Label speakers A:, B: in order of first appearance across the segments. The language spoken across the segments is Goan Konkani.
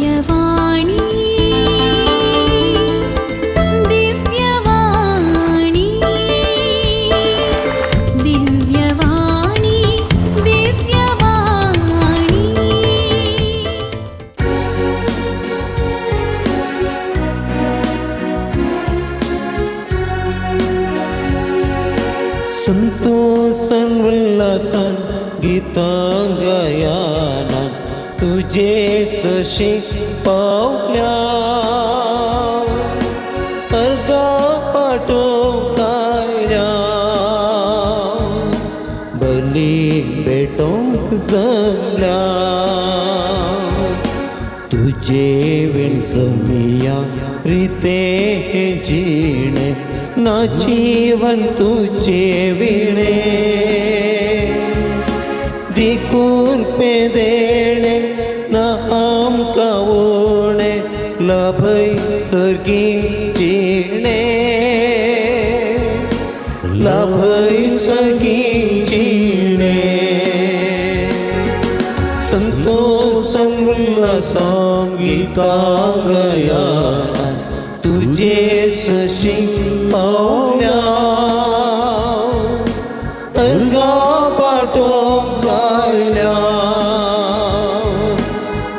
A: दिव्यवाणी दिव्यवाणी दिव्यवाणी दिव्यवाणी।
B: संतोषान उल्हासान गीतां गायनान तुजे सशी पावल्या अर्गा पाटोवंक आयल्या बली भेटोवंक जमल्या तुजे विण समिया रिते हें जिणें ना जीवन तुजे विणे दिकूर देणे ना आमकां उणें लाभय सर्गी जिणे लाभय सर्गी जिणे संतोषान उल्हासान गीतां गायनान तुजे सशी पावल्या अर्गा पाटोवंक आयल्या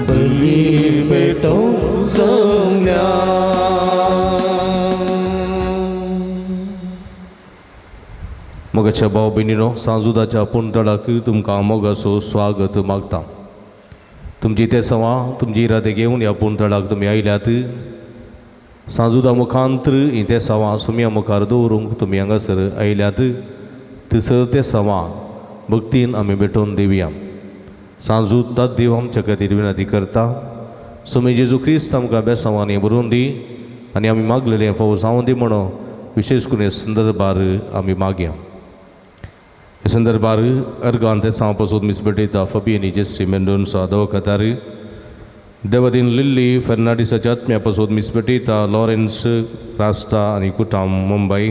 B: बली भेटोवंक जमल्या।
C: मोगाच्या भाव भयणीनो, सांजुदाच्या पुणतळाक तुमकां मोगाचो स्वागत मागता। तुमची तेसांवां तुमची इरादे घेवन ह्या पुणतळाक तुमी आयल्यात। सांजुदा मुखांत्र ही तेसांवां सुमया मुखार दवरूंक तुमी हांगासर आयल्यात। थंयसर तेसांवां भक्तीन आमी भेटोवन दिवया। सांजू देव आमच्या खातीर विनंती करता। सुमी जेजू क्रिस्त आमकां बेसांवांनी भरून दी आनी आमी मागलेलें फावो जावं दी म्हणून विशेश करून हे संदर्भार आमी मागया। हे संदर्भार अर्गान तेसांव पासून मीस भेटयता फबियनी जेसी मेंडोन्सा दवखातार देवदीन लिल्ली फेर्नांडीसाच्या आत्म्या पासून मीस भेटयता लॉरेन्स रास्ता आनी कुटाम मुंबय।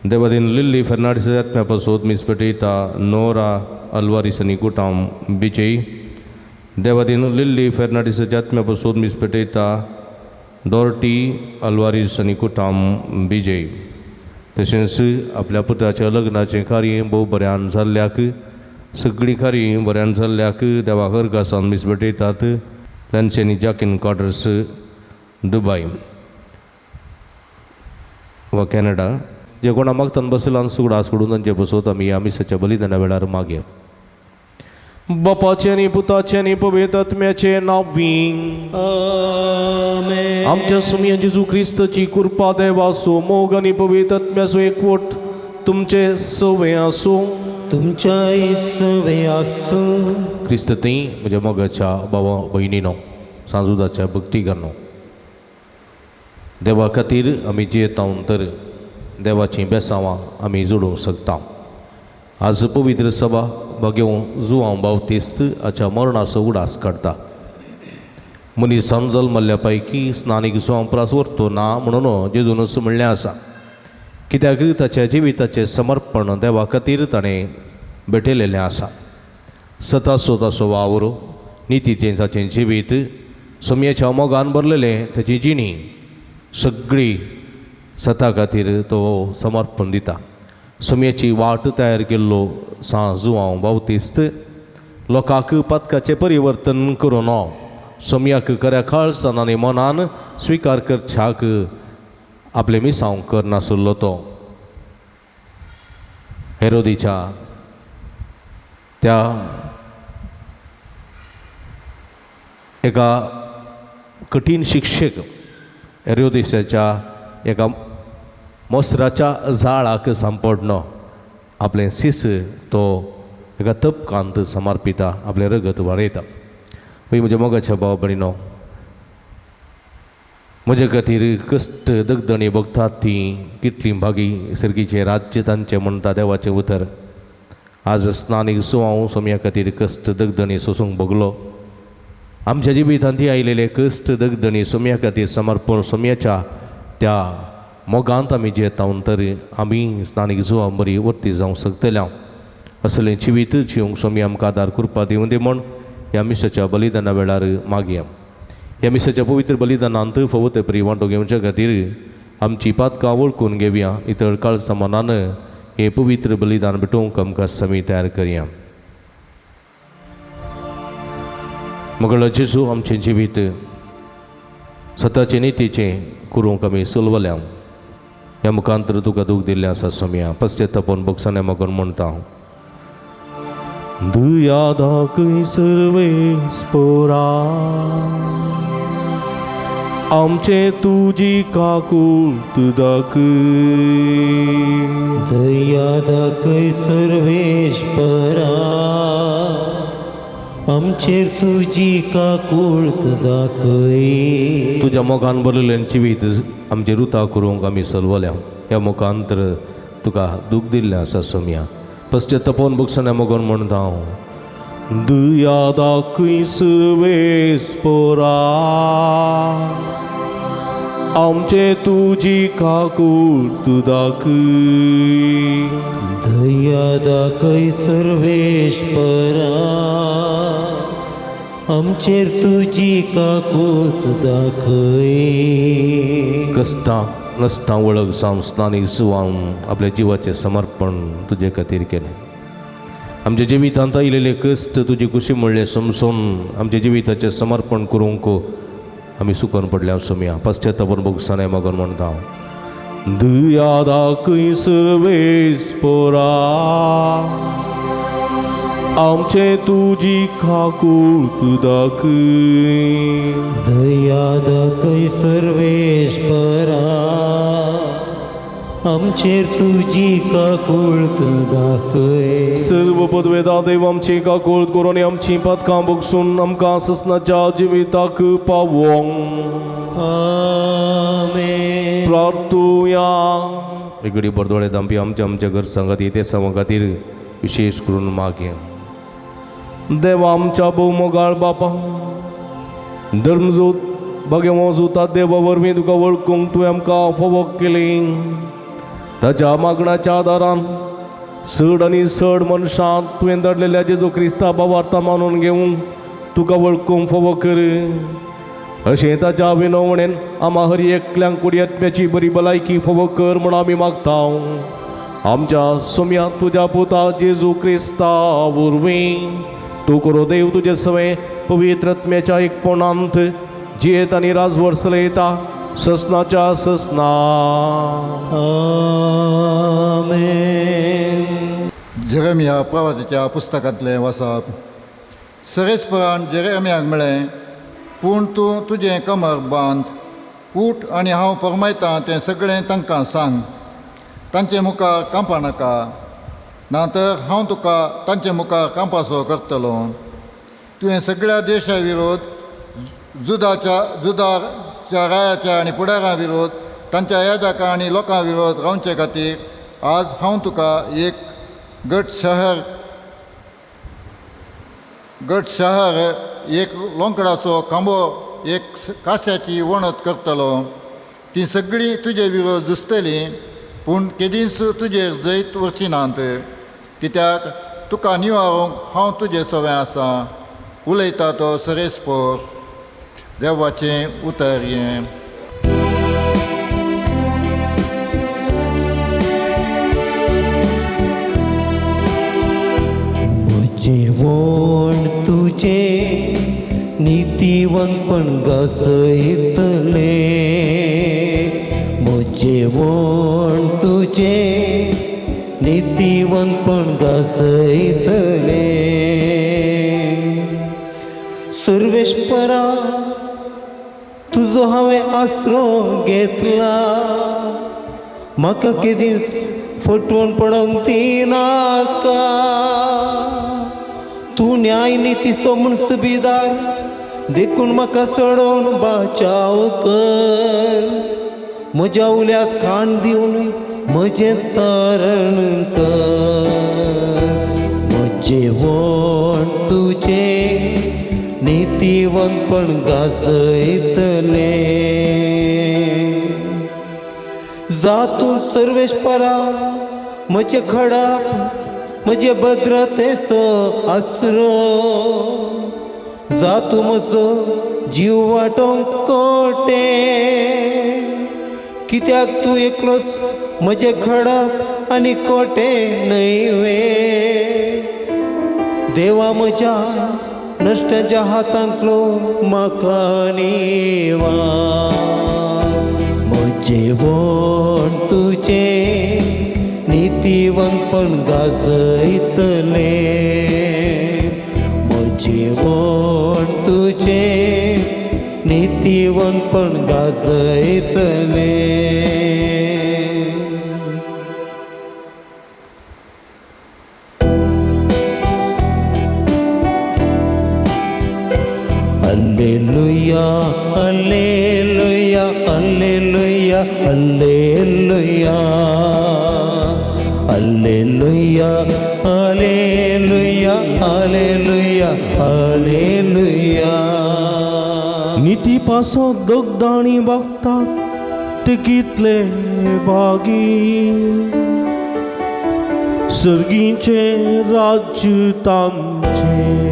C: देवदीन लिल्ली फेर्नांडीसाच्या आत्म्या पासून मीस भेटयता नोरा अल्वारीस आनी कुटाम बिजय। देवदीन लिल्ली फेर्नांडीसाच्या आत्म्या पासून मीस भेटयता डॉर्टी अल्वारीस आनी कुटाम बिजय। तशेंच आपल्या पुताच्या लग्नाचें कार्य भोव बऱ्यान जाल्ल्याक सगळीं कार्य बऱ्यान जाल्ल्याक देवाक अर्गासान मीस भेटयतात लॅन्सी आनी जाकीन क्वार्टर्स दुबाय वा कॅनडा। जे कोणा मागतान बसलान सुगडास सोडून तांचे बसोत आमी ह्या मिसाच्या बलिदाना वेळार मागया। बापाचें आनी पुताचें आनी पवित्र आत्म्याचें नांव।
B: आमेन।
C: आमच्या सुमया जेजू क्रिस्ताची कृपा देवाचो मोग आनी पवित्र आत्म्याचो एकवट तुमचे सवे आसूं।
B: तुमच्याय सवे आसूं।
C: क्रिस्त थंय म्हज्या मोगाच्या भावा भयणीनो, सांजुदाच्या भक्तिगानो, देवा खातीर आमी जियेता तर देवाचीं बेसांवां आमी जोडूंक शकता। आज पवित्र सभा बागेवं जुवांव बावतिस्त हाच्या मरणाचो उडास काडटा। मनीसान जल्मल्ल्या पैकी स्नानीक जुवांव प्रास व्हरतो ना म्हणून जेजूनच म्हणलें आसा। कित्याक ताच्या जिविताचें समर्पण देवा खातीर ताणें भेटयलेलें आसा। सतासो ताचो वावर, नितीचें ताचें जिवीत, सोमयेच्या मोगान भरलेलें ताची जिणी सगळी सता खातीर तो समर्पण दिता। सोमयेची वाट तयार केल्लो सां जुवांव बावतिस्त लोकांक पातकाचें परिवर्तन करून सोमयाक खऱ्या काळसान आनी मनान स्विकार करच्याक आपलें मिसांव करनासलो तो हेरोदीच्या त्या एका कठीण शिक्षक हेरोदिसाच्या एका मोसराच्या जाळाक सांपडनो आपलें सीस तो एका तपकांत समर्पिता, आपलें रगत वाडयता। पळय म्हज्या मोगाच्या भाव भयणीनो, म्हजे खातीर कश्ट दगदणी भोगतात ती कितलीं भागी सर्गीचें राज्य तांचें म्हणटा देवाचें उतर। आज स्नानीक सुवांव सोमया खातीर कश्ट दगदणी सोसूंक भोगलो। आमच्या जिवितांत ती आयलेले कश्ट दगदणी सोमया खातीर समर्पण सोमयाच्या त्या मोगांत आमी जियेता तर आमी स्नानीक जुवां बरी वर्ती जावंक शकतले। असलें जिवीत जिवंक सोमी आमकां आदार कृपा दिवं दी म्हूण ह्या मिसाच्या बलिदाना वेळार मागया। ह्या मिसाच्या पवित्र बलिदानांत फावो ते परी वांटो घेवच्या खातीर आमची पातकां वळखून घेवया. इतर काळसा मनान हें पवित्र बलिदान भेटोवंक आमकां समी तयार करया. मगळ जेजू आमचें जिवीत सताचें नितीचें करूंक आमी सोलवल्या. ह्या मुखांतर तुका दूख दिल्लें आसा सोमया. पश्चातापून भोगसाणे मागून म्हणटा, दया दाखय सर्वेस्पोरा, आमचे तुजी काकूट दाखय.
B: दया दाखय सर्वेस्परा, आमचेर तुजी काकूट दाखय.
C: तुज्या मोगान भरलेलें जिवीत आमचें रुता करूंक आमी सलवल्या. ह्या मुखांतर तुका दूख दिल्लें आसा सोमया. पश्चातापून भोगसण्या मोगून म्हणटा हांव, दया दाखय सर्वेस्पोरा, आमचे तुजी काकूट दाखय.
B: दया दाखय सर्वेस्परा, आमचेर तुजी काकूट दाखय.
C: कश्टां नश्टां वळख जावन स्नानी सुवान आपल्या जिवाचें समर्पण तुजे खातीर केलें. आमच्या जिवितांत आयिल्ले कश्ट तुजी खुशी म्हणलें समजून आमच्या जिविताचें समर्पण करूंक आमी सुकोन पडल्या सोमया. पश्चातापून भोगसणे मागून म्हणटा हांव, दया दाखय सर्वेस्पोरा, आमचे तुजी काकूट दाखय.
B: दया दाखय सर्वेस्परा, आमचेर तुजी काकूट दाखय.
C: सर्व पदवेदा देव आमची काकूट करून आमची पातकां भोगसून आमकां ससनाच्या जिविताक पावोंक.
B: आमेन.
C: प्रार्थुया. एकडे बरदोळे दामपी आमच्या आमच्या घर सांगाती ते सांगा खातीर विशेष करून मागया. देवा आमच्या भोवमोगाळ बापा, धर्मजोत भाग्यमोजुता देवा वरवीं तुका वळखूंक तुवें आमकां फावो केली. ताच्या मागण्याच्या आदारान चड आनी चड मनशां तुवें धाडलेल्या जेजू क्रिस्ता बावार्ता मानून घेवंक तुका वळखूंक फावो कर. अशें ताच्या विनवणेन आमा हर एकल्यांक कुडयत्म्याची बरी भलायकी फावो कर म्हूण आमी मागता. आमच्या सोम्या तुज्या पुता जेजू क्रिस्ता वरवीं तूं करो देव तुजे सवें पवित्र आत्म्याच्या एकपणांत जियेत आनी राजवट चलयता ससनाच्या ससना.
B: आमेन.
D: जेरेमिया प्रवासाच्या पुस्तकांतलें वाचप. सरेस्परान जेरेमियाक म्हळें, पूण तूं तुजें कमर बांद, उठ आनी हांव फर्मायतां तें सगळें तांकां सांग. तांचे मुखार कांपा नाका, ना तर हांव तुका तांचे मुखार कांपासो करतलो. तुवें सगळ्या देशा विरोध, जुदाच्या रायाच्या आनी फुडारां विरोध, तांच्या याजकां आनी लोकां विरोध रावचे खातीर आज हांव तुका एक गट शहर, एक लोंकडाचो खांबो, एक कांस्याची वणत करतलो. ती सगळीं तुजे विरोध झुजतलीं, पूण केदींच तुजेर जैत वचची नात, कित्याक तुका निवारूंक हांव तुजे सवें आसा. उलयता तो सरेस्पोर. देवाचें उतर हें.
B: म्हजें वण तुजें नितीवंतपण गाजयतलें. म्हजें वण तुजें नितीवंतपण गाजयतलें. सर्वेस्परा तुजो हांवें आसरो घेतला, म्हाका केदीस फटवण पडोवंक दिनाका. तूं न्याय नितीचो मुन्सबीदार, देखून म्हाका सोडोवन बाचाव कर. म्हज्या उल्याक कान दिवन म्हजें तारण कर. म्हजें वण तुजें नितीवंतपण गाजयतलें. जातूं सर्वेस्परा म्हजें खडाप, म्हजे भद्रतेचो आसरो. जातूं म्हजो जीव वाटोवंक कोटे. कित्याक तूं एकलोच म्हजें खडप आनी कोटे न्हय वे. देवा म्हज्या नश्ट्याच्या हातांतलो म्हाका निवार. म्हजें वण तुजें नितीवंतपण गाजयतलें. म्हजें वण तुजें नितीवंतपण गाजयतलें. Alleluia, alleluia, alleluia, alleluia, alleluia, alleluia, alleluia, alleluia.
C: निती पासो दगदाणी बगता ते कितले भागी, सर्गीचें राज्य तांचें.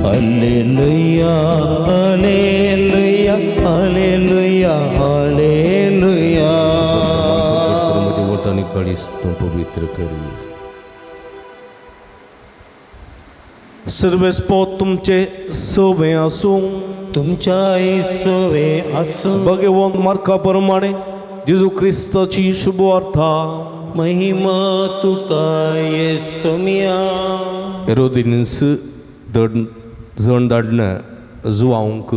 B: Alleluia, alleluia, alleluia, alleluia.
C: म्हज्या वटांनी काळीज तूं पवित्र करी. सर्वेस्पोत तुमचे सवे आसूं.
B: तुमच्या सवे आसूं.
C: भगवंत मार्का प्रमाणे जेजू क्रिस्ताची शुभवार्ता.
B: महिमा तुका येसोमिया.
C: हेरोदिन्स दड जण धाडण जुवांक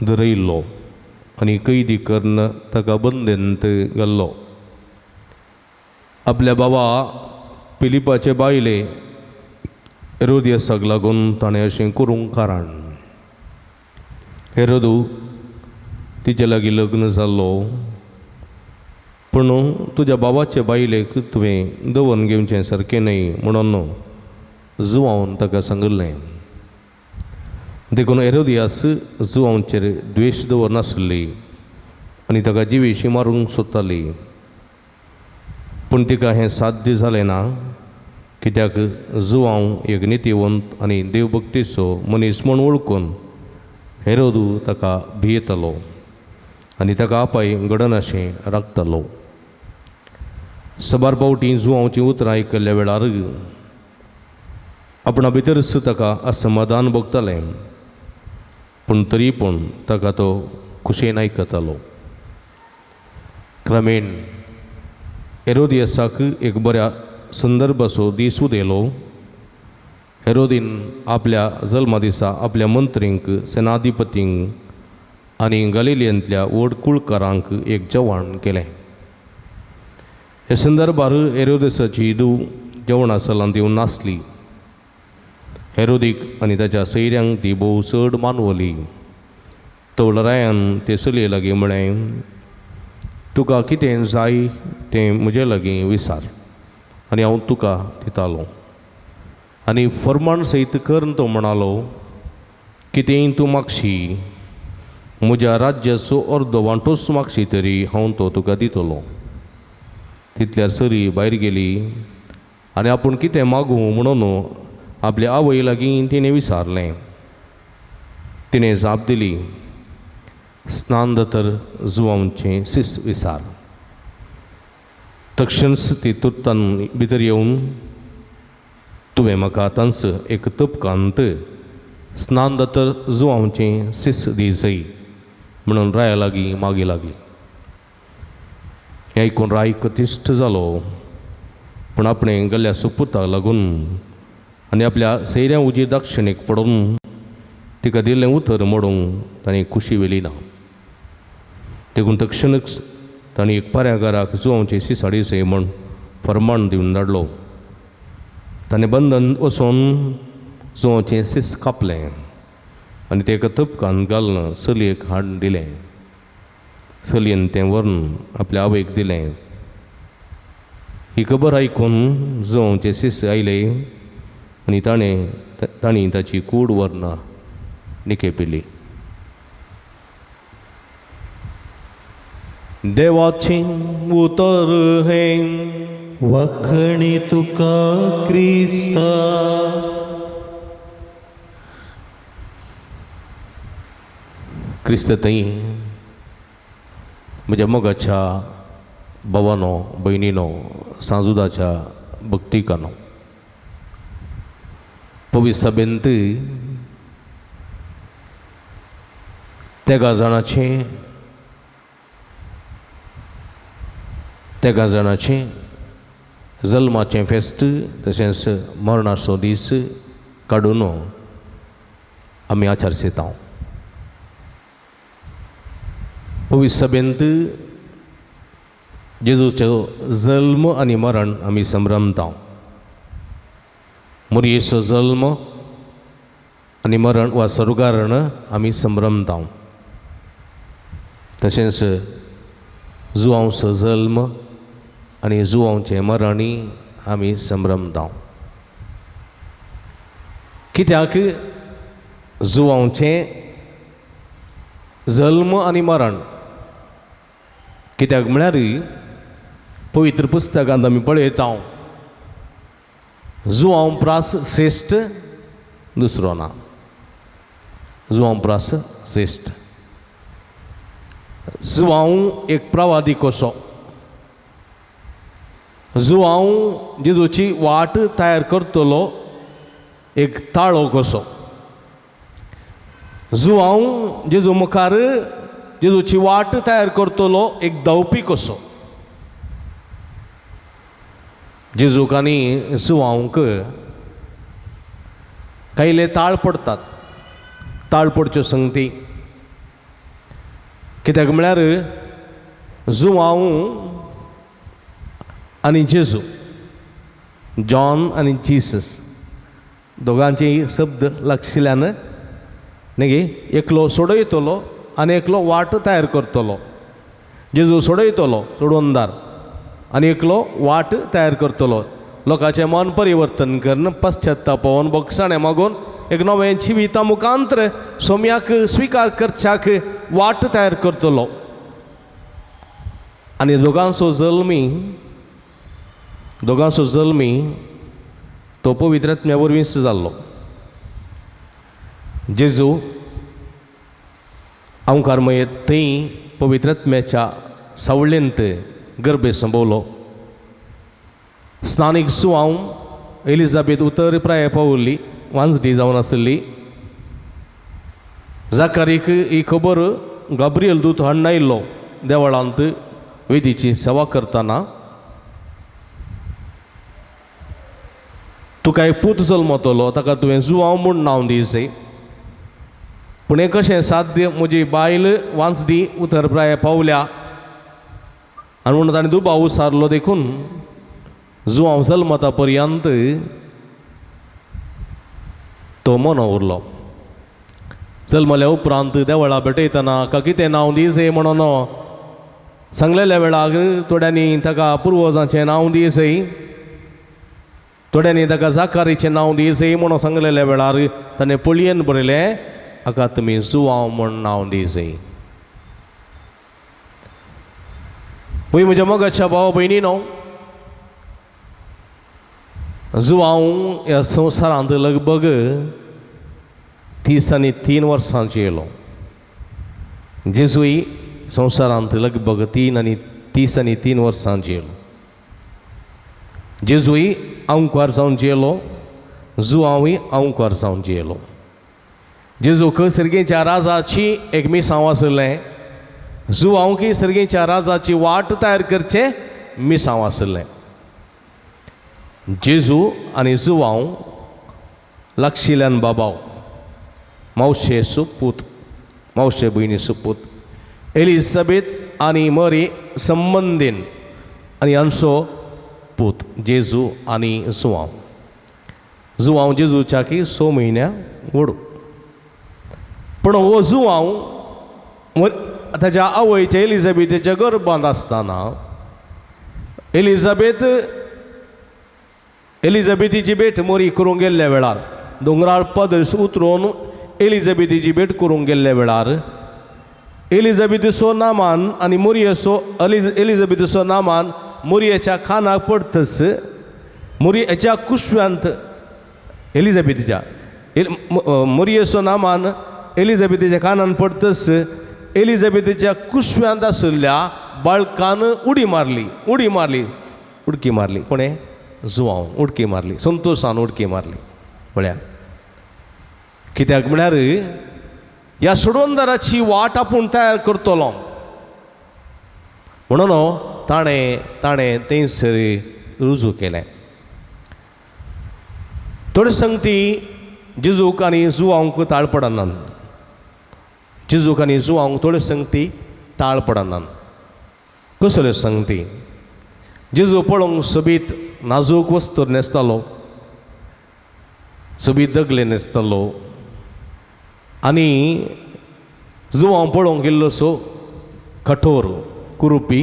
C: दरयल्लो आनी कैदी करून ताका बंदेंत घाल्लो. आपल्या बाबा पिलिपाचे बायले हेरोदियसाक लागून ताणें अशें करूंक कारण हेरोदू तिचे लागीं लग्न जाल्लो. पूण तुज्या बाबाचे बायलेक तुवें दवरून घेवचें सारकें न्हय म्हणून जुवावन ताका सांगिल्लें. देखून हेरोदियास जुवांचेर द्वेश दवरनासली आनी ताका जिवेशी मारूंक सोदताली. पूण तिका हें साध्य जालें ना, कित्याक जुवांव एक नितीवंत आनी देवभक्तीचो मनीस म्हूण वळखून हेरोदू ताका भियेतालो आनी ताका आपाय घडनाशें राखतालो. सबार फावटी जुवांवचीं उतरां आयकल्ल्या वेळार आपणा भितरच ताका असमाधान भोगतालें, पूण तरी पूण ताका तो खुशयेन आयकतालो. क्रमेण हेरोदियसाक एक बऱ्या संदर्भाचो दीस उदयलो. हेरोदीन आपल्या जल्मा दिसा आपल्या मंत्रींक, सेनाधिपतींक आनी गलिलियंतल्या व्हड कुळकारांक एक जेवण केलें. ह्या संदर्भार हेरोदेसाची धूव जेवणा सलांत येवन नासली. हेरोदीक आनी ताच्या सैऱ्यांक ती भोव चड मानवली. तवलरायान ते चलये लागीं म्हळें, तुका कितें जाय तें म्हजे लागीं विचार आनी हांव तुका दितालो. आनी फर्माण सयत करून तो म्हणालो, कितेंय तूं मागशी, म्हज्या राज्याचो अर्दो वांटोच मागशी तरी हांव तो तुका दितलो. तितल्यार सरी भायर गेली आनी आपूण कितें मागूं म्हणून आपल्या आवय लागीं तिणें विचारलें. तिणें जाप दिली, स्नान तर जुवांचें सीस विचार. तक्षणच ती तुर्तान भितर येवन, तुवें म्हाका आतांच एक तपकांत स्नान तर जुवांचें सीस दी जय म्हणून राया लागीं मागी लागली. हें आयकून राय कतिश्ट जालो, पूण आपणें गल्ल्या सुपुताक लागून आनी आपल्या सैऱ्यां उजी दक्षिणेक पडून तिका दिल्लें उतर मोडूंक ताणें खुशी व्हेली ना. देखून तक्षणच ताणें एक पाऱ्यागाराक जुवांची सिसाडी सय म्हूण फर्माण दिवन धाडलो. ताणें बंधन वचून जुवांचें सीस कापलें आनी तें एका तपकान घालून चलयेक हाडून दिलें. चलयेन तें व्हरून आपल्या आवयक दिलें. ही खबर आयकून जुवांचे सीस आयले आनी ताणें ताची कूड व्हरून निकेपिली. देवाचें उतर हें.
B: वखणी तुका क्रिस्ता.
C: क्रिस्त थंय म्हज्या मोगाच्या भावानो भयणीनो सांजुदाच्या भक्तिकानो पवित्र सभेंत तेगा जाणाचें जल्माचें फेस्त तशेंच मरणाचो दीस काडून आमी आचरसेता. पवित्र सभेंत जेजूचो जल्म आनी मरण आमी संभ्रमता. मोरयेचो जल्म आनी मरण वा सर्गारण आमी संभ्रमता. तशेंच जुवांचो जल्म आनी जुवांचें मरणूय आमी संभ्रमता. कित्याक जुवांचें जल्म आनी मरण कित्याक म्हळ्यार पवित्र पुस्तकांत आमी पळयता जुवांव प्रास श्रेश्ठ दुसरो ना. जुवांव प्रास श्रेश्ठ. जुवांव एक प्रवादी कसो, जुवांव जेजूची वाट तयार करतलो एक ताळो कसो, जुवांव जेजू मुखार जेजूची वाट तयार करतलो एक धांवपी कसो. जेजूक आनी जुवांवक कायले ताळ पडटात, ताळ पडच्यो संगती. कित्याक म्हळ्यार जुवांव आनी जेजू, जॉन आनी जीसस दोगांचे शब्द लागशिल्ल्यान न्ही, एकलो सोडयतलो आनी एकलो वाट तयार करतलो. जेजू सोडयतलो सोडवणदार आनी एकलो वाट तयार करतलो. लोकांचें मन परिवर्तन करून पश्चातापावन बोगसाणें मागून एक नवें जिविता मुखांतर सोम्याक स्विकार करच्याक वाट तयार करतलो. आनी दोगांचो जल्मी तो पवित्र आत्म्या वरवींच जाल्लो. जेजू अंकार मयत थंय पवित्र आत्म्याच्या सावळेंत गर्भे संभवलो. स्नानीक सुवांव एलिझाबेथ उतर प्राय पावल्ली, वांजडी जावन आसली. जाकारीक ही खबर गाब्रियल दूत हाडून आयिल्लो देवळांत वेदीची सेवा करतना. तुका एक पूत जल्मतलो, ताका तुवें जुवांव म्हूण नांव दिवचें. पूण हें कशें साध्य, म्हजी बायल वांजडी उतर प्राय पावल्या आनी म्हणून ताणें दुबाव सारलो. देखून जुवांव जल्मता पर्यंत तो मोनो उरलो. जल्मल्या उपरांत देवळा भेटयतना का कितें नांव दिवचें म्हणून सांगलेल्या वेळार थोड्यांनी ताका पुर्वजांचें नांव दिवचें, थोड्यांनी ताका जाकारीचें नांव दिवचें म्हणून सांगलेल्या वेळार ताणें पळयेन बरयलें, हाका तुमी जुवांव म्हूण नांव दिवचें. पळय म्हज्या मोगाच्या भाव भयणीनो, जुवांव ह्या संवसारांत लगभग 33 वर्सांचे येयलो. जेजूय संवसारांत लगभग 33 वर्सांचे येयलो. जेजूय आंकवार जावन जियेलो, जुवांवूय आंकवार जावन जियेलो. जेजूक सर्गेच्या राजाची एक मिसांव आशिल्लें, जुवांवकी सर्गेच्या राजाची वाट तयार करचें मिसांव आशिल्लें. जेजू आनी जुवांव लागशिल्ल्यान बाबाव, मावशे सुपूत, मावशे भयणी सुपूत. एलिझाबेथ आनी मरी संबंदीन आनी हांचो पूत जेजू आनी जुवांव. जुवांव जेजूच्या की 6 म्हयन्या व्हड. पूण हो जुवांव ताच्या आवयच्या एलिझाबेथीच्या गर्भांत आसतना एलिझाबेथीची भेट मोरी करूंक गेल्ल्या वेळार दोंगरार पदर उतरून एलिझाबेथीची भेट करूंक गेल्ल्या वेळार एलिझाबेथीचो नामान आनी मोरयेचो एलिझाबेथीचो नामान मोरयेच्या खानाक पडतच मोरयेच्या कुशव्यांत एलिझाबेथीच्या मोरयेचो नामान एलिझाबेथीच्या कानान पडतच एलिझाबेथीच्या कुशव्यांत आशिल्ल्या बाळकान उडी मारली, उडी मारली, उडकी मारली. कोणें? जुवांव उडकी मारली, संतोशान उडकी मारली. पळया कित्याक म्हळ्यार ह्या सोडवणदाराची वाट आपूण तयार करतलो म्हणून ताणें ताणें थंयसर रुजू केलें. थोडे संगती जेजूक आनी जुवांक ताळ पडनात, जेजूक आनी जुवांक थोड्यो संगती ताळ पडनात. कसल्यो संगती? जेजू पळोवंक सोबीत नाजूक वस्तू न्हेसतालो, सोबीत दगले न्हेसतालो आनी जुवांव पळोवंक इल्लोसो कठोर कुरुपी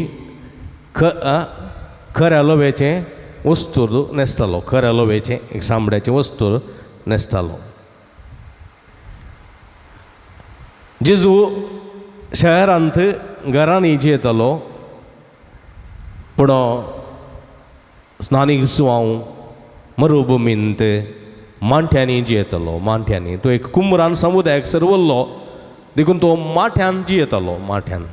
C: खऱ्या लोव्याचें वस्तू न्हेसतालो, खऱ्या लोव्याचें एक सांबड्याचें वस्तू न्हेसतालो. जेजू शहरांत घरांनी जियेतालो, पूण स्नानीक जुवांव मरुभुमींत मांठ्यांनी जियेतालो. मांठ्यांनी तो एक कुमरान समुदायाक सरवल्लो देखून तो माठ्यान जियेतालो. माठ्यान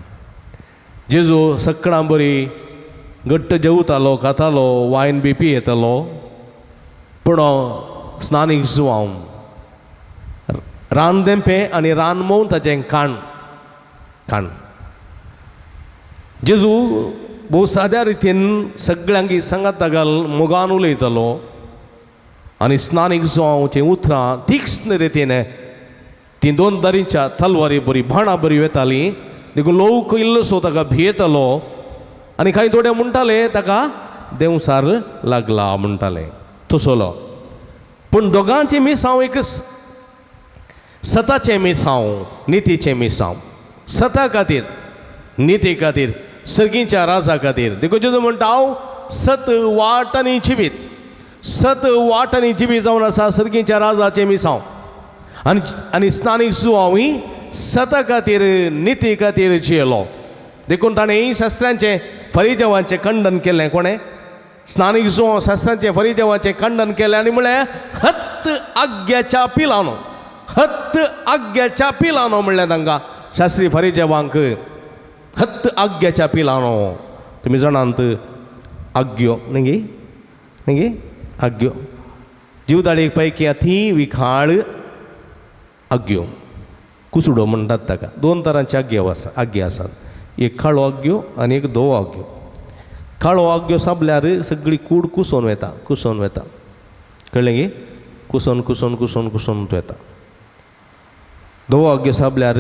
C: जेजू सकाळ बरी घट्ट जेवतालो, खातालो, वायन बी पियेतालो, पूण स्नानीक जुवांव रान देंपें आनी रान मोवन ताचें काण काण. जेजू भोव साद्या रितीन सगळ्यांक सांगाता घाल मोगान उलयतालो आनी स्नानीक जुवांवचीं उतरां तीक्ष्ण रितीन तीं दोन दरींच्या तलवारी बरी बाणां बरी वेतालीं देखून लोक इल्लोसो ताका भियेतालो आनी कांय थोडे म्हणटाले ताका देंवसार लागला म्हणटाले तसलो. पूण दोगांचें मिसांव एकच, सताचें मिसांव, नितीचें मिसांव, सता खातीर, निती खातीर, सर्गीच्या राजा खातीर. देखून जेजू म्हणटा हांव सत वाट आनी जिवीत, सत वाट आनी जिवीत जावन आसा सर्गीच्या राजाचें मिसांव. आनी आनी स्नानीक जुवांव ही सता खातीर निती खातीर जियेलो. देखून ताणें शास्त्रांचें फरिजवांचें खंडन केलें. कोणें? स्नानीक जुवांव शास्त्रांचें फरिजवांचें खंडन केलें आनी म्हणलें हत्त आग्याच्या पिलानो, हत्त आग्याच्या पिलानो म्हणलें तांकां शास्त्री फरिजवांक, हत्त आग्याच्या पिलानो. तुमी जाणांत आग्यो न्ही न्ही आग्यो जिवदाळीक पैकी ती विखाळ आग्यो, कुसुडो म्हणटात ताका. दोन तरांचे आग्यो आसा, आग्यो आसात, एक काळो आग्यो आनी एक धवो आग्यो. काळो आग्यो सापल्यार सगळी कूड कुसोन वता, कुसोन वता, कळ्ळें गी? कुसोन कुसोन कुसोन कुसोन वता. धवो आग्यो सापल्यार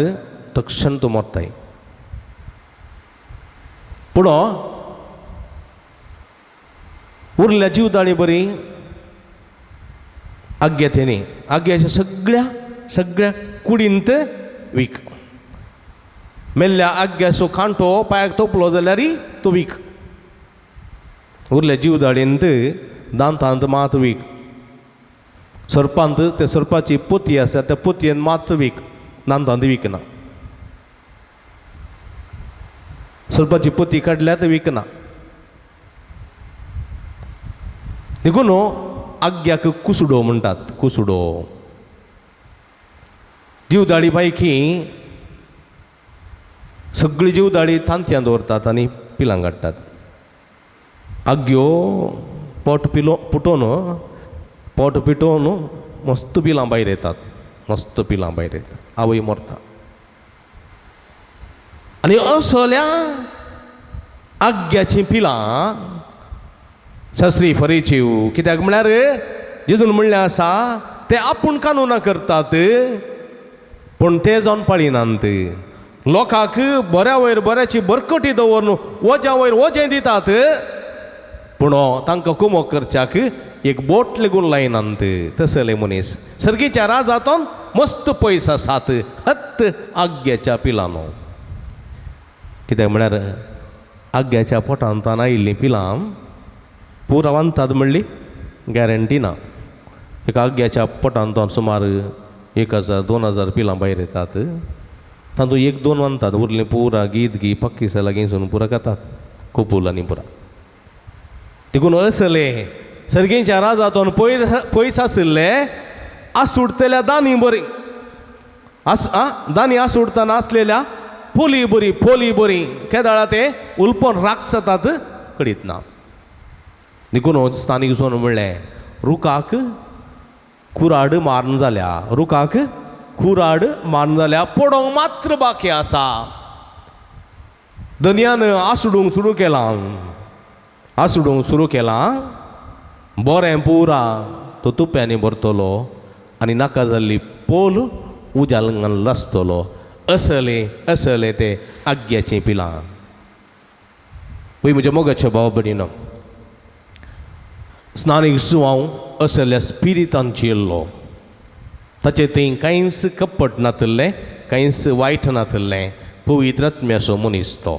C: तक्षण तूं मरताय. पूण उरल्या जिवदाळी बरी आग्याचे न्ही, आग्याच्या सगळ्या सगळ्या कुडींत वीक. मेल्ल्या आग्याचो कांटो पांयाक तोपलो जाल्यार तो वीक. उरल्या जिवदाळींत दांतांत मात वीक, सर्पांत ते सर्पाची पोती आसा त्या पोतयेन मात वीक, दांतांत वीक ना. सर्पाची पोती काडल्यार ते वीक ना. देखून आग्याक कुसडो म्हणटात, कुसडो. जिवदाळी पैकी सगळी जिवदाळी तांतयां दवरतात आनी पिलां काडटात. आग्यो पोट पिलो पुटोवन पोट पिटोवन मस्त पिलां भायर येतात, मस्त पिलां भायर येतात, आवय मरता. आनी असल्या आग्याचीं पिलां शास्त्री फरीचीव. कित्याक म्हळ्यार जेजून म्हणलें आसा ते आपूण कानुनां करतात पूण ते जावन पाळिनात. लोकांक बऱ्या वयर बऱ्याची बरकटी दवरून वज्या वयर वजें दितात पूण तांकां कुमोक करच्याक एक बोट लेगून लायनात. तसले मनीस सर्गीच्या राजातून मस्त पयस आसात हत्त आग्याच्या पिलानो. कित्याक म्हळ्यार आग्याच्या पोटांत आयिल्लीं पिलां पुरा वांतात म्हणली गॅरंटी ना. एका आग्याच्या पोटांत सुमार 1000 2000 पिलां भायर येतात, तातूंत 1-2 वांतात, उरलीं पुरा गीत गी पक्कीसा लागीं सून पुरा खातात कोपूल आनी पुरा. देखून असले सर्गीच्या राजातून पयस पयस आशिल्ले आसुडतल्या दानी बरी, आस आ दानी आसुडताना आसलेल्या पोली बरी पोली बरी केदाळा ते उलपोन राग जातात कडीत ना. देखून स्थानीक सोन म्हणलें रुखाक कुराड मारून जाल्या, रुखाक कुराड मारून जाल्या, पडोंक मात्र बाकी आसा. दनयान आसडूंक सुरू केलां, आसडूंक सुरू केलां, बरें पुरा तो तुप्यांनी भरतलो आनी नाका जाल्ली पोल उजालंगान लासतलो. असले असले ते आग्याचीं पिलां. पळय म्हज्या मोगाच्या भाव भयणीनो, स्नानीक जुवांव असल्या स्पिरितान जियेल्लो. ताचें थंय कांयच कपट नातिल्लें, कांयच वायट नातिल्लें, पवित्र आत्म्याचो मनीस तो.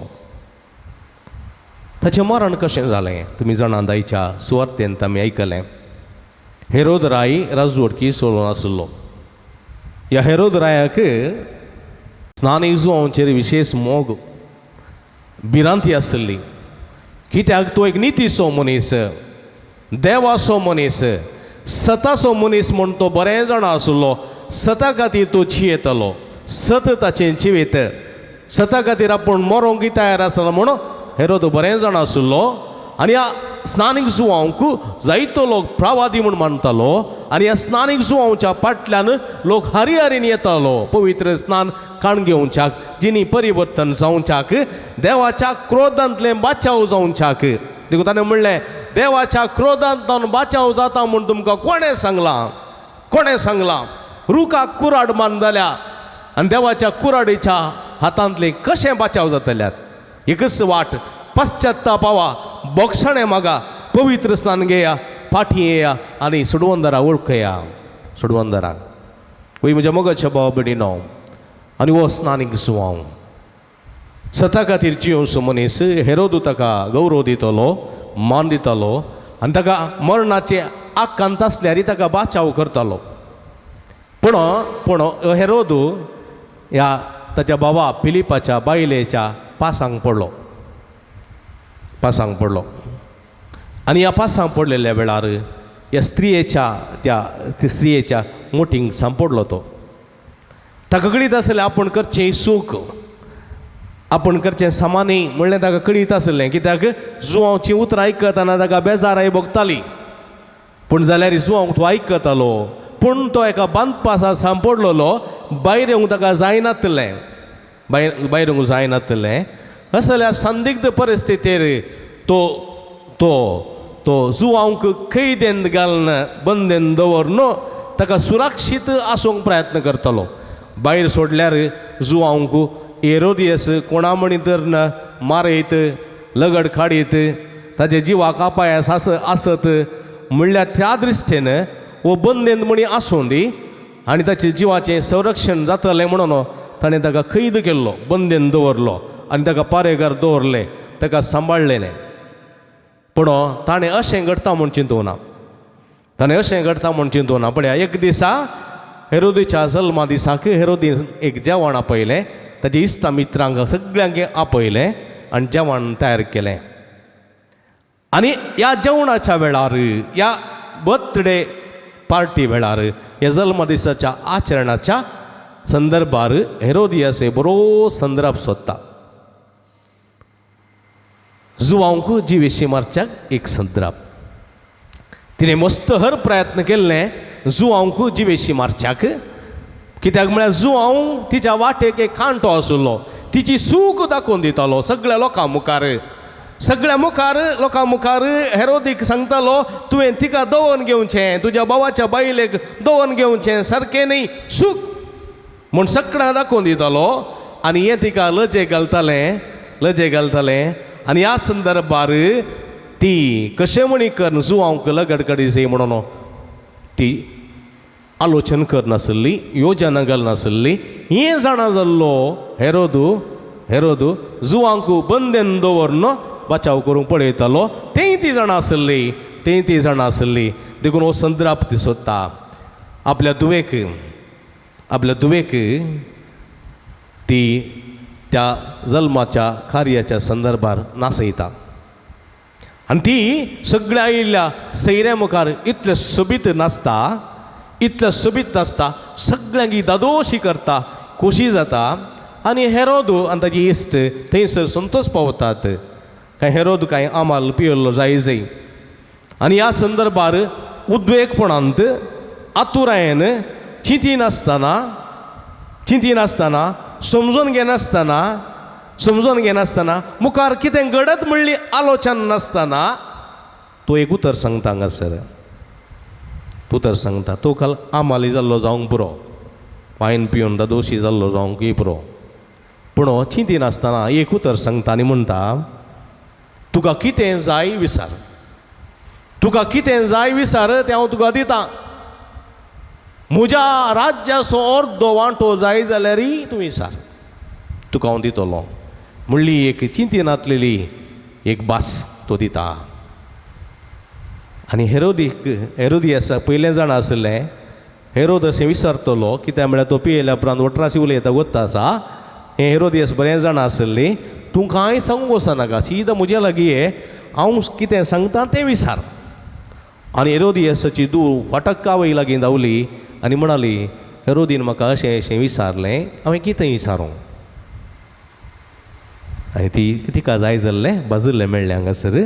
C: ताचें मरण कशें जालें तुमी जाणा, दायच्या सुवार्तेंत आमी आयकलें. हेरोद राय राजवटकी सोडून आशिल्लो. ह्या हेरोद रायाक स्नानीक जुवांचेर विशेश मोग, भिरांती आशिल्ली. कित्याक तो एक नितीचो मनीस, देवाचो मनीस, सताचो मनीस म्हूण तो बरें जाणा आशिल्लो. सता खातीर तो जियेतालो, सत ताचें जिवीत, सता खातीर आपूण मरोंकय तयार आसलो म्हूण हेरोद बरें जाणा आशिल्लो. आनी ह्या स्नानीक जुवांक जायतो लोक प्रवादी म्हूण मानतालो आनी ह्या स्नानीक जुवांच्या फाटल्यान लोक हरिहरीन येतालो पवित्र स्नान काण घेवच्याक, जिणी परिवर्तन जावच्याक, देवाच्या क्रोधांतलें बाचाव जावच्याक. देखून ताणें म्हणलें देवाच्या क्रोधांतल्यान बाचाव जाता म्हूण तुमकां कोणें सांगलां, कोणें सांगलां? रुखाक कुराड मान जाल्या आनी देवाच्या कुराडीच्या हातांतलें कशें बाचाव जातल्यात? एकच वाट, पश्चातापावा, बोगसाणें मागा, पवित्र स्नान घेया, फाटीं येया आनी सोडवंदरा वळखया, सोडवंदराक. वय म्हज्या मोगाच्या भाव भयणीनो, आनी हो स्नानीक जुवांव सता खातीर जियोवचो मनीस. हेरोदू ताका गौरव दितलो, मान दितालो आनी ताका मरणाचे आकांत आसल्यार ताका बाचाव करतालो. पूण पूण हेरोदू ह्या ताच्या बाबा फिलिपाच्या बायलेच्या पासांक पडलो, पासांक पडलो. आनी ह्या पासांक पडलेल्या वेळार ह्या स्त्रियेच्या त्या स्त्रियेच्या मोटींक सांपडलो तो. ताका कळीत आसलें आपूण करचें सूख, आपूण करचें सामान्य म्हणलें ताका कळीत आसलें. कित्याक जुवांवचीं उतरां आयकतना ताका बेजाराय भोगताली. पूण जाल्यार जुवांक तो आयकतालो. पूण तो एका बांदपासा सांपडलेलो, भायर येवंक ताका जायनातलें, भायर भायर येवंक जायनातलें. असल्या संदिग्ध परिस्थितीर तो तो तो जुवांक कैदेंत घालून बंदेन दवरून ताका सुरक्षीत आसूंक प्रयत्न करतालो. भायर सोडल्यार जुवांक हेरोदियस कोणा म्हणी तर मारयत, लगड काडीत, ताजे जिवाक अपायस आसत म्हणल्यार त्या दृश्टीन वो बंदेंत म्हणी आसूं दी आनी ताचे जिवाचें संरक्षण जातलें म्हणून ताणें ताका कैद केल्लो, बंदेन दवरलो आनी ताका पारेगार दवरलें, ताका सांबाळ्ळें. पूण ताणें अशें घडटा म्हूण चिंतूं ना, ताणें अशें घडटा म्हूण चिंतूं ना. पळया एक दिसा हेरोदीच्या जल्मा दिसाक हेरोदीन एक जेवण आपयलें, ताच्या इश्टा मित्रांक सगळ्यांक आपयलें आनी जेवण तयार केलें. आनी ह्या जेवणाच्या वेळार, ह्या बर्थडे पार्टी वेळार, ह्या जल्म दिसाच्या आचरणाच्या संदर्भार हेरोदियास बरो संदर्भ सोदता. जुवांक जिवेशी मारच्याक एक संदर्भ. तिणें मस्त हर प्रयत्न केल्लें जुवांक जिवेशी मारच्याक. कित्याक म्हळ्यार जुवांव तिच्या वाटेक एक कांटो आशिल्लो, तिची सूख दाखोवन दितालो सगळ्या लोकां मुखार, सगळ्या मुखार लोकां मुखार हेरोदीक सांगतालो तुवें तिका दवरून घेवचें, तुज्या भावाच्या बायलेक दवरून घेवचें, सारकें न्ही, सूख म्हूण सगळ्यां दाखोवन दितालो. आनी हें तिका लजे घालतालें, लजे घालतालें. आनी ह्या संदर्भार ती कशें म्हणी करून जुवांक लगड कडी जाय म्हणून ती आलोचन करनासली, योजना घालनासली. हें जाणा जाल्लो हेरोदू, हेरोदू जुवांक बंदेन दवरून बचाव करूंक पळयतालो. तेंय ती जाणा आसली, तेंय ती जाणा आसली. देखून हो संद्राप ती सोदता आपल्या धुवेक, आपल्या धुवेक ती त्या जल्माच्या कार्याच्या संदर्भार नासयता. आनी ती सगळ्या आयिल्ल्या सैऱ्या मुखार इतलें सोबीत नासता, इतलें सोबीत नासता, सगळ्यांक दादोशी करता, खोशी जाता आनी हेरोद आनी ताजी इश्ट थंयसर संतोश पावतात. कांय हेरोद कांय आमाल पियल्लो जाय जाय. आनी ह्या संदर्भार उद्वेगपणांत आतुरायेन चिंतिनासतना चिंतिनासतना समजून घेनासतना समजून घेनासतना मुखार कितें घडत म्हणली आलोचन नासतना तो एक उतर सांगता हांगासर. उतर सांगता तो काल आमाली जाल्लो जावंक पुरो, वायन पिवन दोशी जाल्लो जावंकय पुरो, पूण चिंतिनासतना एक उतर सांगता आनी म्हणटा तुका कितें जाय विचार, तुका कितें जाय विचार तें हांव तुका दितां. म्हज्या राज्याचो अर्दो वांटो जाय जाल्यारय तूं विचार, तुका हांव दितलो म्हणली एक चिंतिनातलेली एक भास तो दिता. आनी हेरोदीक हेरोदियासा पयलें जाण आसलें हेरोद अशें विचारतलो कित्याक म्हळ्यार तो पियेल्या उपरांत वट्राशी उलयता वता आसा. हें हेरोदियस बरें जाणा आसली तूं कांय सांगूंक वचनाका, सीद म्हज्या लागीं ये, हांव कितें सांगता तें विचार. आनी हेरोदियसाची धूव वाटक्का आवय लागीं धांवली आनी म्हणाली हेरोदीन म्हाका अशें अशें विचारलें, हांवें कितें विचारूं? आनी ती तिका जाय जाल्लें बाजुल्लें मेळ्ळें हांगासर.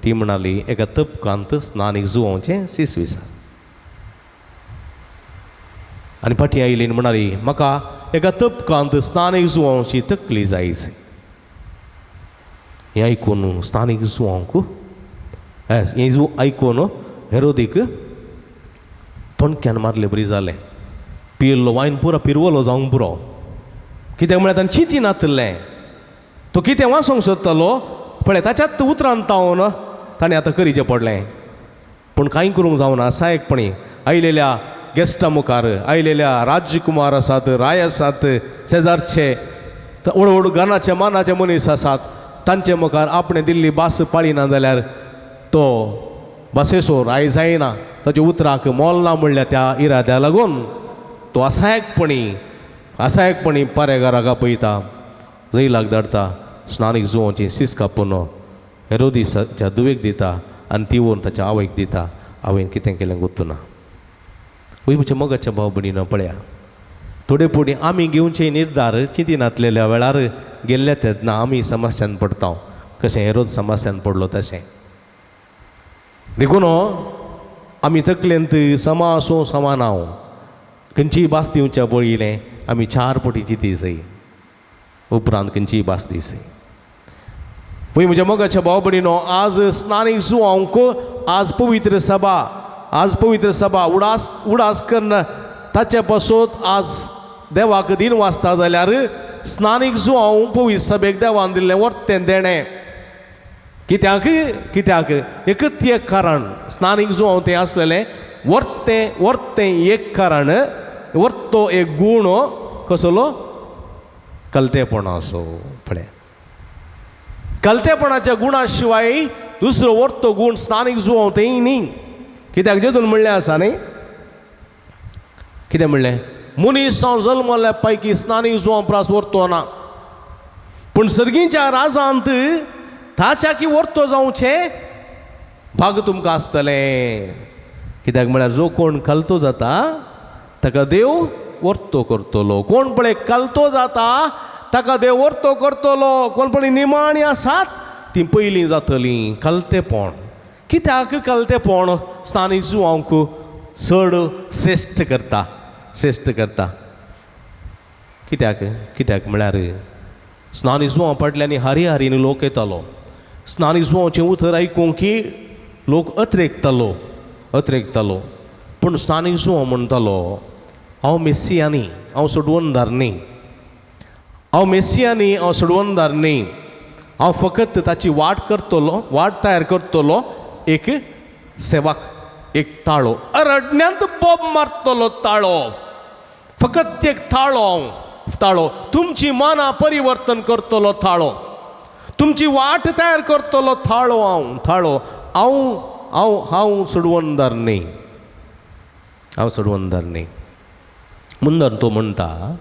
C: ती म्हणाली एका तपकांत स्नानीक जुवोवचें सीस विचार. आनी फाटीं आयली आनी म्हणाली म्हाका एका तपकांत स्नानीक जुवोवची तकली जाय. हें आयकून स्थानीक जुवांक हें जू आयकून हेरोदीक तोणक्यान मारले बरी जालें. पियल्लो वायन पुरो पिरवलो जावंक पुरो, कित्याक म्हळ्यार ताणें चिंती नातलें तो कितें वाचोंक सोदतालो पळय ताच्याच उतरान तावन ताणें आतां करीचें पडलें. पूण कांय करूंक जावना सहायकपणी आयलेल्या गेस्टा मुखार आयलेल्या राजकुमार आसात, राय आसात, शेजारचे व्हड व्हड गानाचे मानाचे मनीस आसात, तांचे मुखार आपणें दिल्ली भास पाळिना जाल्यार तो भाशेचो राय जायना, ताच्या उतराक मोल ना म्हणल्यार त्या इराद्या लागून तो असायकपणी असायकपणी पारेगाराक आपयता, जैलाक धाडटा, स्नानीक जुवोवची सीस कापून हेरोदिसाच्या दुवेक दिता आनी ती व्हरून ताच्या आवयक दिता. आवयन कितें केलें गोत्तुना. वय म्हज्या मोगाच्या भाव भयणीनो पळया थोडे फुडें आमी घेवचे निर्धार चिंतिनातलेल्या वेळार गेल्ल्या तेन्ना आमी समस्यान पडटा, कशें हेरोद समस्यान पडलो तशें. देखून आमी तकलेंत समा आसूं समा ना खंयचीय भास दिवच्या पळयलें आमी चार पटी चिंती जाय, उपरांत खंयचीय भास दी जाय. पळय म्हज्या मोगाच्या भाव भयणीनो आज स्नानीक जुवांक आज पवित्र सभा आज पवित्र सभा उडास उडास कन्न ताचे पासत आज देवाक दिन वाचता जाल्यार स्नानीक जुवांव पवित्र सभेक देवान दिल्लें वर्तें देणें. कित्याक कित्याक एकच एक कारण स्नानीक जुवांव तें आसलेलें वर्तें वर्तें एक कारण वर्तो एक गूण कसलो कलतेपणाचो. पळय कलतेपणाच्या गुणा शिवाय दुसरो वर्तो गूण स्नानीक जुवांव तेंय न्ही. कित्याक जेजून म्हणलें आसा न्ही कितें म्हणलें मनीस हांव जल्मल्या पैकी स्नानीक जुवांव प्रास वर्तो ना, पूण सर्गीच्या राजांत ताच्या की वर्तो जावचें भाग तुमकां आसतलें. कित्याक म्हळ्यार जो कोण कलतो जाता ताका देव वर्तो करतलो. कोण पळय कलतो जाता ताका देव वर्तो करतलो. कोण पळय निमाणी आसात ती पयलीं जातलीं. कलतेपण कित्याक कलतेपण स्थानीक जुवांक चड श्रेश्ठ करता श्रेश्ठ करता. कित्याक कित्याक म्हळ्यार स्नानी जुवां फाटल्यान हारी हारीन लोक येतालो, स्नानी जुवांचें उतर आयकूंक की लोक अत्रेकतालो अत्रेकतालो. पूण स्नानी जुवां म्हणटालो हांव मेसिया न्ही, हांव सोडवणदार न्ही, हांव मेसिया न्ही, हांव सोडवणदार न्ही, हांव फकत ताची वाट करतलो, वाट तयार करतलो एक सेवाक एक ताळो, अरण्यांत बोब मारतलो ताळो, फकत एक ताळो हांव ताळो, तुमची मनां परिवर्तन करतलो थाळो, तुमची वाट तयार करतलो थाळो हांव थाळो, हांव हांव हांव सोडवणदार न्ही, हांव सोडवणदार न्ही. मुंदर तो म्हणटा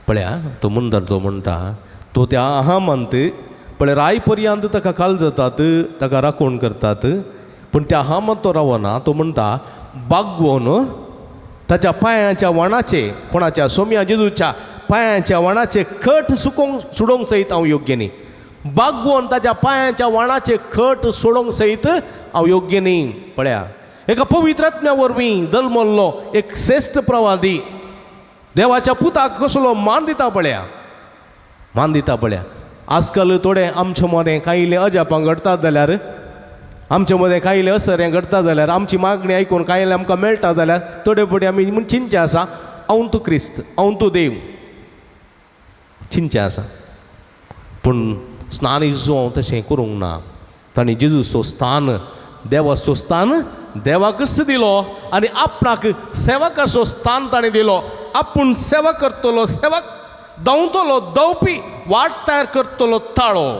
C: पळया तो मुंदर तो म्हणटा तो त्या अहामांत पळय राय पर्यंत ताका काल जातात ताका राखण करतात, पूण त्या अहामांत तो रावना. तो म्हणटा बागवोन ताच्या पांयांच्या वणाचे, कोणाच्या? सोम्या जेजूच्या पांयांच्या वणाचे खट सुकोवंक सोडोवंक सयत हांव योग्य न्ही. बागवोन ताच्या पांयांच्या वणाचे खट सोडोवंक सयत हांव योग्य न्ही. पळया, एका पवित्र आत्म्या वरवीं जल्मल्लो एक श्रेश्ठ प्रवादी देवाच्या पुताक कसलो मान दिता पळया, मान दिता पळया. आजकाल थोडे आमचे मदें कांय इल्लें अजापां घडतात जाल्यार, आमचे मदें कांय इल्लें असरें घडटा जाल्यार, आमची मागणी आयकून कांय इल्लें आमकां मेळटा जाल्यार थोडे फावटी आमी म्हूण चिंतचें आसा, हांव तूं क्रिस्त, हांव तूं देव, चिंतचें आसा. पूण स्नान जुआंव तशें करूंक ना. ताणें जेजूचो स्थान, देवाचो स्थान देवाकच दिलो आनी आपणाक सेवकाचो स्थान ताणें दिलो. आपूण सेवा करतलो सेवक, धांवतलो धांवपी, वाट तयार करतलो ताळो.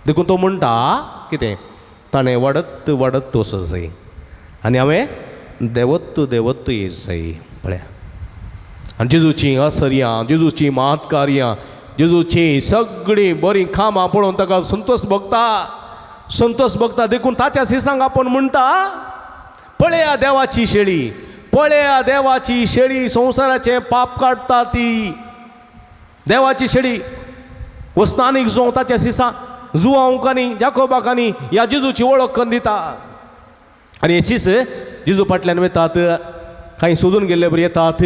C: देखून तो म्हणटा कितें, ताणें वाडत वाडत वचत जाय आनी हांवें देवत्त देवत्त येत जाय. पळया, आनी जेजूचीं असर्यां, जेजूचीं महत्कार्यां, जेजूचीं सगळीं बरीं कामां पळोवन ताका संतोश भोगता, संतोश भोगता. देखून ताच्या सिसांक आपूण म्हणटा, पळया देवाची शेळी, पळया देवाची शेळी, संवसाराचें पाप काडटा ती देवाची शेळी. वस्तानीक जो ताच्या सिसां जुआंवकांनी, जाकोबाकांनी ह्या जेजूची वळख करून दिता. आनी हे सीस जेजू फाटल्यान वतात, कांय सोदून गेल्ले बरी येतात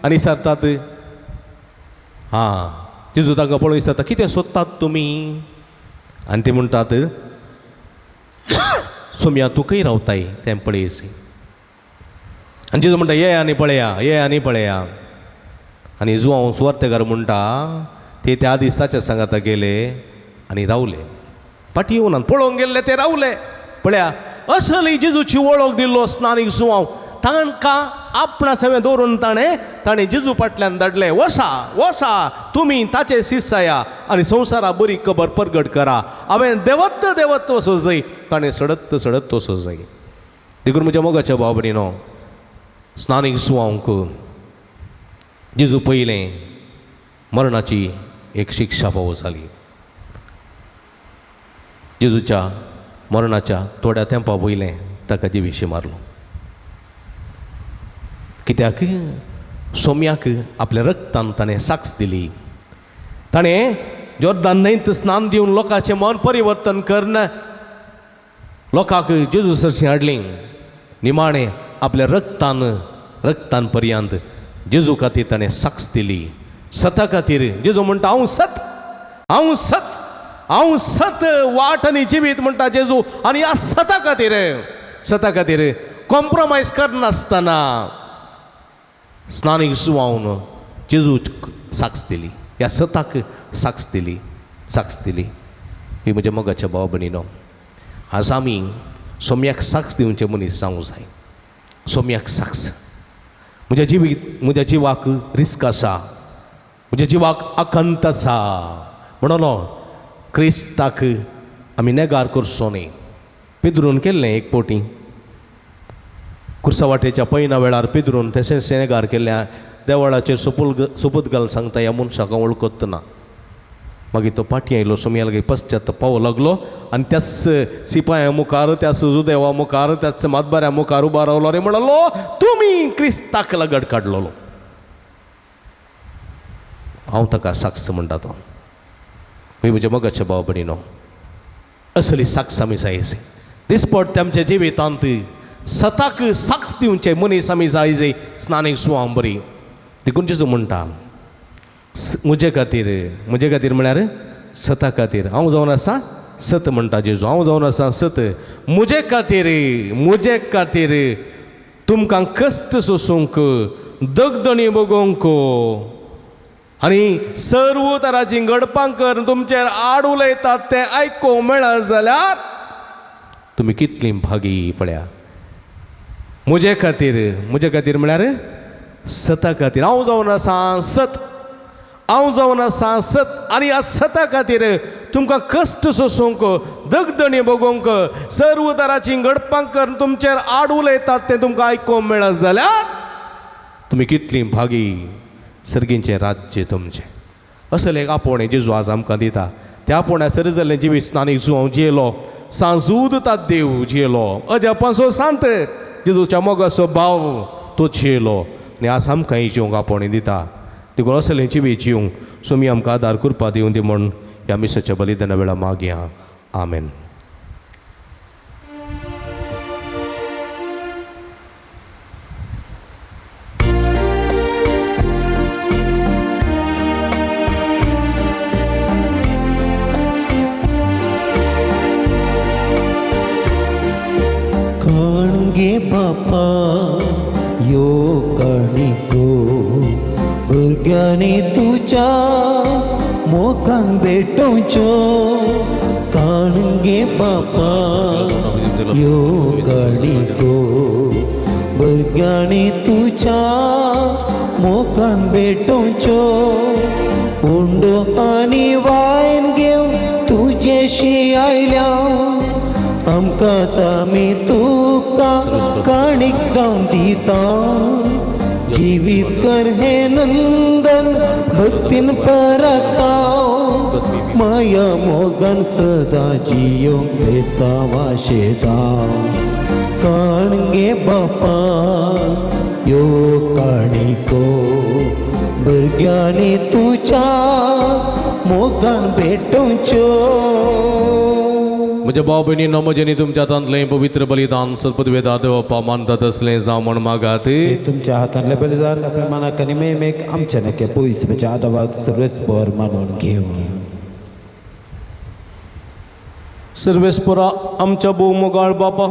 C: आनी विचारतात. हां, जेजू तांकां पळोवन विचारता, कितें सोदतात तुमी? आनी ते म्हणटात, सोम्या तूं खंय रावताय तें पळयसी. आनी जेजू म्हणटा, ये आनी पळया, ये आनी पळया. आनी जुआंव सुवार्तेकार म्हणटा, ते त्या दिसाच्या सांगाता गेले आनी रावले, फाटीं येवनात, पळोवंक गेल्ले ते रावले. पळया, असली जेजूची वळख दिल्लो स्नानीक जुआंव तांकां आपणा सवें दवरून ताणें ताणें जेजू फाटल्यान धाडले, वसा वसा तुमी ताचे शिसाया आनी संवसारा बरी खबर परगट करा. हांवें देवत्त देवत्त वचो जाय, ताणें सडत सडत वचो जाय. देखून म्हज्या मोगाच्या भाव भयणीनो, स्नानीक जुआंवक जेजू पयलें मरणाची एक शिक्षा फावो जाली. जेजूच्या मरणाच्या थोड्या तेंपा पयलें ताका जिविशी मारलो. कित्याक? सोम्याक आपल्या रक्तान ताणें साक्ष दिली. ताणें जोर्दान न्हंयत स्नान दिवन लोकांचें मन परिवर्तन करून लोकांक जेजू सरशीं हाडली. निमाणें आपल्या रक्तान, रक्तान पर्यंत जेजू खातीर ताणें साक्ष दिली. सता खातीर जेजू म्हणटा, हांव सत, हांव सत, हांव सत वाट आनी जिवीत म्हणटा जेजू. आनी ह्या सता खातीर, सता खातीर कॉम्प्रोमायज करनासतना स्नानीक जुआवन जेजू साक्ष दिली, ह्या सताक साक्ष दिली, साक्ष दिली. ही म्हज्या मोगाच्या भाव भयणीनो, आज आमी सोम्याक साक्ष दिवचे मनीस जावंक जाय. सोम्याक साक्ष. म्हज्या जिवीत, म्हज्या जिवाक रिस्क आसा, म्हज्या जिवाक आकांत आसा, म्हणून क्रिस्ताक आमी नेगार करचो न्ही. पिदरून केल्लें एक पोटी कुर्सावाटेच्या पयना वेळार पिदरून तशेंच नेगार केल्ल्या देवळाचेर सोपूत घाल सांगता, ह्या मनशाक हांव वळखत ना. मागीर तो पाटी आयलो, सोमया लागीं पश्चात पावो लागलो आनी त्याच सिपाया मुखार, त्याच जुदेवा मुखार, त्याच मातबाऱ्या मुखार उबो रावलो आनी म्हणलो, तुमी क्रिस्ताक लगड काडलेलो, हांव ताका साक्ष म्हणटा तो. म्हज्या मोगाच्या भाव भयणीनो, असली साक्ष आमी जाय. दिसपट आमच्या जिवितांत सताक साक्ष दिवचे मनीस आमी जाय जाय. स्नानीक सुवां बरी. देखून जेजू म्हणटा, म्हजे खातीर, म्हजे खातीर म्हळ्यार सता खातीर. हांव जावन आसा सत म्हणटा जेजू, हांव जावन आसा सत. म्हजे खातीर, म्हजे खातीर तुमकां कश्ट सोसूंक, दगदणी भोगोवंक आनी सर्व तराचीं घडपां करून तुमचेर आड उलयतात तें आयकूंक मेळत जाल्यार तुमी कितलीं भागी. पळया, म्हजे खातीर, म्हजे खातीर म्हळ्यार सता खातीर. हांव जावन आसा सत, हांव जावन आसा सत. आनी ह्या सता खातीर तुमकां कश्ट सोसूंक, दगदणी भोगोवंक, सर्व तराचीं घडपां करून तुमचेर आड उलयतात तें तुमकां आयकूंक मेळत जाल्यार तुमी कितलीं भागी, सर्गींचें राज्य तुमचें. असलें एक आपोवणें जेजू आज आमकां दिता. त्या आपोवण्या सर जाल्लें जिवीत स्नानीक जुआंव जियेलो, सांजूद देव जियेलो, अजापांचो सांत जेजूच्या मोगाचो भाव. तो जियेलो आनी आज आमकांय जिवंक आपोवणें दिता. देखून असलें जिवीत जिवंक सोमी आमकां आदार करपा दिवं दी म्हूण ह्या मिसाच्या बलिदाना वेळार मागया. आमेन.
B: काणगे बापा यो काणिको भुरग्यांनी तुज्या मोगान भेटोवच्यो. काणगे बापा यो काणिको भुरग्यांनी तुज्या मोगान भेटोवच्यो. उंडो आनी वायन घेवन तुजेशी आयल्या आमकां सामी तुका काणीक जावन दिता. जिवीत कर हे नंदन भक्तीन परता माया मोगन सदा जियोंक बेसावा शेदा. काणगे बापा यो काणिको भुरग्यांनी तुज्या मोगान भेटोवच्यो.
C: म्हज्या भाव भयणीनो, म्हजें तुमच्या हातांतलें पवित्र बलिदान सदपदवेदा देवपा मानता तसलें जावं म्हण मागात.
B: तुमच्या हातांतलें बलिदान आपल्या मनाक आनी मेमेक आमच्या नक्या पयस म्हज्या आदावाक सर्वेस्पर मानून घेवन.
C: सर्वेस्परा आमच्या भोव मोगाळ बापा,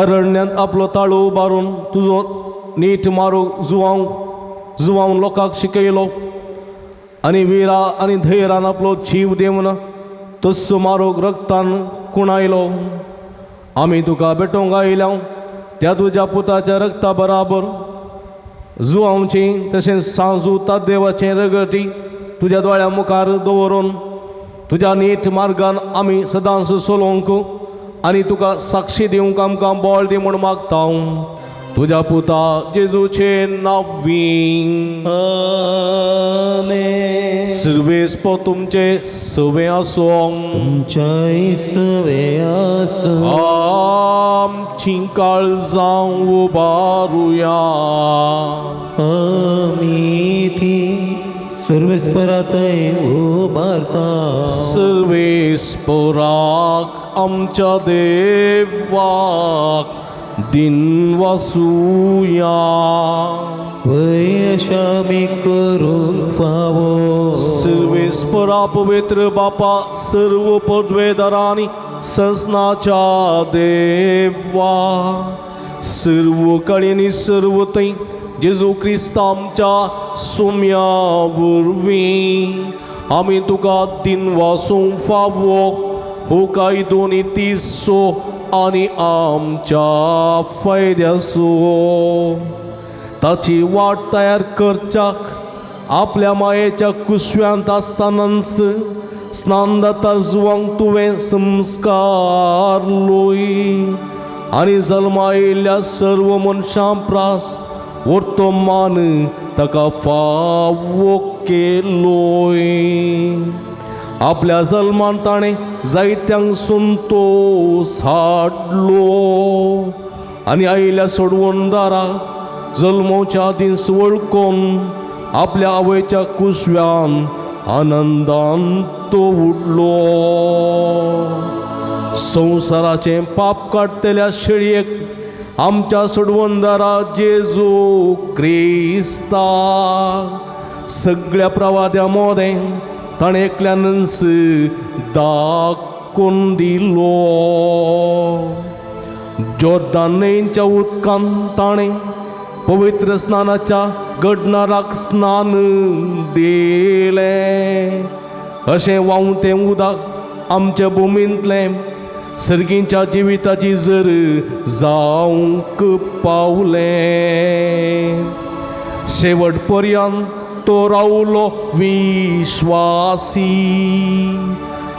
C: अरण्यांत आपलो ताळो उबारून तुजो नीट मारू जुवावन लोकांक शिकयलो आनी विरा आनी धैर्यान आपलो जीव दिवन तस्सो मारूक रक्तान कुणायलो. आमी तुका भेटोवंक आयल्या त्या तुज्या पुताच्या रक्ता बराबर जुवांवची तशेंच सांजू देवाचें रगटी तुज्या दोळ्या मुखार दवरून तुज्या नीट मार्गान आमी सदांच चलोवंक आनी तुका साक्षी दिवंक आमकां बळ दी म्हूण मागता. तुज्या पुता जेजूचे नांवी.
B: आमेन.
C: सर्वेस्पर तुमचे सवे आसूं.
B: तुमच्याय सवे आसूं.
C: आमची काळजां उबारुया.
B: आमी ती सर्वेस्परातय उबारता.
C: सर्वेस्पराक आमच्या देवाक दिनवासुया.
B: वय अशा आमी करूंक फावो.
C: सर्वेस्परा पवित्र बापा, सर्व पदवेदारांनी सजनाच्या देवा, सर्व कडेनी सर्व थंय जेजू क्रिस्त आमच्या सुम्या वरवीं आमी तुका दिनवासूंक फावो हो कायदो तिसो आनी आमच्या फायद्याचो. ताची वाट तयार करच्याक आपल्या मायेच्या कुसव्यांत आसतनाच स्नानदातार जुवांक तुवें संस्कारलोय आनी जल्मा आयिल्ल्या सर्व मनशां प्रास वर्तमान ताका फावो केलोय. आपल्या जल्मान ताणें जायत्यांक संतोस हाडलो आनी आयिल्ल्या सोडवणदाराक जल्मोवच्या आदींच वळखून आपल्या आवयच्या कुसव्यान आनंदान तो उडलो. संवसाराचें पाप काडटल्या शेळयेक आमच्या सोडवणदारा जेजू क्रिस्ता सगळ्या प्रवाद्या मोदें ताणें एकल्यानच दाखोवन दिलो. जोर्दान न्हंयच्या उदकान ताणें पवित्र स्नानाच्या घडणाराक स्नान दिलें. अशें व्हांवतें उदक आमच्या भुमींतलें सर्गींच्या जिविताची जर जावंक पावलें. शेवट पर्यंत तो रावलो विश्वासी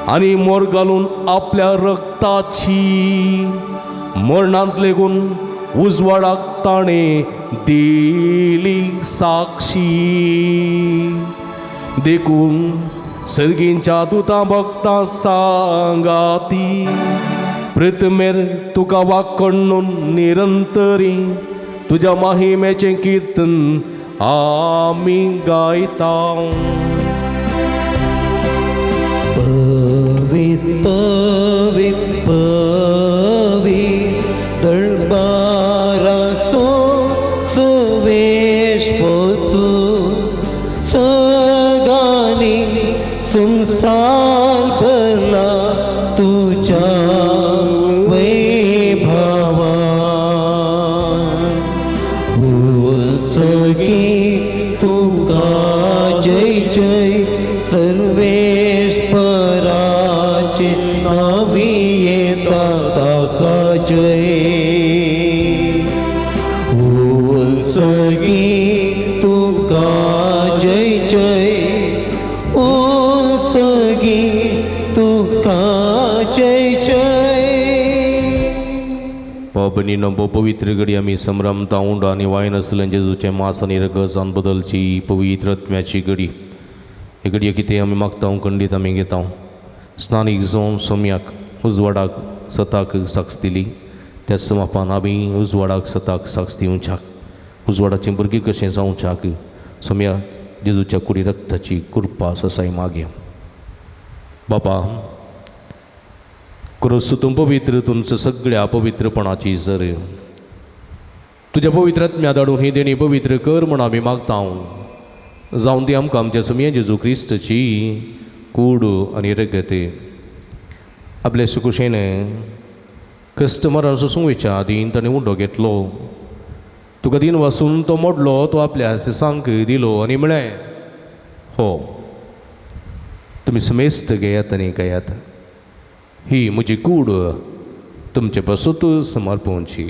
C: आनी मोर घालून आपल्या रक्ताची मरणांत लेगून उजवाडाक ताणें दिली साक्षी. देखून सर्गींच्या दुतां भक्तां सांगाती प्रथमेर तुका वाकडून निरंतरी तुज्या माहिमेचें किर्तन आमी गायता.
B: पवित पवित पवित दरबारासो सुवेश पोतू सगानी संसार भरला तुझ्या वैभवा सगी तुका जय जय सर्वेश पराचे नावी येता ताका जय सगी तुका जय जय ओ सगी तुका जय जय.
C: भाव भोव पवित्र घडी आमी संभ्रमता उंडो आनी वायन आसलें जेजूचें मास आनी रगत बदलची पवित्र आत्म्याची घडी. हे घडये कितें आमी मागता खंडीत आमी घेता. स्नानीक जावन सोम्याक उजवाडाक सताक साक्ष दिली त्या समापान आमी उजवाडाक सताक साक्ष दिवच्याक उजवाडाचीं भुरगीं कशें जावच्याक सोम्या जेजूच्या कुडी रक्ताची कृपा ससाय मागया. बापा क्रोस तूं पवित्र तुमचं सगळ्या पवित्रपणाची जर तुज्या पवित्र आत्म्या धाडून ही देणी पवित्र कर म्हूण आमी मागता. जावन ती आमकां आमच्या सोमया जेजू क्रिस्ताची कूड आनी रगत. आपले सुकुशेन कस्टमरान सोसूंक आदीं ताणें उंडो घेतलो तुका दिन वासून तो मोडलो तो आपल्या सिसांक दिलो आनी म्हळें हो तुमी समेस्त घेयात आनी घेयात ही म्हजी कूड तुमचे पासूत समर्पणची.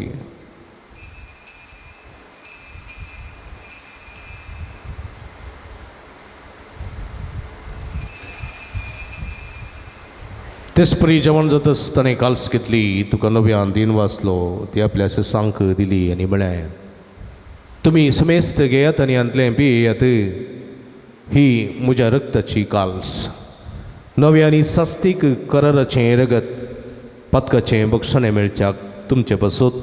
C: तेच परी जेवण जातच ताणें काल्स घेतली तुका नव्यान दिन वाचलो ती आपल्या सिसांक दिली आनी म्हळें तुमी समेस्त घेयात आनी हांतलें पियेयात ही म्हज्या रक्ताची काल्स नव्या आनी सास्तीक कराराचें रगत पातकाचें बक्षणें मेळच्याक तुमचे पासत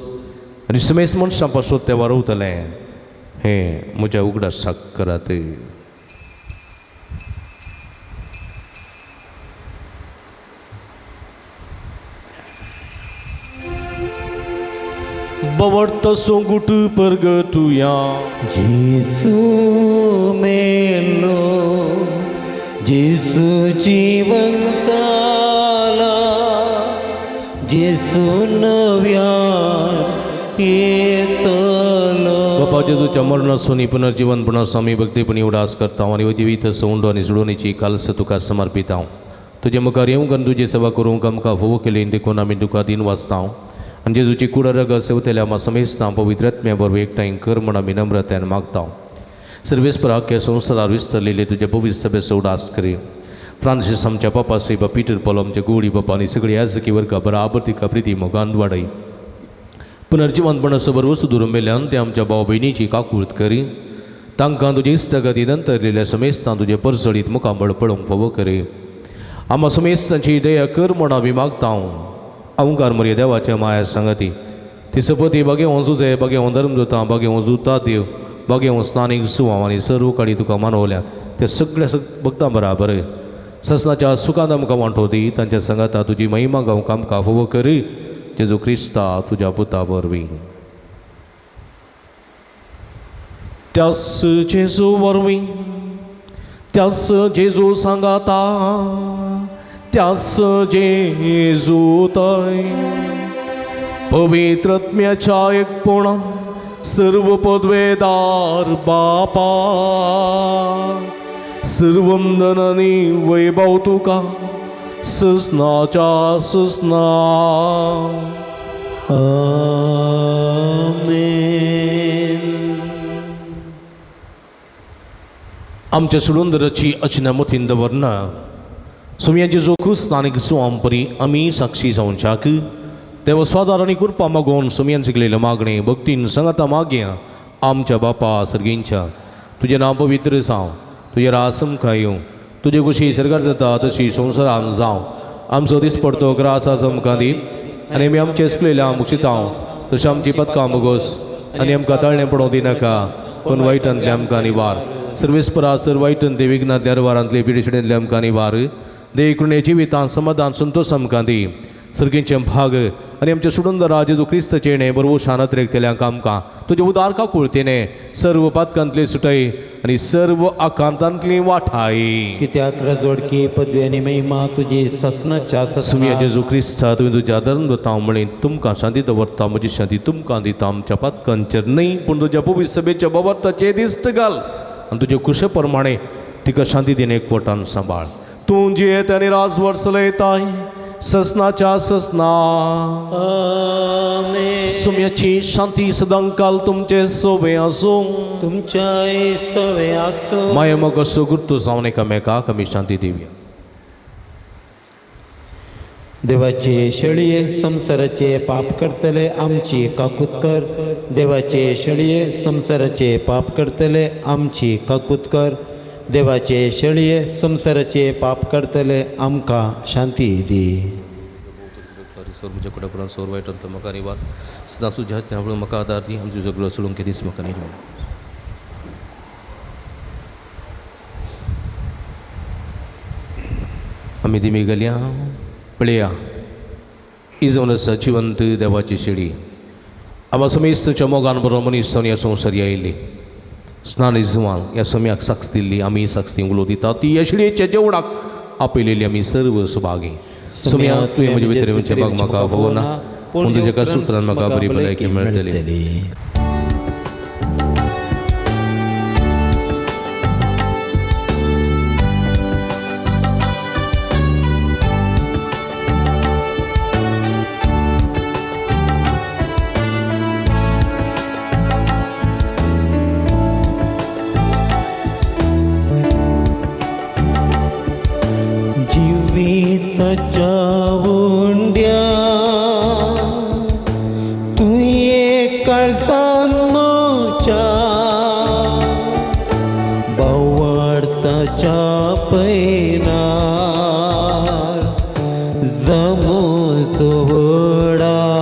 C: आनी समेस्त मनशां पासत तें वारवतलें हें म्हज्या उगडासाक करात. बवडतो सोंगूट परगटुया
B: जेसू मेलो जेसू जीवन साला जेसू नव्यान येतलो.
C: बापा जेजूच्या मरणासून पुनर्जीवनपणाचो आमी भक्तीपणी उडास करता आनी जिवीत सवंडो आनी जुळोवणेची कालस तुका समर्पिता. तुजे मुखार येवंक आनी तुजी सेवा करूंक आमकां फोव केली देखून आमी तुका दिन वाचता आनी जेजूची कूड रगत सेवतल्या आमा समेस्तां पवित्र आत्म्या बरोबर एकठांय कर म्हूण आमी नम्रतायेन मागता. सर्वेस्पर आख्या संवसारार विस्तरलेले तुज्या पवित्र सभेचो उडास करी. फ्रांसीस आमच्या पापा सायबा पिटर पॉल आमच्या गोडी बापा आनी सगळी याजकी वर्गा बराबर तिका प्रिती मोगान वाडय. पुनर्जिवंतपणाचो बरोबर दुरून मेल्यान ते आमच्या भाव भयणीची काकूळत करी. तांकां तुजी इश्टागती नंतरलेल्या समेस्तां तुजे परसळीत मुखामळ पळोवंक फावो करी. आमा समेस्तांची दया कर म्हूण आमी मागता. अवंकार मरे देवाच्या माया सांगती ती सपती बागेवन जुजे बागेवन धर्मदूतां बागेवन जुता देव बागेवन स्नानीक सुवाव आनी सर्व काडी तुका मानवल्यात ते सगळ्या भक्तां बराबर ससनाच्या सुखान आमकां वांटो दी. तांच्या सांगाता तुजी महिमा गावंक आमकां फावो करी. जेजू क्रिस्ता तुज्या पुता वरवीं. त्यास जेजू वरवीं त्यास जेजू सांगाता त्यास जेजू तय पवित्र आत्म्याच्या एकपणान सर्व पदवेदार बापा सर्वंदन आनी वैभव तुका ससनाच्या ससना.
B: आमेन.
C: आमच्या सुळुंदराची अचना मतीन दवरना सुमयाचे जो स्थानीक सुवांपरी आमी साक्षी जावच्याक देव स्वादार आनी कृपा मागोवन सुमयान शिकलेले मागणें भक्तीन सांगाता मागया. आमच्या बापा सर्गींच्या तुजें नांव पवित्र जावं तुजें रास आमकां येवं तुजे कुशी सरकार जाता तशी संवसारान जावं. आमचो दीस पडतो ग्रास आज आमकां दी आनी आमी आमचे चुकलेल्या मुक्षितांव तशें आमची पदकां मुगोस आनी आमकां ताळणें पडोवंक दिनाका पूण वायटांतले आमकां निवार. सर्वेस्परा सर वायटांतले विघ्नांतले अरवारांतले पिडेशिडेंतले आमकां निवार. देव जिवितान समाधान संतोष आमकां दी. सर्गींचे भाग आनी आमचे सुडून जेजू क्रिस्तचेणे बरोबर शानत रेखतल्यांक आमकां तुजे उदार काकुळतेने सर्व पातकांतली सुटय आनी सर्व आकांतांतली वाठाय.
B: कित्याक रजवडकी पदवी आनी महिमा तुजी ससनाच्या
C: सुमिया
B: ससना.
C: जेजू क्रिस्ता तुवें तुज्या धर्म दवरता म्हळें तुमकां शांती दवरता म्हजी शांती तुमकां दिता. आमच्या पातकांचेर न्हय पूण तुज्या पवित्र सभेच्या बवर्ताचे दिश्ट घाल आनी तुजे कुशे प्रमाणे तिका शांती दिन एकवटान सांबाळ. तूं जियेत आनी राजवट चलयताय ससनाच्या ससना.
B: आमेन.
C: सुम्याची शांती सदांकाल तुमचे सोबे आसूं.
B: तुमच्याय सवे आसो.
C: माया मग असो गुर्तू जावन एकामेकाक आमी शांती दिवया.
B: देवाचे शेळये संवसाराचे पाप करतले आमची काकूत कर. देवाचे शेळये संवसाराचे पाप करतले आमची काकूत कर. देवाचे शेळये संवसाराचे पाप करतले आमकां शांती दी.
C: सोर म्हज्या कुडाकुडान सोर वायट म्हाका निवार सदां सुज्या म्हाका आदार दी. आमचे सगळो सोडूंक दीस म्हाका निर्माण. आमी दिमी गेल्या पळया ही जावन आसा जिवंत देवाची शेळी. आमा समेस्तच्या मोगान बरो मनीस जावन ह्या संवसारी आयिल्ली स्नान जुवान ह्या सम्याक साक्ष दिल्ली आमी साक्ष उलो दिता ती ह्या शेळयेच्या जेवणाक आपयलेली आमी सर्व सुभागी. सुम्या तुवें म्हजे भितर येवचें भाग म्हाका ना पूण तुज्या एका सुत्रान म्हाका बरी भलायकी मेळटली.
B: जिविताच्या उंड्या तुये काळजान मोच्या बावडताच्या पैनार जमो सोडादार.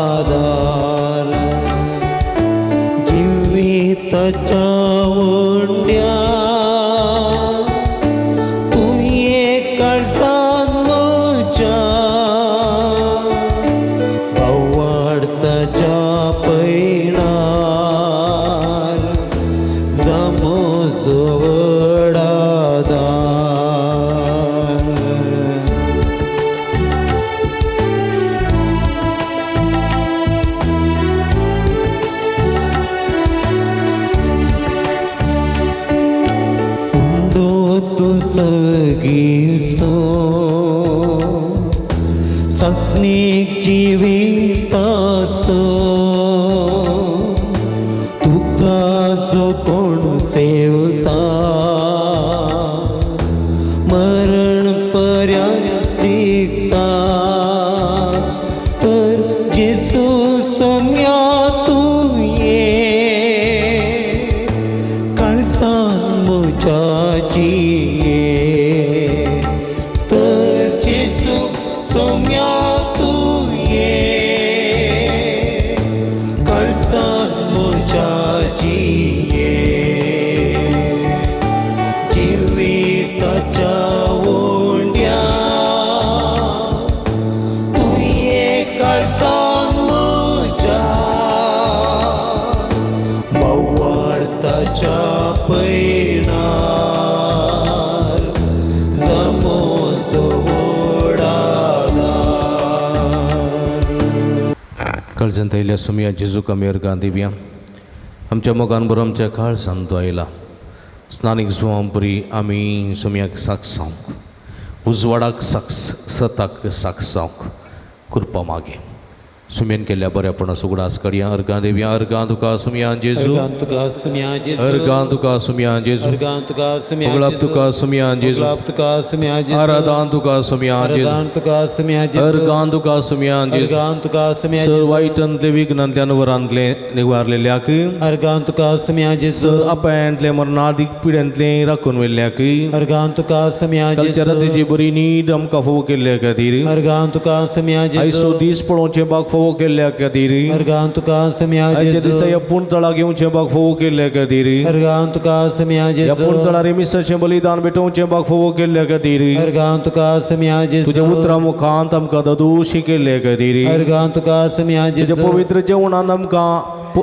B: जिविताच्या उंड्या तुये काळजान मोच्या बावडताच्या पैनार जमो सोडादार. उंडो तूं सगीसो ससनीक जिवितासो तुका जो कोण सेवता मरण पर्यंत जिखता. तर जेजू सम्या तूं ये काळजान म्हज्या जिये. तर जेजू सम्या तूं ये काळजान म्हज्या जिये. जिविताच्या उंड्या तुये काळजान म्हज्या बावडताच्या पैनार जमो सोडादार.
C: काळजांत आयिल्ल्या सुमया जेजूक आमी अर्गां दिवया. आमच्या मोगान बरो आमच्या काळजान तो आयला स्नानीक जुवांपरी आमी सुमयाक साक्ष जावंक उजवाडाक साक्ष सताक साक्ष जावंक कृपा मागे. सुमेन केल्ल्या बऱ्यापणाचो उगडास करया. अर्गां देवया, अर्गां तुका सुमयान जेजू.
B: अर्गां तुका सुमया जेजू.
C: अर्गां तुका सुमयान जेजू.
B: अर्गां तुका सुमया.
C: उगडाप तुका सुमयान जेजू.
B: गुलाब तुका सुमया जेजू.
C: आराधान तुका सुमयान जेजू.
B: अर्गां तुका सुमया जेजू.
C: अर्गां तुका सुमयान जेजू.
B: अर्गां तुका सुमया.
C: सर वायटांतले विघ्नांतल्यान वरांतले निवारलेल्याक.
B: अर्गां तुका सुमया जेजू.
C: सर अपायांतले मरणादीक पिड्यांतले राखून व्हेल्ल्याक.
B: अर्गां तुका सुमया
C: कालच्या
B: जेजू.
C: रातीची बरी न्हीद आमकां फावो केल्ल्या खातीर.
B: अर्गां तुका सुमया जेजू.
C: आयचो दीस पळोवचें बाग फावो केल्ल्या खातीर.
B: अर्गां तुका सुमया
C: आयच्या
B: जेजू.
C: दिसा ह्या पूण तळाक येवचें बाग फावो केल्ल्या खातीर.
B: अर्गां तुका सुमया
C: ह्या
B: जेजू.
C: पूण तळार मिसाचें बलिदान भेटोवचें बाग फावो केल्ल्या खातीर.
B: अर्गां तुका सुमया जेजू.
C: तुज्या उतरां मुखांत आमकां ददोशी केल्ले खातीर.
B: अर्गां तुका सुमया
C: तुज्या
B: जेजू.
C: पवित्र जेवणान आमकां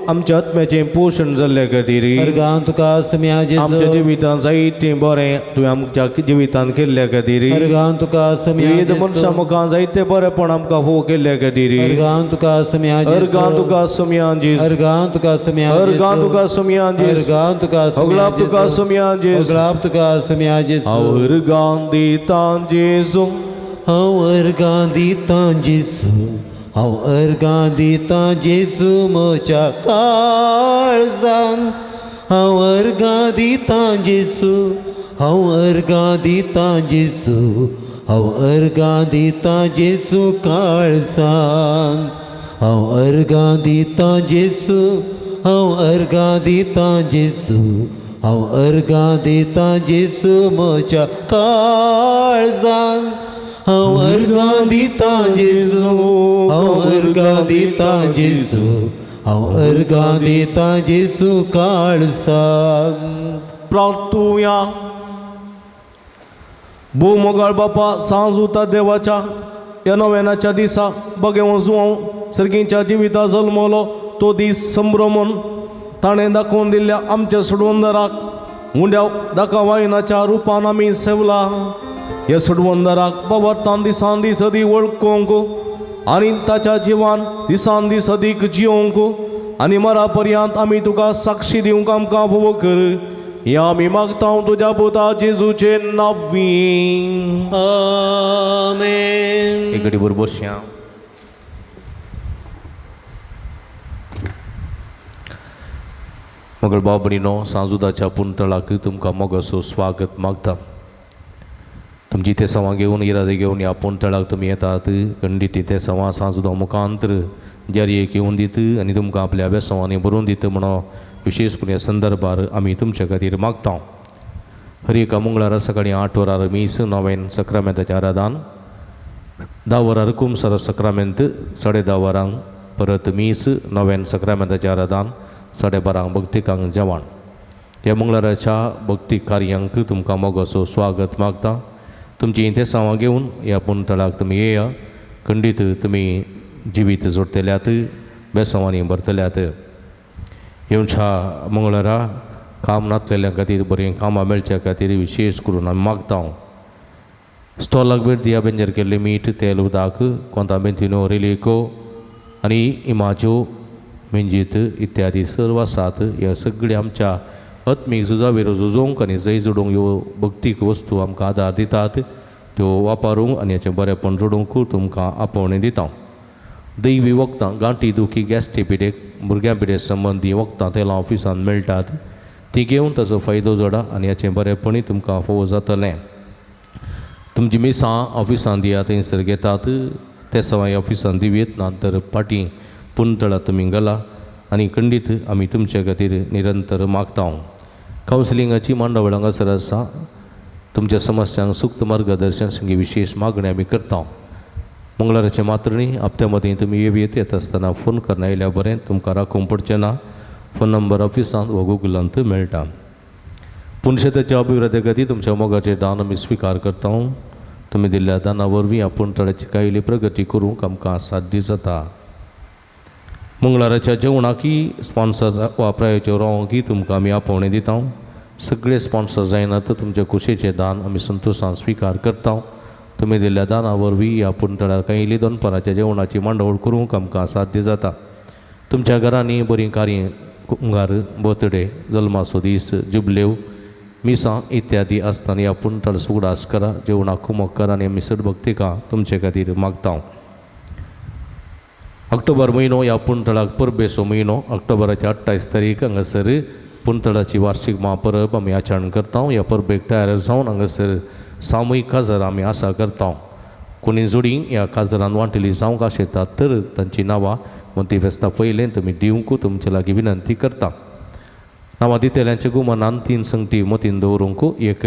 C: आमच्या आत्म्याचें पोशण जाल्ले खातीर.
B: अर्गां तुका सुमया जेजू.
C: आमच्या जिवितांत जायतें बरें तुवें आमच्या जिवितांत केल्ल्या खातीर.
B: अर्गां तुका सुमया
C: विविध
B: जेजू.
C: मनशां मुखार जायते बरेपण आमकां फावो केल्ल्या खातीर.
B: अर्गां तुका सुमया जेजू.
C: अर्गां तुका सुमयान जेजू.
B: अर्गां तुका सुमया
C: अर्गां
B: जेजू.
C: तुका सुमयान जेजू.
B: अर्गां तुका सुमया
C: अगलाब तुका
B: जेजू.
C: सुमयान जेजू.
B: अगलाब तुका सुमया जेजू.
C: हांव अर्गां दितां जेजू.
B: हांव अर्गां दितां जेजू. हांव अर्गां दितां जेजू म्हज्या काळजान. हांव अर्गां दितां जेजू. हांव अर्गां दितां जेजू. हांव अर्गां दितां जेजू काळजान. हांव अर्गां दितां जेजू. हांव अर्गां दितां जेजू. हांव अर्गां दितां जेजू म्हज्या काळजान. हांव अर्गां दितां जेजू. हांव अर्गां दितां जेजू. हांव अर्गां दितां जेजू काळजान.
C: प्रार्थुया. भोव मोगाळ बापा, सांज उता देवाच्या ह्या नव्यानाच्या दिसा बगे जुवांव सर्गींच्या जिविता जल्मलो तो दीस संभ्रमून ताणें दाखोवन दिल्ल्या आमच्या सोडवंदराक उंड्या दाका वायनाच्या रुपान आमी सेवला. ह्या सोडवंदराक बाबरतान दिसान दीस अदीक वळखूंक आनी ताच्या जिवान दिसान दीस अदीक जियोंक आनी मरा पर्यंत आमी तुका साक्षी दिवंक आमकां फावो कर, ह्या आमी मागता तुज्या पुता जेजूचे नांवी.
B: आमेन.
C: एक घडी बरोबर बसया. मगळ भाव भयणीनो, सांजुदाच्या पुंतळाक तुमकां मोगाचो स्वागत मागता. तुमची ते सवां घेवन इरादे घेवन ह्या पुंतळाक तुमी येतात. खंडीत ते सवां सांजुदा मुखांतर जारी घेवन दित आनी तुमकां आपल्या बेसवांनी बरोवन दित म्हणून विशेश करून ह्या संदर्भार आमी तुमच्या खातीर मागता. हर एका मंगळारा सकाळीं 8 वरार मीस, नवेन सक्रामेंताचें आराधन, 10 वरार कुमसर सक्रामेंत, 10:30 वरांक परत मीस, नवेन सक्रामेंताचें आराधन, 12:30 भक्तिकांक जेवण. ह्या मंगळाराच्या भक्ती कार्यांक तुमकां मोगाचो स्वागत मागता. तुमची इंतेसांवां घेवन ह्या पुंतळाक तुमी येया. खंडीत तुमी जिवीत जोडटल्यात, बेसांवांनी भरतल्यात. येवच्या मंगळारा काम नातलेल्या खातीर बरीं कामां मेळच्या खातीर विशेश करून आमी मागता. स्टॉलाक भेट दिया. बेंजर केल्लें मीठ, तेल, उदक, कोंता बेंतिनो, रेलिको आनी इमाज्यो, मेंजीत इत्यादी सर्व आसात. ह्या सगळें आमच्या आत्मीक झुजा झुजोवंक आनी जय जोडूंक ह्यो भक्तीक वस्तू आमकां आदार दितात. त्यो वापरूंक आनी हाचें बरेंपण जोडूंक तुमकां आपोवणें दिता. दैवी वखदां, गांठी दुखी, गॅस्ट्री पिडेक, भुरग्यां पिडे संबंदी वखदां तेलां ऑफिसांत मेळटात. ती घेवन ताचो फायदो जोडा आनी हाचें बरेंपणूय तुमकां फावो जातलें. तुमची मिसां ऑफिसांत दिया, थंयसर घेतात. ते सवाय ऑफिसांत दिवयेत ना तर फाटीं पुंतळा तुमी गेला आनी खंडीत आमी तुमचे खातीर निरंतर मागता. कावन्सिलिंगाची मांडावळ हांगासर आसा. तुमच्या समस्यांक सुक्त मार्गदर्शन संगी विशेश मागणी आमी करता. मंगळाराचें मात्र न्ही, हप्त्या मदीं तुमी येत येता आसतना फोन करना आयल्यार बरें, तुमकां राखूंक पडचें ना. फोन नंबर ऑफिसांत वा गुगलांत मेळटा. पुनशेताच्या अभिवृद्धी खातीर तुमच्या मोगाचें दान आमी स्विकार करता. तुमी दिल्ल्या दाना वरवीं आपूण तळ्याची कायली प्रगती करूंक आमकां साध्य जाता. मंगळाराच्या जेवणाकी स्पॉन्सर वा प्रायोजक रावंकी तुमकां आमी आपोवणें दिता. सगळे स्पॉन्सर जायना तर तुमच्या खुशयेचें दान आमी संतोशान स्विकार करता. तुमी दिल्ल्या दाना वरवीं आपूण तळ्यार कांय दनपाराच्या जेवणाची मांडावळ करूंक आमकां साध्य जाता. तुमच्या घरांनी बरीं कार्यां, कुंगार, बर्थडे, जल्माचो दीस, जुबलेव, मिसां इत्यादी आसतना आपूण तळ उगडास करा, जेवणाक कुमक करा आनी आमी सड भक्तिका तुमचे खातीर मागता. ऑक्टोबर म्हयनो ह्या पुणतळाक परबेचो म्हयनो. ऑक्टोबराची 28 तारीख हांगासर पुणतळाची वार्षीक म्हापरब आमी आचरण करता. ह्या परबेक तयार जावन हांगासर सामुहीक काजार आमी आसा करता. कोणी जोडी ह्या काजरान वांटेली जावंक आशेतात तर तांची नांवां मोती फेस्ता पयलें तुमी दिवंक तुमचे लागीं विनंती करता. नांवां दितल्यांच्या गुमनान 3 संगती मतीन दवरूंक. एक,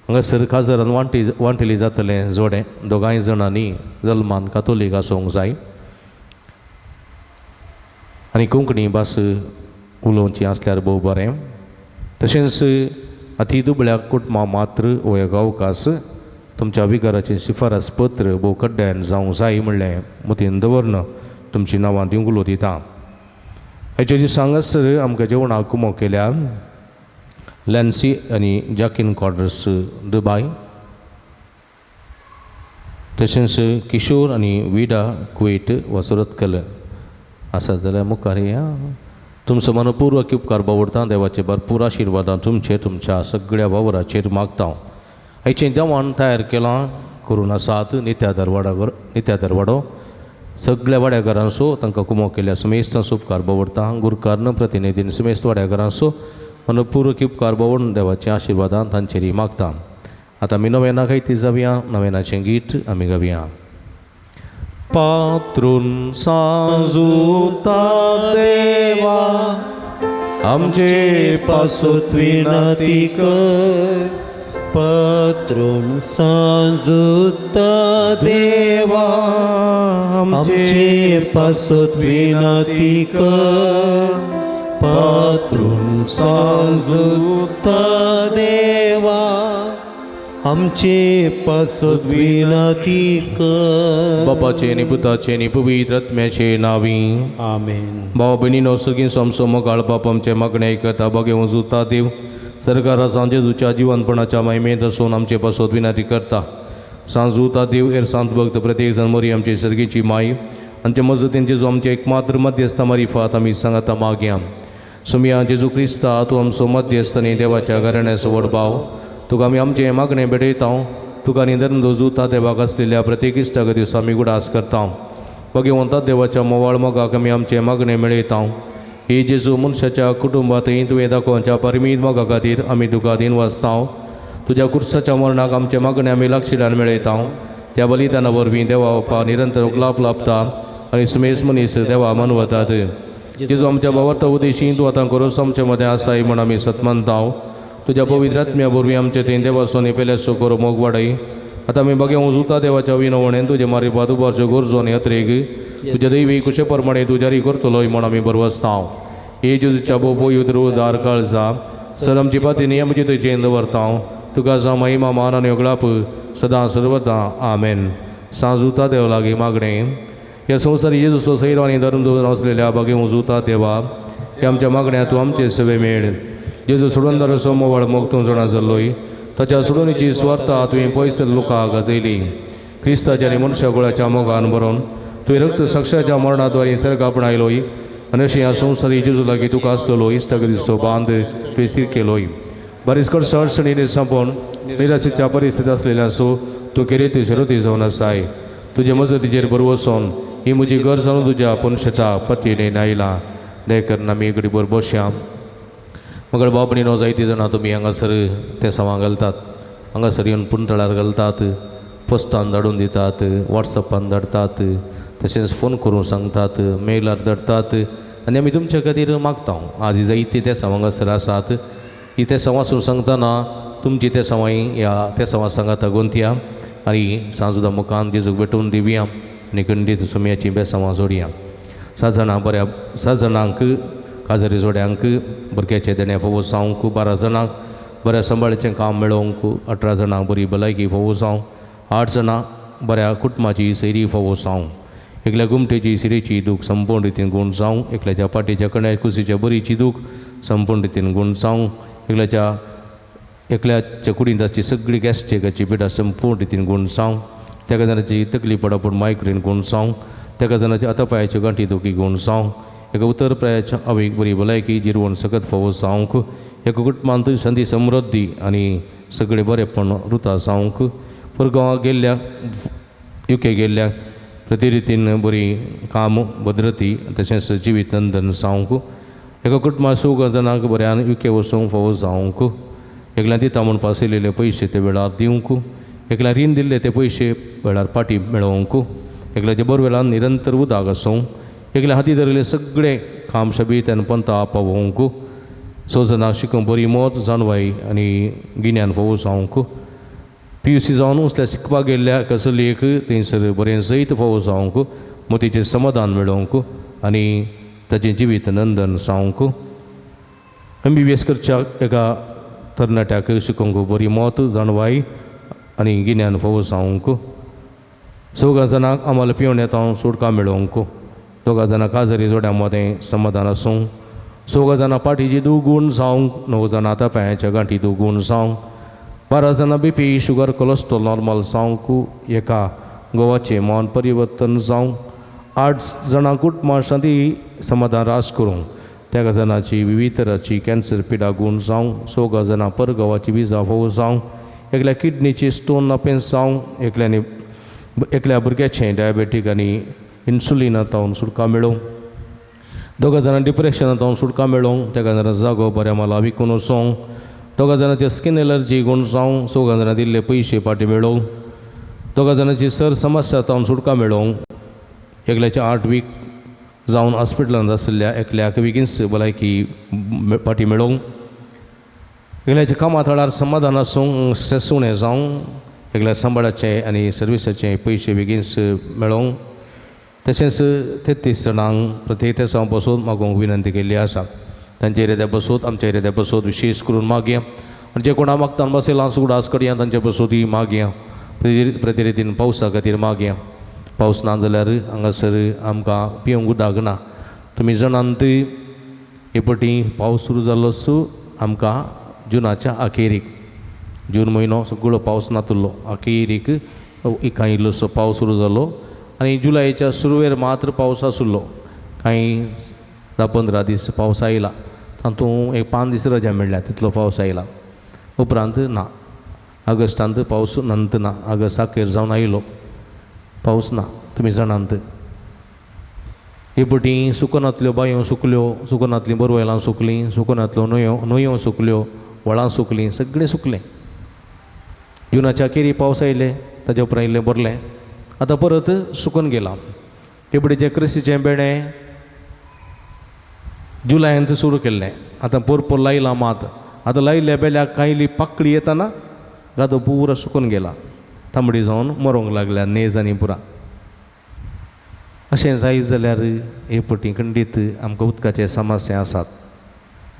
C: हांगासर काजरान वांटेली जातलें जोडें दोगांय जाणांनी जल्मान कातोलीक आसूंक जाय आनी कोंकणी भास उलोवची आसल्यार भोव बरें. तशेंच अती दुबळ्या कुटुंबा मात्र हो एक अवकाश तुमच्या विगाराचें शिफारस पत्र भोव कड्ड्यान जावंक जाय म्हणलें मतीन दवरन तुमची नांवां दिवंक उलो दिता. हाचे दिसा हांगासर आमकां जेवणाक कुमो केल्या लॅन्सी आनी जाकीन क्वाड्रस दुबाय, तशेंच किशोर आनी विडा कुवेट वसरतकल आसा जाल्यार मुखार या. तुमचो मनपूर्वक उपकार बावडता. देवाचे भरपूर आशिर्वादां तुमचेर तुमच्या सगळ्या वावराचेर मागता. हाचें जेवण तयार केलां करून आसात नित्या दरवाडो सगळ्या वाड्याघरांचो तांकां कुमो केल्या समेस्तांचो उपकार बावडता. गुरकार प्रतिनिधीन समेस्त वाड्याघरांचो मनपूर्वक उपकार बावडून देवाचे आशिर्वादां तांचेर मागता. आतां आमी नव्याना खायती जावया. नव्यानाचें गीत आमी गावया. पात्रून सांजुता देवा आमचे
B: पासूत विनंती कर, पत्रून सांजुता देवा आमचे पासूत विनंती कर, पत्रून सांजुता देवा आमचे पासूत विनंती कर.
C: बापाचे आनी पुताचे आनी पवित्र आत्म्याचे नावी
B: आमेन.
C: भाव भयणीनो, सगळीं सोमसो मोगाळ बाप आमचे मागणें आयकता. बागे वजुता देव सरकारा सांजेजूच्या जिवनपणाच्या मायमेंत आसून आमचे पासत विनंती करता. सांजुता देव एर सांत भक्त प्रत्येक जण मोरी आमची सर्गीची माय आमचे मजतीन जेजू आमचे एकमात्र मध्यस्थ मारिफात आमी सांगाता मागया. सुमिया जेजू क्रिस्ता तूं आमचो मध्यस्थ आनी देवाच्या घराण्याचो व्हड भाव, तुका आमी आमचें मागणें भेटयता. तुका आनी धर्म दोजुता देवाक आसलेल्या प्रत्येक इश्टाक दिवसा आमी गुडास करता. भगवंता देवाच्या मोवाळ मोगाक आमी आमचें मागणें मेळयता. ही जेजू मनशाच्या कुटुंबांतय तुवें दाखोवच्या परमीत मोगा खातीर आमी तुका दीन वाचता. तुज्या कुर्साच्या मरणाक आमचें मागणें आमी लागशिल्ल्यान मेळयता. त्या बलिदाना वरवीं देवा बापा निरंतर लाभ लाभता आनी समेस मनीस देवा मनवतात. जेजू आमच्या भावार्थ उदेशी तूं आतां करोस आमचे मदें आसाय म्हूण आमी सतमानता. तुज्या पवित्र आत्म्या वरवीं आमचे थंय देवाचो आनी पेल्याचो करो मोग वाडय. आतां आमी बगे वजुता देवाच्या विनवणेन तुजे मारिफात उबारच्यो गरजो आनी अत्रेग तुज्या दैवी कुशे प्रमाणे तूं जारी करतलोय म्हूण आमी बरवसता. हे जेजूच्या बोपो युद्र उदार काळजा सर आमची पाती आमची तुजेन दवरता. तुका जावं महिमा मान आनी उगडाप सदां सर्वदां. आमेन. सांजुता देव लागीं मागणें. ह्या संवसारी जेजूचो सैरो आनी धर्म दवरून आसलेल्या बागे वजुता देवा ह्या आमच्या मागण्या तूं आमचे सवे मेळ. जेजू सोडूनदाराचो मोवाळ मोग तूं जाणा जाल्लोय ताच्या सोडूनीची स्वार्था तुवें पयस लोकांक गाजयली. क्रिस्ताच्या आनी मनशा गुळाच्या मोगान बरोवन तुवें रक्त साक्षाच्या मरणाद्वारे सर्ग आपणायलोय आनी अशें ह्या संवसारी जेजू लागीं तुका आसलेलो इश्टागतीचो बांद तुवें स्थीर केलोय. बरीच कडसो अडचणींनी सोंपोवन निराशेच्या परिस्थिती आसलेल्यांचो तूं केरेती शिरोती जावन आसाय. तुजे मजतीचेर बरवसून ही म्हजी गरज जावन तुज्या पनशेता पतीने आयला. देखून आमी घडीभर बसया. मगर बाबणीनो, जायतीं जाणां तुमी हांगासर ते सवां घालतात, हांगासर येवन पुंतळार घालतात, पोस्टान धाडून दितात, वॉट्सॅपान धाडटात, तशेंच फोन करून सांगतात, मेलार धाडटात आनी आमी तुमच्या खातीर मागता. आज जायतीं तेसांव हांगासर आसात. ही तेसांव वाचून सांगतना तुमची तेसांवां ह्या तेसांवां सांगाता गोंतया आनी सांजुदा मुखान जेजूक भेटोवन दिवया आनी खंडीत सुमयाचीं बेसांवां जोडया. 7 जाणां बऱ्या 7 जाणांक काजरी जोड्यांक भुरग्याचें देणें फावो जावंक, 12 जाणांक बऱ्या सांबाळचें काम मेळोवंक, 18 जाणांक बरी भलायकी फावो जावं, 8 जाणां बऱ्या कुटुंबाची सैरी फावो जावं, एकल्या गुमटेची सिरेची दूख संपूर्ण रितीन गूण जावं, एकल्याच्या पाटीच्या कण्या कुशीच्या बरीची दूख संपूर्ण रितीन गूण जावं, एकल्याच्या कुडींत आसची सगळी गॅस्ट्रिकाची पिडा संपूर्ण रितीन गूण जावं, तेका जाणाची तकली पडप पूण मायग्रेन गूण जावं, तेका जाणाची आतापायाच्यो गांठी दुखी गूण जावं, एका उतर प्रायाच्या आवयक बरी भलायकी जिरवण सकत फावो जावंक, एका कुटुंबांत संदी समृद्धी आनी सगळें बरेंपण रुता जावंक, परगांवाक गेल्ल्या युके गेल्ल्या प्रती रितीन बरी काम भद्रती तशेंच जिवीत नंदन जावंक एका कुटुंबा चौग जाणांक बऱ्यान युके वचूंक फावो जावंक एकल्यान दिता म्हूण पासयलेले पयशे ते वेळार दिवंक एकल्यान रीण दिल्ले ते पयशे वेळार पाटी मेळोवंक एकल्याच्या बोरवेलान निरंतर उदक आसूं एकल्या हाती धरिल्लें सगळें काम शबीत आनी पंता पावोवंक सो जाणांक शिकूंक बरी मत जाणवाय आनी गिन्यान फावो जावंक पी यू सी जावन उसल्या शिकपाक गेल्ल्या एका चलयेक थंयसर बरें जैत फावो जावंक मोतीचें समाधान मेळोवंक आनी ताचें जिवीत नंदन जावंक एम बी बी एस करच्या एका तरणाट्याक शिकोवंक बरी मत जाणवाय आनी गिन्यान फावो जावंक चौगां जाणांक आम्हाला पिवण्यात हांव सुटका मेळोवंक दोगां जाणां काजारी जोड्या मदें समाधान आसूं चौगां जाणां पाठीची दुगूण जावंक णव जाणां आतां पांयाच्या गांठी दुगूण जावंक 12 जाणां B P sugar cholesterol normal जावंक एका गोवाचें मन परिवर्तन जावंक 8 जाणां कुटुंबां शांती समाधान रास करूंक तेगा जाणांची विविध तराची कॅन्सर पिडा गूण जावंक चौगां जाणां परगांवाची विजा फावो जावंक एकल्या किडनीची स्टोन नापेंस जावंक एकल्यानी एकल्या भुरग्याचें डायबेटीक आनी इन्सुलिना तावन सुटका मेळोवंक दोगां जाणां डिप्रेशना तावन सुटका मेळोवंक तेगा जाणां जागो बऱ्या माला विकून वचोंक दोगां जाणांचे स्कीन एलर्जी गूण जावंक चौगां जाणां दिल्ले पयशे फाटीं मेळोवंक दोगां जाणांची सर समस्या तावन सुटका मेळोवंक एकल्याचे 8 वीक जावन हॉस्पिटलांत आशिल्ल्या एकल्याक बेगीनच भलायकी फाटीं मेळोवंक एकल्याच्या कामा थळार समाधान आसूंक स्ट्रेस उणें जावंक एकल्या सांबाळाचे आनी सर्विसाचे पयशे बेगीनच मेळोवंक तशेंच 33 जाणांक प्रत्येक तेसांव बसून मागोवंक विनंती केल्ली आसा. तांच्या इराद्या बसून आमच्या इराद्या बसून विशेश करून मागया आनी जे कोणा मागतान बसयलां सुडास करया तांचे बसून मागया प्रतिरितीन पावसा खातीर मागया. पावस ना जाल्यार हांगासर आमकां पिवंक उदक ना. तुमी जाणात हे पटी पावस सुरू जाल्लो सो आमकां जुनाच्या अखेरीक जून म्हयनो सगळो पावस नातुल्लो अखेरीक कांय इल्लोसो पावस सुरू जालो आनी जुलयच्या सुरवेर मात्र पावस आसुल्लो. कांय 10-15 दीस पावस आयला तातूंत एक 5 दीस रजा मेळ्ळ्या तितलो पावस आयला. उपरांत ना ऑगस्टांत पावस नंत ना ऑगस्ट अखेर जावन आयलो पावस ना. तुमी जाणात हे पटी सुकनातल्यो बांयो सुकल्यो सुकनातलीं बोरवेलां सुकलीं सुकनातल्यो न्हंयो सुकल्यो व्हळां सुकलीं सगळें सुकलें. जुनाच्या अखेरी पावस आयले ताज्या उपरांत इल्लें भरलें आतां परत सुकून गेलां. हे पटी क्रिस्तीचें बेणें जुलयांत सुरू केल्लें आतां पोरपोर लायलां मात आतां लायिल्ल्या बेल्याक कांयली पाकळी येताना गादो पुरो सुकून गेला तांबडी जावन मरोंक लागल्या नेज आनी पुरा. अशें जायत जाल्यार हे पटी खंडीत आमकां उदकाचे समस्या आसात.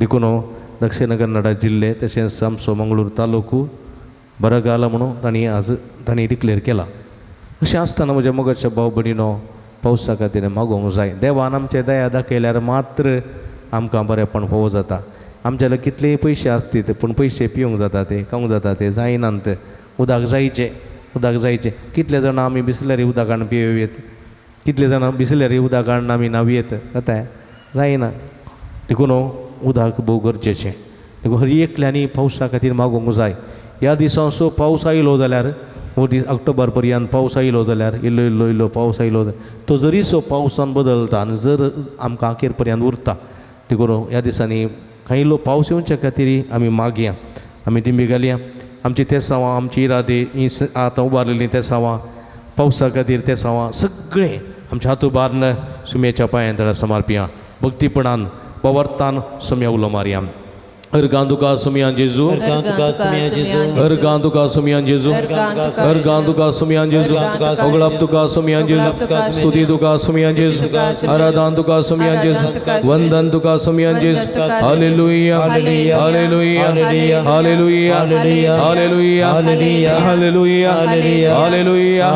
C: देखून दक्षिण कन्नडा जिल्ले तशेंच आमचो मंगळूर तालुको बरगाल म्हणून तांणी आज तांणी डिक्लेर केला. अशें आसतना म्हज्या मोगाच्या भाव भयणीनो पावसा खातीर मागोवंक जाय. देवान आमचे दया दाखयल्यार मात्र आमकां बरेंपण फावो जाता. आमच्या लागीं कितलेय पयशे आसतीत पूण पयशे पिवंक जाता ते खावंक जाता ते जायनात. उदक जायचें उदक जायचें. कितले जाणां आमी बिसलरी उदक हाडून पियेवयेत कितले जाणां बिसलरी उदक हाडून आमी न्हावयेत जाता जायना. देखून उदक भोव गरजेचें. देखून हर एकल्यांनी पावसा खातीर मागोवंक जाय. ह्या दिसांचो पावस आयलो जाल्यार हो दीस ऑक्टोबर पर्यंत पावस आयलो जाल्यार इल्लो इल्लो इल्लो पावस आयलो जाल्यार तो जरीसो पावसान बदलता आनी जर आमकां अखेर पर्यंत उरता. देखून ह्या दिसांनी कांय इल्लो पावस येवच्या खातीर आमी मागया आमी दिंबी घालया. आमची तेसांवां आमची इरादे ही आतां उबारलेलीं तेसांवां पावसा खातीर तेसांवां सगळें आमच्या हात उबारून सुम्याच्या पांयां तळा समर्पिया भक्तीपणान पवर्तान सुम्या उलो मारया. अर्गां तुका सुमयान जेजू
B: अर्गां तुका सुमयान जेजू
C: अर्गां तुका सुमयान जेजू अर्गां तुका सुमयान जेजू ओगळाप तुका सुमयान जेजू स्तुती तुका सुमयान जेजू आराधन तुका सुमयान जेजू वंदन तुका सुमयान जेजू. Hallelujah hallelujah hallelujah hallelujah hallelujah hallelujah hallelujah hallelujah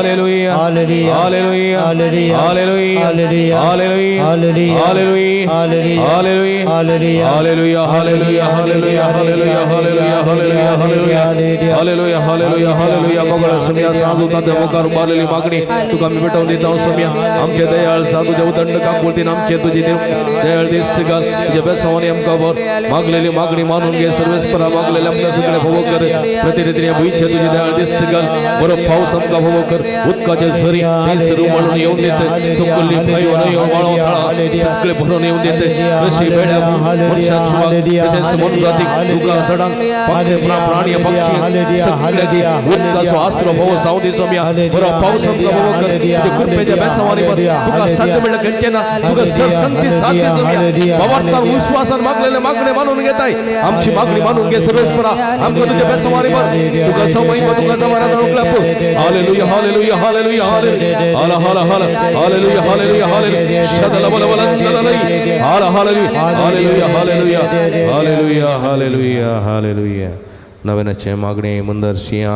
C: hallelujah hallelujah hallelujah hallelujah hallelujah
B: Hallelujah.
C: Hallelujah hallelujah hallelujah hallelujah hallelujah hallelujah hallelujah hallelujah hallelujah hallelujah. मोगळ सुमिया Sanju तांच्या मुखार उबारलेली मागणी तुका आमी पेटोवन दिता सुमिया. आमचे दयाळ सा तुज्या उदंड काकुळतीन आमचे तुजी देव दयाळ दिस्त घाल. तुज्या बेसावानी आमकां भर मागलेली मागणी मानून घे. सर्वेस्परा मागलेले आमकां सगळे फोवो कर. प्रतिरितीने भुंयचे तुजी दयाळ दिस्त घाल. बरो पावस आमकां फोवो कर. उदकाचे झरी थंयसर उमळून येवन दित. सुकुल्ली भंयो न्हंयो व्हाळो थळां सगळे भरून येवन दित. कृषी बेड्या मनशा जिवाक तशेंच मोनजातीक रुखां झाडांक पाखले प्राणी पक्षी सगळ्याक उदकाचो आसरो भोव जावं दी सोम्या. बरो पावस आमकां भोव कर. तुज्या कृपेच्या बेसावानी भर. तुका साध्य म्हणल्यार खंयचें ना. तुका सरसंती साध्य सोम्या. भावार्थान विश्वासान मागलेले मागणे मानून घेताय. आमची मागणी मानून घे सर्वेस्परा. आमकां तुज्या बेसावानी भर. तुका समय तुका जमाना उकलाप. Hallelujah hallelujah hallelujah hallelujah हाला हाला हाला हालेलुया हालेलुया हालेलुया शदल बल बल दललई हाला hallelujah hallelujah hallelujah hallelujah hallelujah hallelujah. नव्यानाचे मागणे मुंदर शिया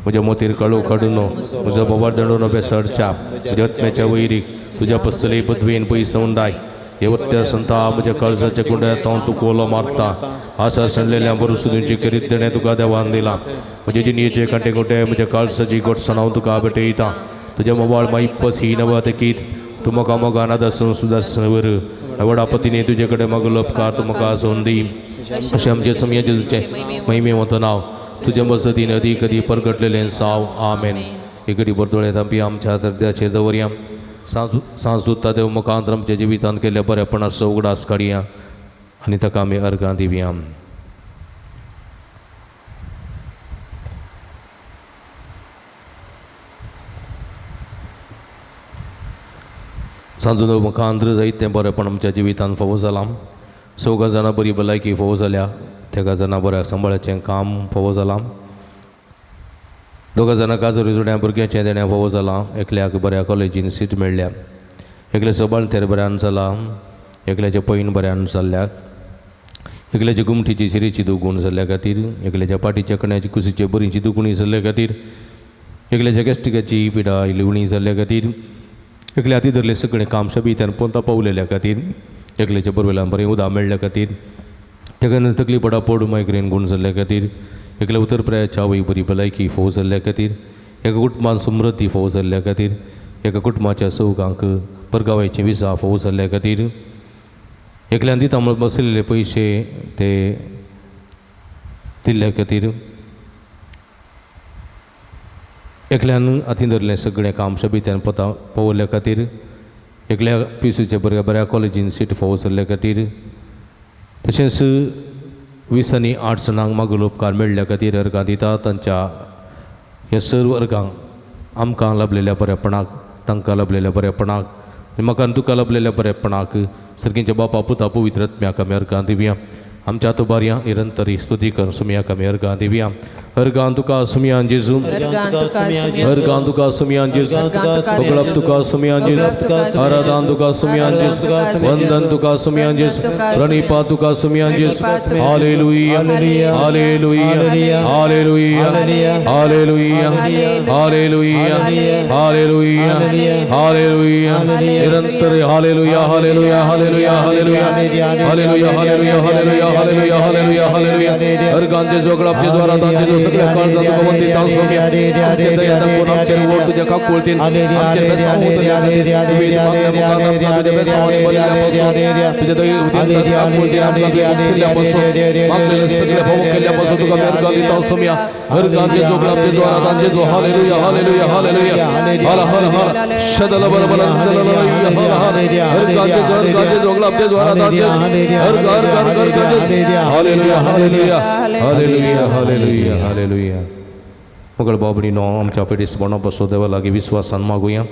C: म्हज्या मोतीर काळू काडून म्हजो बोबार दंडून बेसडच्या म्हज्या आत्म्याच्या वैरीक तुज्या पसतली पदवेन पयस उंडाय. हे वत्या संता म्हज्या काळजाच्या कुंड्यात हांव तूं कोलो मारता. आसा सांडलेल्या बरोसुदींची करीत देणें तुका देवान दिलां. म्हजे जिणयेचे कांटे कुंटे म्हज्या काळजाची गोडसाण हांव तुका भेटयता. तुज्या मोबाळ माईपस ही नवा तेकीत तूं म्हाका मोगान आदासून सुद्दां वर व्हडा पतीने तुजे कडेन मागलो उपकार तूं म्हाका आसून दी. अशें आमचे समयाचें तुजें महिमे वता नांव तुजे मजतीन अदीक अदीक परगटलेलें साव. आमेन. इकडी बरदोळे तांपी आमच्या हृदयाचेर दवरया. सांजूता देव मुखांत आमच्या जिवितांत केल्ल्या बरेपणाचो उगडास काडया आनी ताका आमी अर्गां दिवया. सांजू मुखांत जायत तें बरेपण आमच्या जिवितांत फावो जालां. चौगां जाणां बरी भलायकी फावो जाल्या. तेगा जाणां बऱ्या सांबाळाचें काम फावो जालां. दोगां जाणां काजर जुड्या भुरग्यांचें देणें फावो जालां. एकल्याक बऱ्या कॉलेजीन सीट मेळ्ळ्या. एकल्याचो बाळंतेर बऱ्यान जालां. एकल्याचें पैन बऱ्यान जाल्ल्या. एकल्याच्या गुमटीची शिरेची दुगूण जाल्ल्या खातीर. एकल्याच्या पाटीच्या कण्याची कुशीचे बरीची दुखणी जाल्ल्या खातीर. एकल्याच्या गॅस्ट्रिकाची पिडा इल्ली उणी जाल्ल्या खातीर. एकल्या हाती धरलें सगळें काम शबीत्यान पोंता पावलेल्या खातीर. एकल्याच्या बरवेल्यान बरें उदक मेळ्ळ्या खातीर. तेका तकली पडा पड मायग्रेन गुण जाल्ल्या खातीर. एकल्या उतर प्रायाच्या आवय बरी भलायकी फोव जाल्ल्या खातीर. एका कुटुंबान समृद्धी फोव जाल्ल्या खातीर. एका कुटुंबाच्या चौगांक परगांवाची विजा फोव जाल्ल्या खातीर. एकल्यान दिता म्हणून बसलेले पयशे ते दिल्ल्या खातीर. एकल्यान हातीन धरलें सगळें काम शबित्यान पता पावयल्ल्या खातीर. एकल्या पिसूच्या बऱ्या बऱ्या कॉलेजीन सीट फावो जाल्ल्या खातीर. तशेंच 20 आनी 8 जाणांक मागलो उपकार मेळ्ळ्या खातीर अर्गां दिता. तांच्या ह्या सर्व अर्गांक आमकां लाभलेल्या बरेपणाक तांकां लाभलेल्या बरेपणाक आनी म्हाका आनी तुका लाभलेल्या बरेपणाक सर्गींच्या बापा पुता पवित्र आत्म्याक आमी अर्गां दिवया. आमच्या आतोबारया निरंतर स्तुती कर सुमयाक आमी अर्गां दिवया. अर्गां तुका सुमयान जेजू. अर्गां तुका सुमयान जेजू. पगळप तुका सुमयान जेजू. आराधन तुका सुमयान जेजू. वंदन तुका सुमयान जेजू. प्रणिपा तुका सुमयान जेजू. Hallelujah hallelujah hallelujah hallelujah hallelujah hallelujah hallelujah. निरंतर hallelujah hallelujah hallelujah hallelujah hallelujah hallelujah hallelujah hallelujah hallelujah hallelujah. अर्गां जेजू अगळाप जेजू आराधन जेजू. सगळ्या काळजांत तुका वंदिता सोम्या. आमचे दया दाखोवन आमचेर वोट तुज्या काकुळतीन आमचेर बेसांव उतरल्या खातीर. तुवें मागल्या मुखार आमकां तुज्या बेसांवांनी भरिल्ल्या पासून तुज्या दये काकुळतीन आमकां तुवें उपसिल्ल्या पासून मागलेले सगळे फावो केल्ल्या पासून तुका आमी अर्गां दिता सोम्या. अर्गां जेजू अगळाप जेजू आराधन जेजू. हालेलुया हालेलुया हालेलुया हाला हाला हाला शदल बल बल दल हाला हाला. अर्गां जेजू अर्गां जेजू अगळाप जेजू आराधन जेजू. अर्गां अर्गां अर्गां जेजू. Hallelujah hallelujah hallelujah hallelujah hallelujah. मगळ बाबडीनो आमच्या पेडीस म्हणो बसो देवा लागीं विस्वासान मागुया.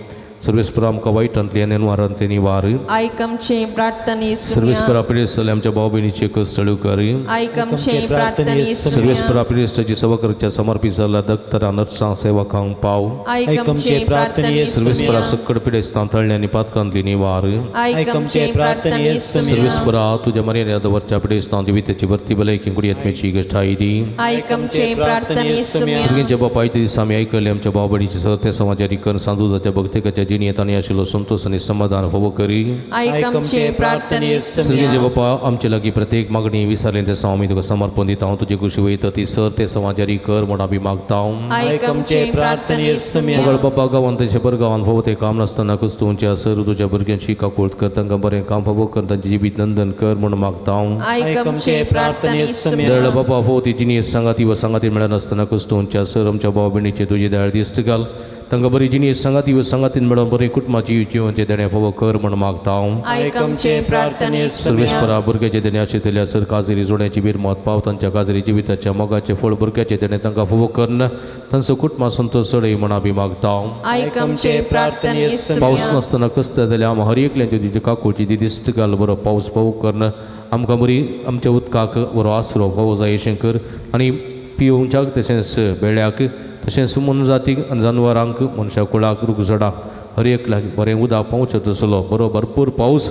C: सर्वेस्परा आमकां वायटांतली आनी अनवारांतली निवार.
E: आयक आमचे प्रार्थने.
C: सर्वेस्परा पिडेस्त जाल्ल्या आमच्या भाव भयणीचे कश्ट कर.
E: आयक आमचे प्रार्थने.
C: सर्वेस्परा पिडेस्ताची सेवा करच्या समर्पित जाल्ल्या दत्तरां नर्सां सेवकांक पाव.
E: आयक आमचे प्रार्थने.
C: सर्वेस्परा सक्कड पिडेस्तां तळण्या आनी पातकांतली निवार.
E: आयक आमचे प्रार्थने.
C: सर्वेस्परा तुज्या मर्यादा दवरच्या पिडेस्तां जिविताची भरती भलायकी कुडी आत्म्याची गश्टाई दी.
E: आयक आमचे प्रार्थने.
C: सर्गींच्या बापाय दिसा आमी आयकले आमच्या भाव भयणीचे सर्व समाजारी कर सांजूदाच्या भक्तिकाच्या जिणेंत आनी आशिल्लो संतोश आनी समाधान फावो करी.
E: आयक आमचे प्रार्थने.
C: सर्गेचे बापा, आमचे लागीं प्रत्येक मागणी विसरलें ते आमी तुका समर्पण दिता. तुजे कुशी वयता ती सर ते सवा जारी कर म्हूण आमी मागता.
E: आयक आमचे प्रार्थने.
C: मगळ बाबा, गांवांत तशें बर गांवांत फावो तें काम नासतना क्रिस्तूंच्या सर तुज्या भुरग्यांची काकूळट कर, तांकां बरें काम फावो कर, तांचें जिवीत नंदन कर म्हूण मागता.
E: आयक आमचे प्रार्थने.
C: दयाळ बाबा, फावो ती जिनीस सांगाती व सांगाती मेळनासतना क्रिस्तूंच्या सर आमच्या भाव भयणीचे तुजी दयाळ दिस्त घाल, तांकां बरी जिनीस सांगाती व सांगातीन मेळोवन बरें कुटुंबाची जिवन ते देणें फावो कर म्हूण मागता.
E: आयक आमचे प्रार्थने.
C: सर्वेस्परा, भुरग्याचे देणे आशिल्ल्या सर काजरी जोड्याची बिरमत पाव, तांच्या काजरी जिविताच्या मोगाचे फळ भुरग्याचे देणे तांकां फावो करून तांचो कुटुंबा संतोष चडय म्हूण आमी मागता.
E: आयक आमचे प्रार्थने.
C: पावस नासतना कस्त जाल्यार आम हर एकल्याची तुजी काकुळची ती दिस्त घाल, बरो पावस पावो करून आमकां बरी आमच्या उदकाक बरो आसरो फावो जाय अशें कर आनी पिवोवच्याक तशेंच बेळ्याक तशेंच मोनजातीक आनी जानवरांक मनशा कुळाक रूख झाडांक हर एकल्याक बरें उदक पावचें तसलो बरो भरपूर पावस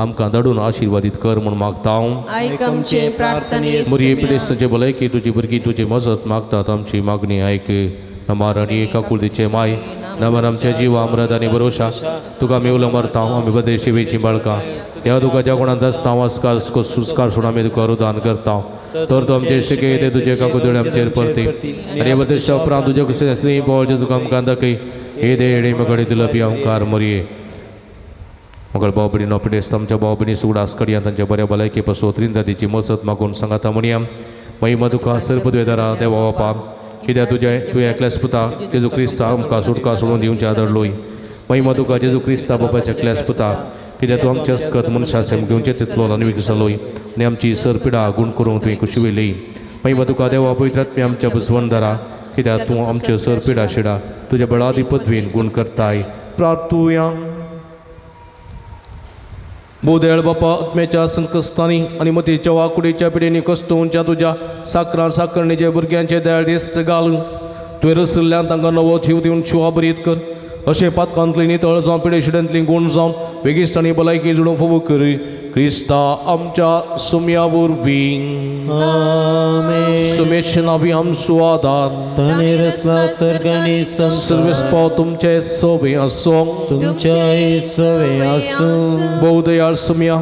C: आमकां धाडून आशिर्वादीत कर म्हूण मागता.
E: आयक आमचे प्रार्थने.
C: मुरये पिडेस्तांचे भलायकी तुजी भुरगीं तुजी मजत मागतात, आमची मागणी आयक. नमार आनी काकुळतीचे माय, नमार आमच्या जिवा अमृत आनी भरोशा, तुका आमी उलो मारता. आमी बदे शिवेची बाळकां ह्या तुका ज्या कोणाक आसता वास्कार सुस्कार सोडून आमी तुका रुदान करता. तर तूं आमचे शिके ते तुजे काकुदळे आमचेर परती आनी ह्या देशा उपरांत तुजे कुशीन आसली बोळ जेजू आमकां दाखय. हे देणे मगडे दिलपी ओंकार मोरये. मगळ भाव भयणीनो, पिडेस्त आमच्या भाव भयणी सुगडास कडया तांच्या बऱ्या भलायके पासून त्रिंदादीची मसत मागून सांगाता म्हणया. महिमा तुका सर्पद्वेदारा देवा बापा, कित्याक तुजें तुवें एकल्याच पुता जेजू क्रिस्ता आमकां सुटका सोडून दिवच्या धाडलोय. महिमा तुका जेजू क्रिस्ता बापाच्या एकल्याच पुता, कित्याक तूं आमच्या अस्कत मनशा सेम घेवचे तितलो आनी विकसलोय आनी आमची सर पिडा गूण करूंक तुवें कुशी वयली. महिमा तुका देवा पवित्र आत्म्या आमच्या बुजवणदारा, कित्याक तूं आमच्यो सर पिडा शिडा तुज्या बळादी पदवीन गूण करताय. प्रार्थुया. बोदयाळ बापा, आत्म्याच्या संकस्तांनी आनी मतीच्या वाकुडीच्या पिडेनी कश्टोवच्या तुज्या साकरान साकरणीचे भुरग्यांचे दयाळ दिस्त घाल. तुवें रसल्ल्यान तांकां नवो जीव दिवन शिवाबरीत कर. अशें पातकांतली नितळ जावन पिडेशिड्यांतली गूण जावन बेगीस्त आनी भलायकी जुडून फावो कर क्रिस्ता आमच्या सुम्या वरवीं. सुमेश नावी आमचो आदार,
B: ताणें रचला सर्ग आनी
C: सर्वेस्पाव तुमचे सवे आसो.
B: तुमच्या सवे आसूं.
C: भोवदयाळ सुम्या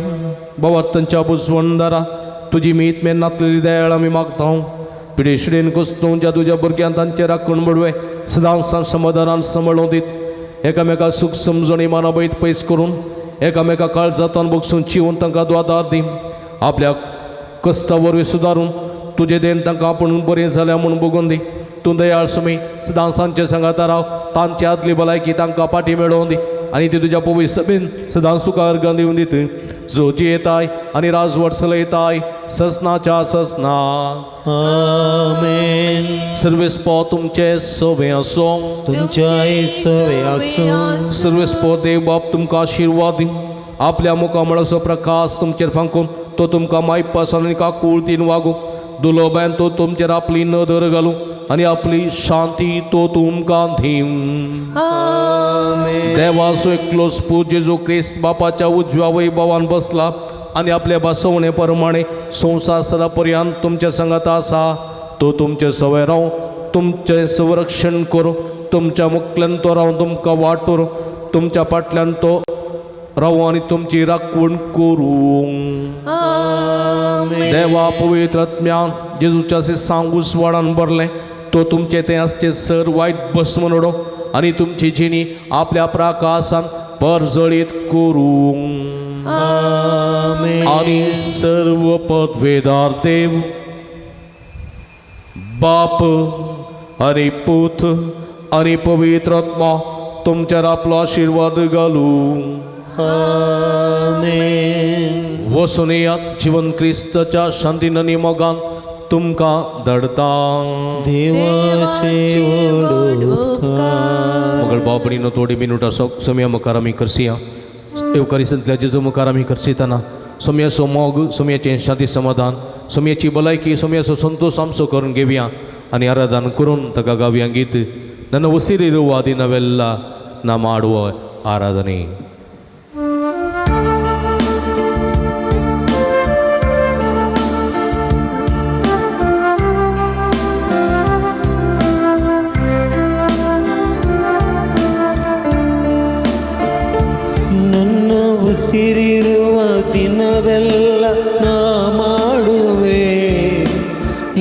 C: भावार्थांच्या बुजवणदारा, तुजी मीत मेन नातलेली दयाळ आमी मागता. पिडेशिडेन कुस्तूंच्या तुज्या भुरग्यान तांचे राखण बडवे सदांच समाधानान सांबाळून दीत, एकामेका सूख समजणी मानाबयत पयस करून एकामेका काळजातान बगसून चिवून तांकां आदार दी. आपल्या कश्टा वरवीं सुदारून तुजें देण तांकां आपूण बरें जाल्या म्हूण बगून दी. तूं दयाळ सुमी सदांच तांचे सांगाता राव, तांची आदली भलायकी तांकां पाटी मेळोवन दी आनी ती तुज्या पवित्र सभेन सदांच तुका अर्गां दिवन दित, जो जियेताय आनी राजवट चलयताय ससनाच्या ससना.
B: आमेन.
C: सर्वेस्पो तुमचे सवे आसो.
B: तुमच्या सवे आसूं.
C: सर्वेस्पो देव बाप तुमकां आशिर्वाद दी, आपल्या मुखामळाचो प्रकाश तुमचेर फांकून तो तुमकां मायपासान आनी काकुळतीन वागूं. दुलोब्यान तो तुमचेर आपली नदर घालूं आनी आपली शांती तो तुमकां दीं. देवाचो एकलोच पूत जेजू क्रिस्त बापाच्या उजव्या वैभवान बसला आनी आपल्या बसवणे प्रमाणे संवसार सदा पर्यंत तुमच्या सांगाता आसा. तो तुमचे सवय राव, तुमचें संरक्षण करूं, तुमच्या मुखल्यान तो रावन तुमकां वाटोर, तुमच्या फाटल्यान तो रावूं आनी तुमची राखवण करूं. देवा पवित्र आत्म्या जेजूच्या सांग उजवाडान भरलें तो तुमचे तें आसचे सर वायट भस्म उडो आनी तुमची जिणी आपल्या प्रकाशान परजळीत करूं. आनी सर्व पदवेदार देव बाप आनी पूत आनी पवित्र आत्मा तुमचेर आपलो आशिर्वाद घालूं. वचून येयात जिवन क्रिस्ताच्या शांतीन आनी मोगान तुमकां धाडता.
B: देवाचे व्हड उपकार.
C: मगळ भाव भयणीनो, थोडी मिनुटां सोम्या मुखार आमी करसिया. येवकारिस्तांतल्या जेजू मुखार आमी करसितना सोम्याचो मोग, सोम्याचें शांती समाधान, सोम्याची भलायकी, सोम्याचो संतोश आमचो करून घेवया आनी आराधन करून ताका गावया गीत ನನ್ನ ಉಸಿರಿರುವ ದಿನವೆಲ್ಲ ನಾ ಮಾಡುವ ಆರಾಧನೆ.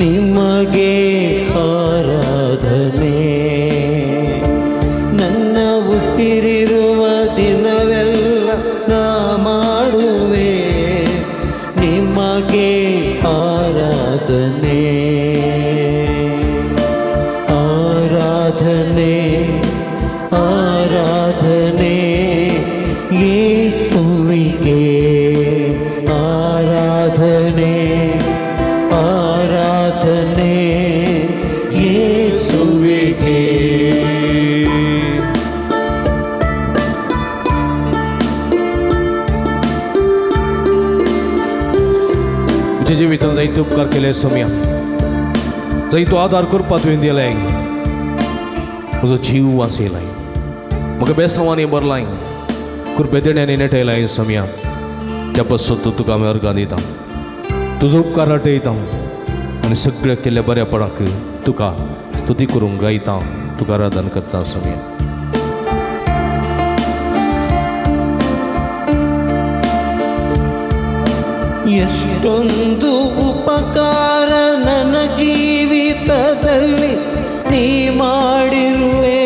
B: ನಿಮಗೆ ಆರಾಧನೆ. ನನ್ನ ಉಸಿರಿರುವ ದಿನವೆಲ್ಲ ನಾ ಮಾಡುವೆ ನಿಮಗೆ ಆರಾಧನೆ. ಆರಾಧನೆ ಆರಾಧನೆ ಯೇಸುವಿಗೆ, ಆರಾಧನೆ ಆರಾಧನೆ ಯೇಸುವಿಗೆ.
C: म्हज्या जिवितान जायते उपकार केले सोम्या, जायतो आदार करपा तुवें दिलाय, म्हजो जीव वाचयलाय, म्हाका बेसांवांनी भरलाय, कृपे देण्यांनी नेटयलाय सोम्या. त्या पासून तूं तुका आमी अर्गां दिता, तुजो उपकार आठयता आनी सगळें केल्ल्या बऱ्यापणाक तुका स्तुती करूंक गायता, तुका आराधन करता सोम्या.
B: ಎಷ್ಟೊಂದು ಉಪಕಾರ ನನ್ನ ಜೀವಿತದಲ್ಲಿ ನೀ ಮಾಡಿರುವೆ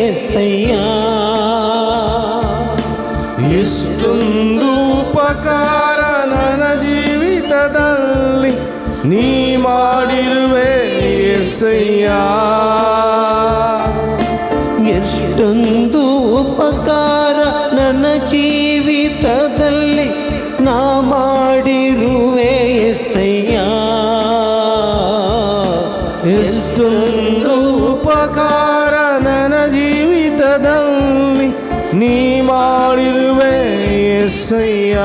B: ಎಸ್ಸಯ್ಯ.
F: ಎಷ್ಟೊಂದು ಉಪಕಾರ ನನ್ನ ಜೀವಿತದಲ್ಲಿ ನೀ ಮಾಡಿರುವೆ ಎಸ್ಸಯ್ಯ.
B: ಎಷ್ಟೊಂದು ಉಪಕಾರ ನನ್ನ ಜೀವಿತದಲ್ಲಿ ನಾ ಮಾಡಿರುವೆ ಎಸ್ಸಯ್ಯ.
F: ಎಷ್ಟೊಂದು ಉಪಕಾರ ನನ್ನ ಜೀವಿತದಲ್ಲಿ ನೀ ಮಾಡಿರುವೆ ಎಸ್ಸಯ್ಯ.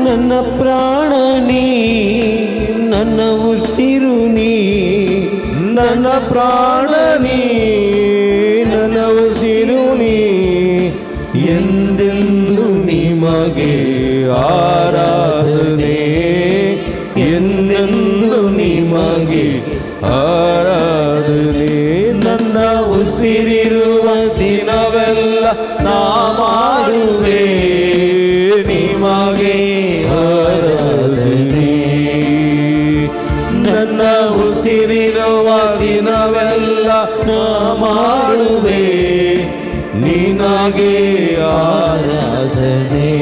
B: ನನ್ನ ಪ್ರಾಣ ನೀ, ನನ್ನ ಉಸಿರು ನೀ,
F: ನನ್ನ ಪ್ರಾಣ ನೀ, ನನ್ನ ಉಸಿರು ನೀ, ಎಂದೆಂದು ನಿಮಗೆ ಆರಾಧನೆ, ಎಂದೆಂದು ನಿಮಗೆ ಆರಾಧನೆ.
B: ನನ್ನ ಉಸಿರಿರುವ ದಿನವೆಲ್ಲ ನಾ ಮಾಡುವೆ ನಿಮಗೆ ಆರಾಧನೆ. ನನ್ನ ಉಸಿರಿರುವ ದಿನವೆಲ್ಲ ನಾ ಮಾಡುವೆ ನಿನಗೆ ಆರಾಧನೆ.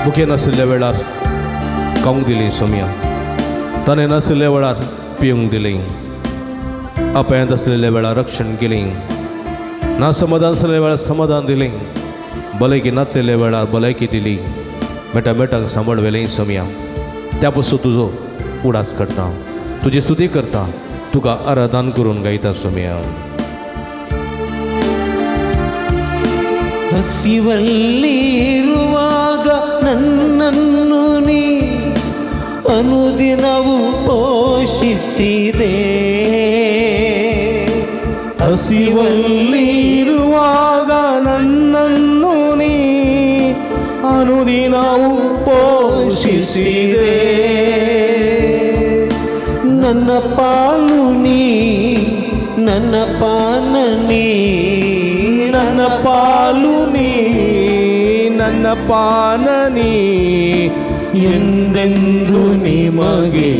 C: भुके नाशिल्ल्या वेळार खावंक दिली सोम्या, ताणें नाशिल्ल्या वेळार पिवंक दिली, अपायांत आसलेल्या वेळार रक्षण केलें, ना समाधान आसलेल्या वेळार समाधान दिलें, भलायकी नासलेल्या वेळार भलायकी दिली, मेटा मेटांक सांबाळ व्हेलें सोम्या. त्या पसून तुजो उडास करता, तुजी स्तुती करता, तुका आराधन करून गायता सोम्या.
B: ಹಸಿವಲ್ಲಿ ಇರುವಾಗ ನನ್ನನ್ನು ನೀ ಅನುದಿನವೂ ಪೋಷಿಸಿದೆ.
F: ಹಸಿವಲ್ಲಿ ಇರುವಾಗ ನನ್ನನ್ನು ನೀ ಅನುದಿನವೂ ಪೋಷಿಸಿದೆ.
B: ನನ್ನ ಪಾಲು ನೀ, ನನ್ನ ಪಾನ ನೀ,
F: ನನ್ನ ಪಾಲು ನೀ, ನನ್ನ ಪಾನ ನೀ,
B: ಎಂದೆಂದು ನಿಮಗೆ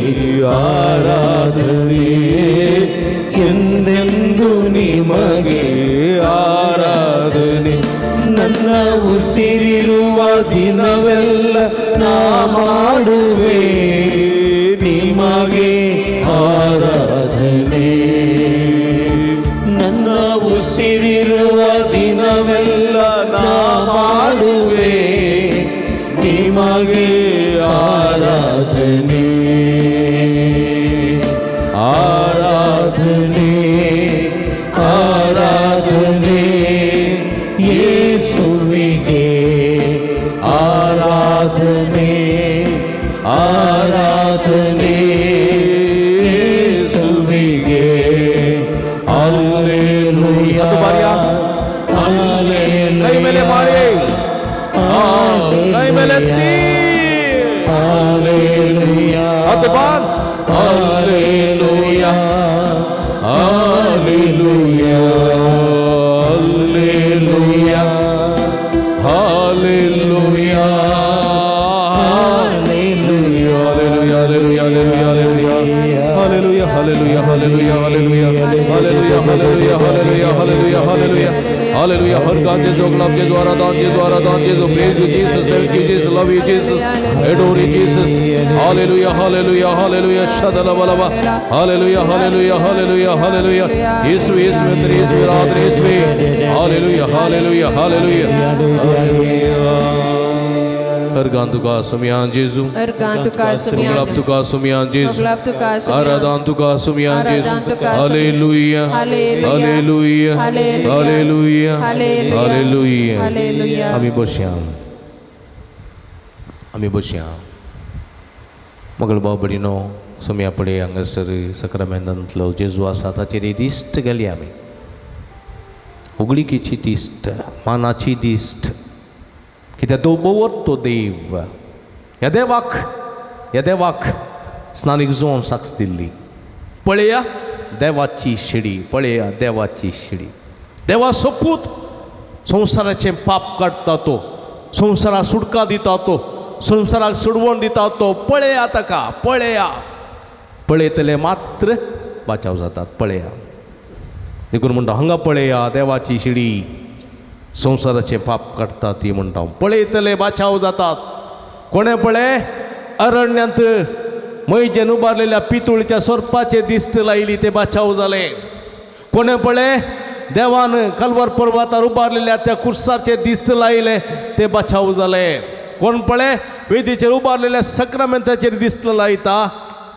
B: ಆರಾಧನೆ, ಎಂದೆಂದು ನಿಮಗೆ
F: ಆರಾಧನೆ.
B: ನನ್ನ ಉಸಿರಿರುವ ದಿನವೆಲ್ಲ ನಾ ಮಾಡುವೆ ನಿಮಗೆ ಆರಾಧನೆ. ನನ್ನ ಉಸಿರಿರುವ ದಿನವೆಲ್ಲ ನಾ ಮಾಡುವೆ ನಿಮಗೆ ಆರಾಧನೆ. ಆರಾಧನೆ ಆರಾಧನೆ ಯೇಸುವಿಗೆ, ಆರಾಧನೆ ಆರಾಧನೆ ಯೇಸುವಿಗೆ. ಹಲ್ಲೆಲೂಯಾ,
C: ಕೈ ಮೇಲೆ ಮಾಡಿ, ಕೈ ಮೇಲೆ ಎತ್ತಿ.
B: ಹಲ್ಲೆಲೂಯಾ,
C: ಹತ್ತು bar.
B: Hallelujah, hallelujah, hallelujah,
C: hallelujah. Hallelujah. Har Jesu, love Jesu, आराधन Jesu, आराधन Jesu, praise you Jesus, thank you Jesus, love you Jesus, adore you Jesus. Hallelujah, hallelujah, hallelujah. शदलबलबा. Hallelujah, hallelujah, hallelujah, hallelujah. Yeshu Yeshu Yeshu आराधन Yeshu. Hallelujah, hallelujah, hallelujah. हरगान तुका सुमियान जेजू,
E: अर्गां तुका सुमयान,
C: मोगलाब तुका सुमियान जेजू,
E: मोगलाब तुका सुमयान,
C: आराधन तुका सुमियान जेजू.
E: आराधन तुका सुमयान.
C: Hallelujah,
E: hallelujah,
C: hallelujah, hallelujah,
E: hallelujah,
C: hallelujah.
E: Hallelujah.
C: आमी बसया, आमी बसया. मगळ भाव भयणीनो, सोम्या पळय हांगासर सक्रामेंतांतलो जेजू आसा ताचेर दिश्ट गेली आमी. होगळिकेची दिश्ट, मानाची दिश्ट, कित्याक तो बोवर तो देव. ह्या देवाक, ह्या देवाक स्नानीक जोन साक्ष दिल्ली. पळया देवाची शिडी, पळया देवाची शिडी. देवा सोपूत संवसाराचें पाप काडटा तो, संवसाराक सुटका दिता तो, संवसाराक सोडवण दिता तो. पळया ताका, पळया. पळयतले मात्र बाचाव जातात. पळया. देखून म्हणटा हांगा पळया देवाची शिडी, संवसाराचें पाप काडटा ती म्हणटा. पळयतले बाचाव जातात. कोणें पळय? अरण्यांत मैजेन उबारलेल्या पितुळच्या सोरपाचे दिश्ट लायली, ते बाचाव जाले. कोणें पळय? देवान कलवर पर्वतार उबारलेल्या त्या कुर्साचे दिश्ट लायले, ते बाचाव जाले. कोण पळय? वेदीचेर उबारलेल्या सक्रामेंताचेर दिश्ट लायता,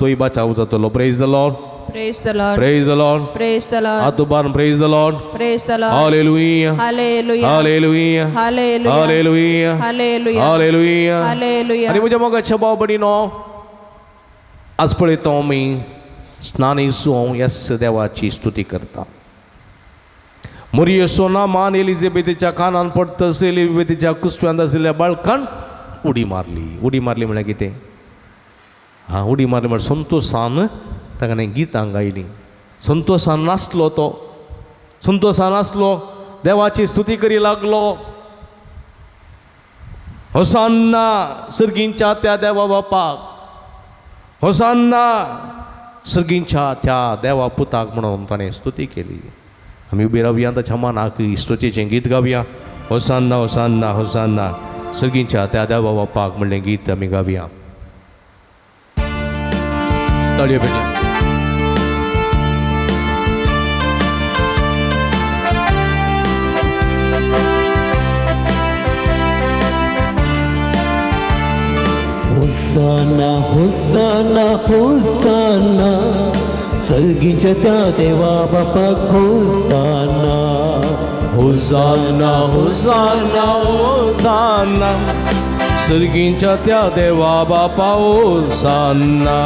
C: तोय बाचाव जातलो. Praise the Lord.
E: Praise the Lord.
C: Praise the Lord.
E: Praise the Lord.
C: हात उबारून praise the Lord.
E: Praise the Lord.
C: Hallelujah,
E: hallelujah.
C: Hallelujah,
E: hallelujah.
C: Hallelujah,
E: hallelujah.
C: Hallelujah.
E: Hallelujah.
C: आनी म्हज्या मोगाच्या भाव भयणीनो, आज पळयता आमी स्नानी हांव येस देवाची स्तुती करता. मोरयेसो मान एलिझाबेथीच्या कानान पडतस एलिझाबेथीच्या कुसव्यांत आशिल्ल्या बाळकान उडी मारली. उडी मारली म्हळ्यार कितें? हां, उडी मारली म्हळ्यार संतोशान ताणें गितां गायलीं. संतोशान नाचलो तो, संतोशान नाचलो, देवाची स्तुती करी लागलो. होसान्ना सर्गींच्या त्या देवा बापाक, होसान्ना सर्गींच्या त्या देवा पुताक म्हणून ताणें स्तुती केली. आमी उबी रावया, ताच्या मनाक स्तुतीचें गीत गावया. होसान्ना, होसान्ना, होसान्ना सर्गींच्या त्या देवा बापाक म्हणलें गीत आमी गावया. ताळयो पेटया.
B: होसाना, होसाना, होसाना सर्गीच्या त्या देवा बापाक होसाना.
C: होसाना, होसाना, होसाना सर्गींच्या त्या देवा बापा होसाना.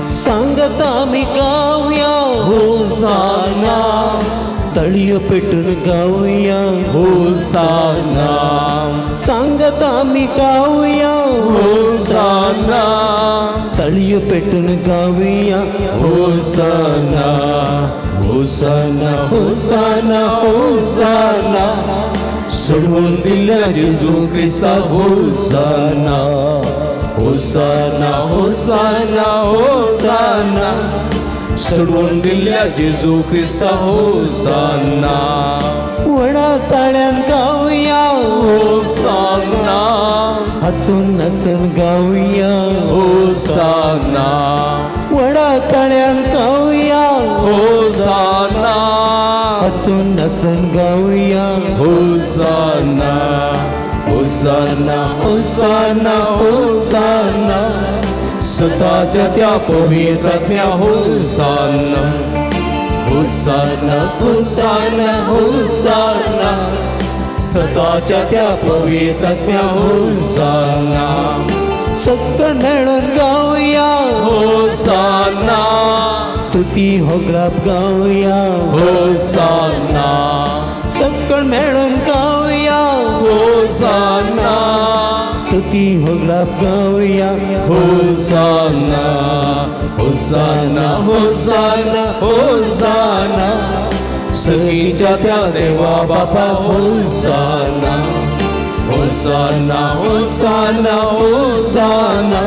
B: सांगता मी गावया होसाना, तळयो पेटून गावया
C: होसाना.
B: सांगता मी गावया
C: होसाना,
B: तळयो पेटून गावया
C: होसाना, होसाना,
B: होसाना, होसाना
C: सोडवून दिल्या जेजू क्रिस्ता. होसाना, होसाना, होसाना, होसाना सोडवून दिल्या जेजू क्रिस्ता. होसाना.
B: वडा ताळ्यान गावया
C: होसाना,
B: हसून हसून गावया
C: होसाना,
B: वडा ताळ्यान गावया
C: होसाना,
B: हसून हसून गावया
C: होसाना, होसाना,
B: होसाना, होसाना
C: सताच्या त्या पवित्रात्म्या. होसाना, होसाना,
B: होसाना, होसाना
C: सताच्या त्या पवित्रात्म्या. होसाना.
B: सगळं मेळून गावया
C: होसाना,
B: स्तुती होगळाप गावया
C: होसाना,
B: सगळं मेळून गावया
C: होसाना,
B: स्तुती होगळाप गावया
C: होसाना, होसाना, होसाना, होसाना सगळीच्या त्या देवा बापा. होसाना, होसाना, होसाना, होसाना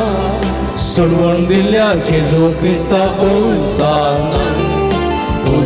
C: सोडवून दिल्या जेजू क्रिस्ता. होसाना, होसाना.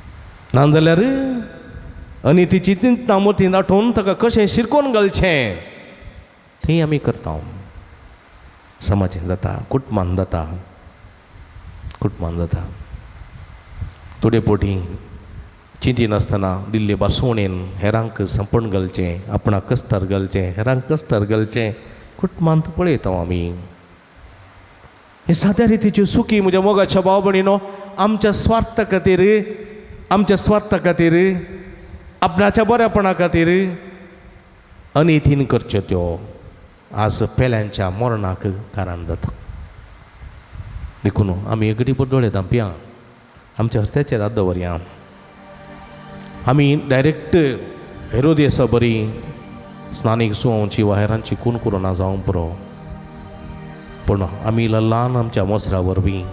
C: ना जाल्यार आनी ती चिंतना मतींत आठोवन ताका कशें शिरकोन घालचें तें आमी करता. समाजान जाता, कुटुंबान जाता, कुटुंबान जाता. थोडे पोटी चिंतिनासतना दिल्ले बासवणेन हेरांक संपण घालचें, आपणाक कस्तार घालचें, हेरांक कस्तार घालचें कुटुंबांत पळयता आमी. हे साद्या रितीच्यो सुखी म्हज्या मोगाच्या भाव भयणीनो आमच्या स्वार्था खातीर, आमच्या स्वार्था खातीर, आपणाच्या बऱ्यापणा खातीर अनितीन करच्यो त्यो आज पेल्यांच्या मरणाक कारण जाता. देखून आमी एक दोळे धांपया, आमच्या हरत्याचेर हात दवरया. आमी डायरेक्ट हेरोदेसा बरी स्नानीक सुवोवची वा हेरांची खून करूं ना जावंक पुरो, पूण आमी ल्हान आमच्या मोसरा वरवीं,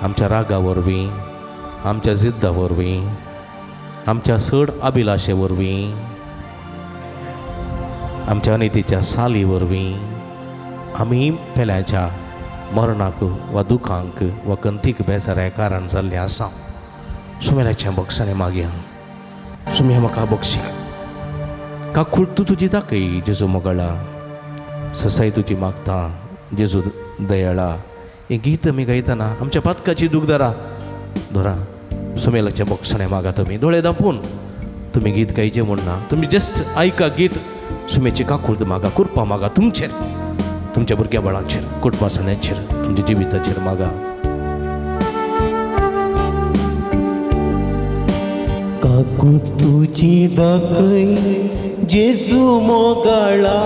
C: आमच्या रागा वरवीं, आमच्या जिद्दा वरवीं, आमच्या चड अभिलाशे वरवीं, आमच्या अनितीच्या साली वरवीं आमी पेल्यांच्या मरणाक वा दुखांक वा कंतीक बेजाराय कारण जाल्लें आसा. सुमेराचें बक्षाणें मागया, सुम्या म्हाका बक्षी काकूळ तूं तुजी दाखय जेजू मोगाळा, ससाई तुजी मागता जेजू दयाळा. हें गीत आमी गायतना आमच्या पातकाची दूख धरा धरा सुमेलाचें बक्षाणें मागा. तुमी दोळे धांपून तुमी गीत गायचें म्हूण ना, तुमी जस्ट आयका गीत. सुमेची काकूळ मागा, कृपा मागा तुमचेर, तुमच्या भुरग्या बाळांचेर, कुटुंबा सन्यांचेर, तुमच्या जिविताचेर मागा.
B: काकू तुजी दाखय जेजू मोगाळा,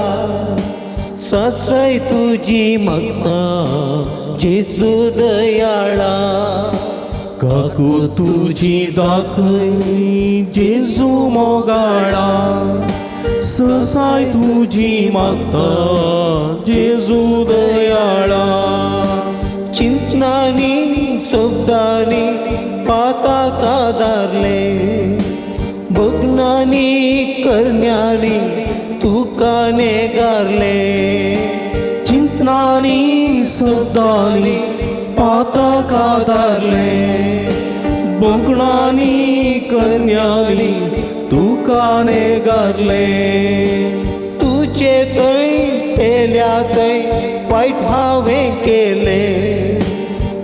B: सासाय तुजी मागता जेजू दयाळा.
F: काकू तुजी दाखय जेजू मोगाळा, ससाय तुजी मागता जेजू दयाळा.
B: चिंतनानी शब्दांनी पाताका दारले, बगनानी करण्यानी तुका नेगारले.
F: चिंतनानी शब्दांनी पातका दारले, बगणानी करण्यानी तुका नेगारले.
B: तुजे थंय पेल्या थंय वायट हांवें केलें,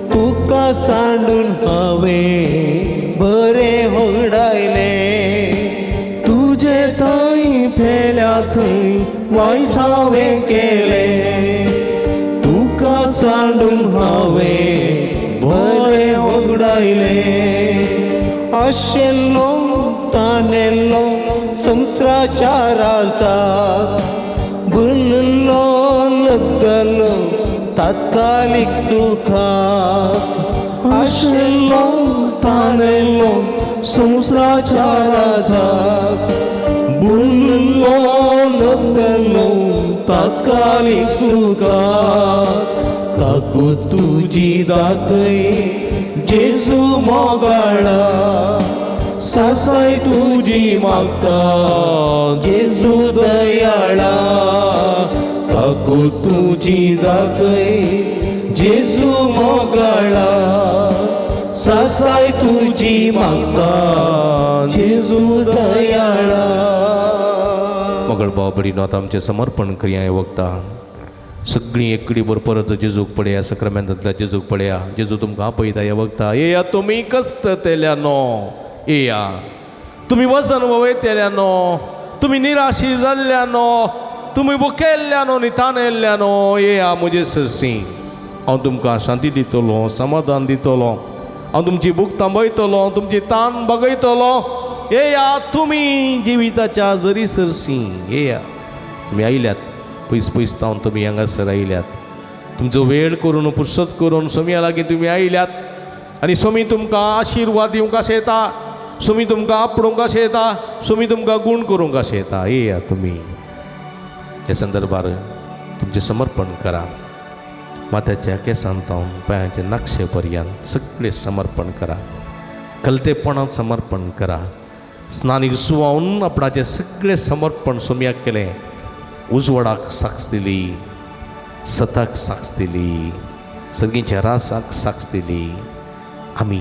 B: तुका सांडून हांवें बरें होगडायलें.
F: तुजे थंय पेल्या थंय वायट हांवें केलें, तुका सांडून हांवें बरें होगडायलें.
B: आशिल्लो तानेल्लो संवसाराच्या राजाक, भुल्लो लब्दलो तात्कालीक सुखाक.
F: आशिल्लो तानेल्लो संवसाराच्या राजाक, भुल्लो लब्दलो तात्कालीक सुखाक.
B: काकू तुजी दाखय जेजू मोगाळा,
F: सासाय तुजी मागता
B: जेजू दयाळा. काकू तुजी दाखय जेजू मोगाळा, सासाय तुजी मागता जेजू दयाळा.
C: मगळ भाव भयणीनो आतां आमचें समर्पण करया. हें वखदां सगळीं एकडी बर परत जेजूक पळया, सक्रामेंतांतल्या जेजूक पळया. जेजू तुमकां आपयता ह्या वखदां, येया तुमी कश्ट तेल्यानो, येया तुमी वजन वयतेल्यानो, तुमी निराशी जाल्ल्यानो, तुमी बुकेल्ल्यानो न्ही तानेल्ल्यानो, येया म्हजे सरसी, हांव तुमकां शांती दितलो, समाधान दितलो, हांव तुमची भूक थांबयतलो, तुमची तान बगयतलो. येया तुमी जिविताच्या जरी सरसी, येया. तुमी आयल्यात पयस पयस तावन, तुमी हांगासर आयल्यात, तुमचो वेळ करून पुरसत करून सोमया लागीं तुमी आयल्यात आनी सोमी तुमकां आशिर्वाद दिवंक आशेता, सोमी तुमकां आपडूंक आशेता, सोमी तुमकां गूण करूंक आशेता. येया तुमी ह्या संदर्भार तुमचें समर्पण करा. माथ्याच्या केंसान तावन पांयाचे नक्षे पर्यंत सगळें समर्पण करा, कलतेपणांत समर्पण करा. स्नानीक सुवावन आपणाचें सगळें समर्पण सोमयाक केलें, उजवाडाक साक्ष दिली, सताक साक्ष दिली, सगळींच्या रासाक साक्ष दिली. आमी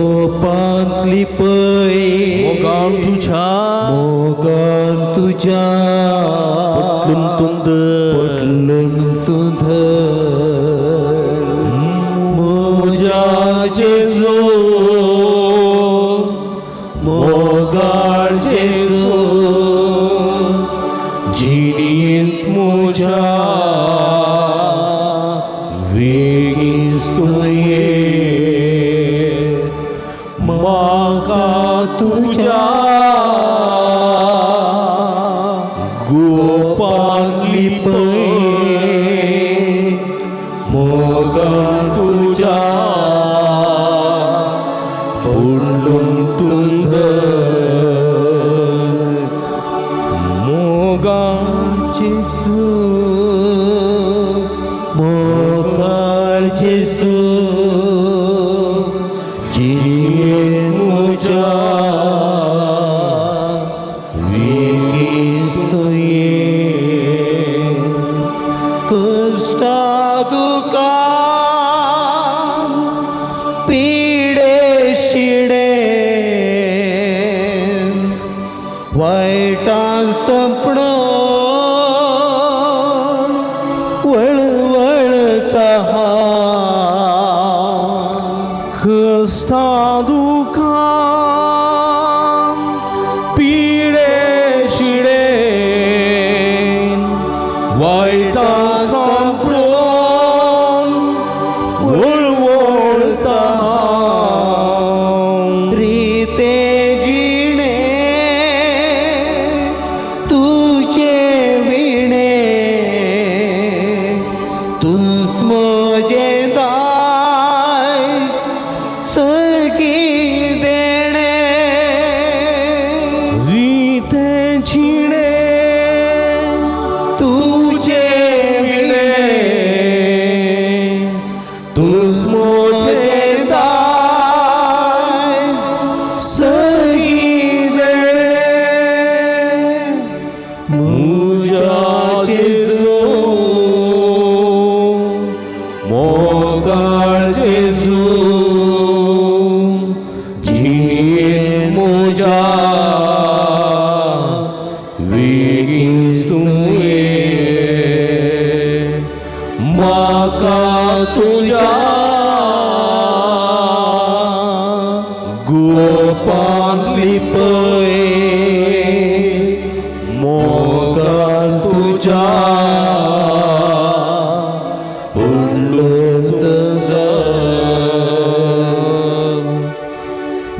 B: लिपय
C: मोगान तुज्या
B: मोगान तुज्या
C: पटलून तुंदर
B: पटलून तूं धर म्हज्या जेजू मोगाळ जेजू
C: जिणेंत म्हज्या वेगीं सुये म्हाका तुज्या गोपान लिपय मोगान तुज्या पडलून तुंदर मोगान
B: जेजू मोगाळ जेजू जिणेंत म्हज्या वेगीं सुये कश्टा दुकान पिडे शिडे वायटान संपणो वळवळता
C: कश्टा दुखान पिडे शिडे वायटा सांपडून वळवळता
B: रिते जिणे तुझे विणे तूंच म्हजें दायज सगळी देणे
C: रिते जिणे
B: तुझे
C: विणे तूच म्हजें दायज सगळी देणे म्हज्या जेजू मोगाळ जेजू जिणेंत म्हज्या वेगीं सुये म्हाका तुज्या गोपान लिपय मोगान तुज्या पडलून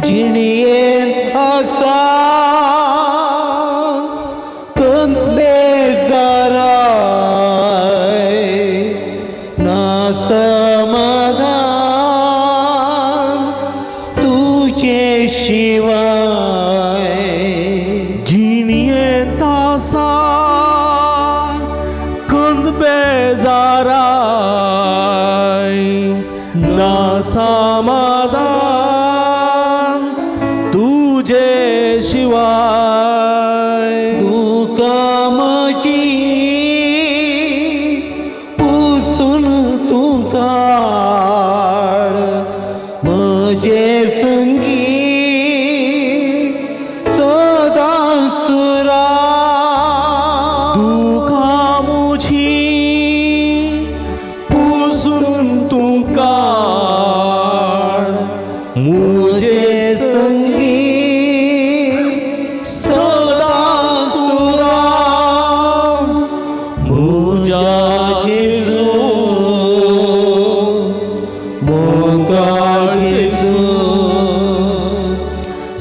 B: जिणयेंत आसा कंत बेजाराय ना समाधान तुजे शिवाय
C: जिणयेंत आसा कंद बेजाराय ना समाधान तुजे शिवाय
B: दुकां म्हजीं पुसून तूं काड म्हजे संगी सदां सुरा
C: दुकां म्हजीं पुसून तूं काड म्हजे
B: संगी
C: सदां सुरा म्हज्या जेजू मोगाळ जेजू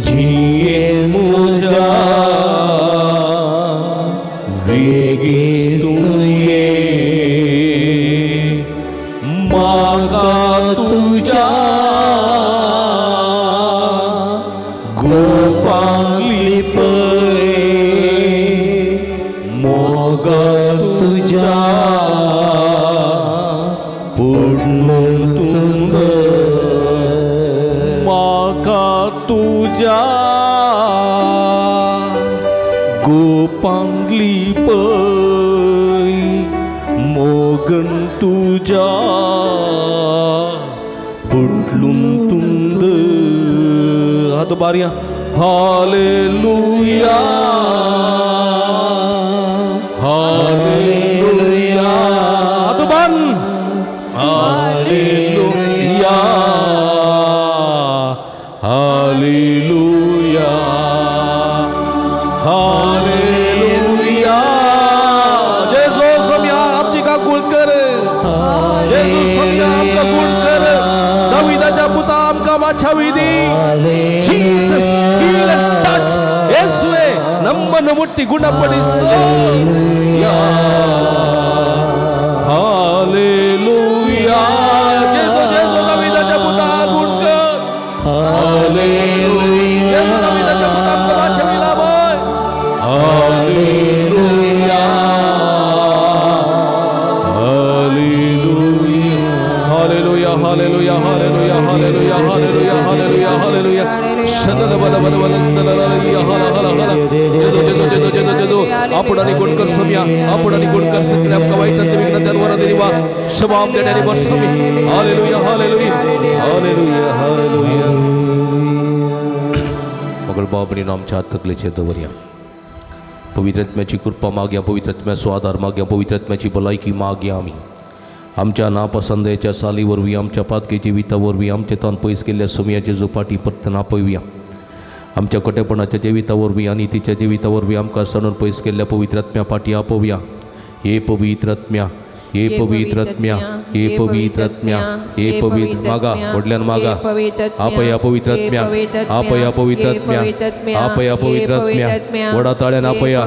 C: जिणेंत म्हज्या वेगीं सुये म्हाका तुज्या गोपान लिपय मोगान तुज्या पडलून तुंदर म्हाका तुज्या गोपान लिपय मोगन तुज्या पडलून तुंदर. हात बारया. Hallelujah hallelujah. हात बान. Hallelujah hallelujah hallelujah. जेजू सोम्या आमची काकूळ कर. जेजू सोम्या आमकां गुण कर. दाविदाच्या पुता आमकां माछावी दी. Jesus heal and touch. ಯೇಸುವೆ ನಮ್ಮನ್ನು ಮುಟ್ಟಿ ಗುಣಪಡಿಸು. ಹಾಲೆಲೂಯಾ. ಜೇಸು ಜೇಸು ದಾವಿದಾच्या पुता गुण कर. हालेलुया. जेजू दाविदाच्या पुता आमकां माछावी लाभय. Hallelujah hallelujah hallelujah hallelujah hallelujah hallelujah hallelujah hallelujah. शदल बल बल बल हला हला हला. जेदो जेदो जेदो जेदो जेदो. आपण आणि गुणकर समिया आपण आणि गुणकर सगळे आमकां वाईटांत विघ्न वर दिवा शबाब देण्याने वर समी. Hallelujah hallelujah hallelujah hallelujah. मगळ बाबणी आमच्या हात तकलेचेर दवरया. पवित्र आत्म्याची कृपा मागया, पवित्र आत्म्याचो आदार मागया, पवित्र आत्म्याची भलायकी मागया. आमी आमच्या नापसंदेच्या साली वरवीं, आमच्या पातकी जिविता वरवीं, आमचे तान पयस केल्ल्या सुमयाचे झोपाटी परतून आपोवया. आमच्या कटेपणाच्या जिविता वरवीं आनी तिच्या जिविता वरवीं आमकां सणून पयस केल्ल्या पवित्र आत्म्या फाटी आपोवया. हे पवित्र आत्म्या, हे पवित्र आत्म्या, हे पवित्र आत्म्या, हे पवित्र मागा व्हडल्यान मागा. आपया पवित्र आत्म्या, आपया पवित्र आत्म्या, आपया पवित्र आत्म्या. व्हडा ताळ्यान आपया,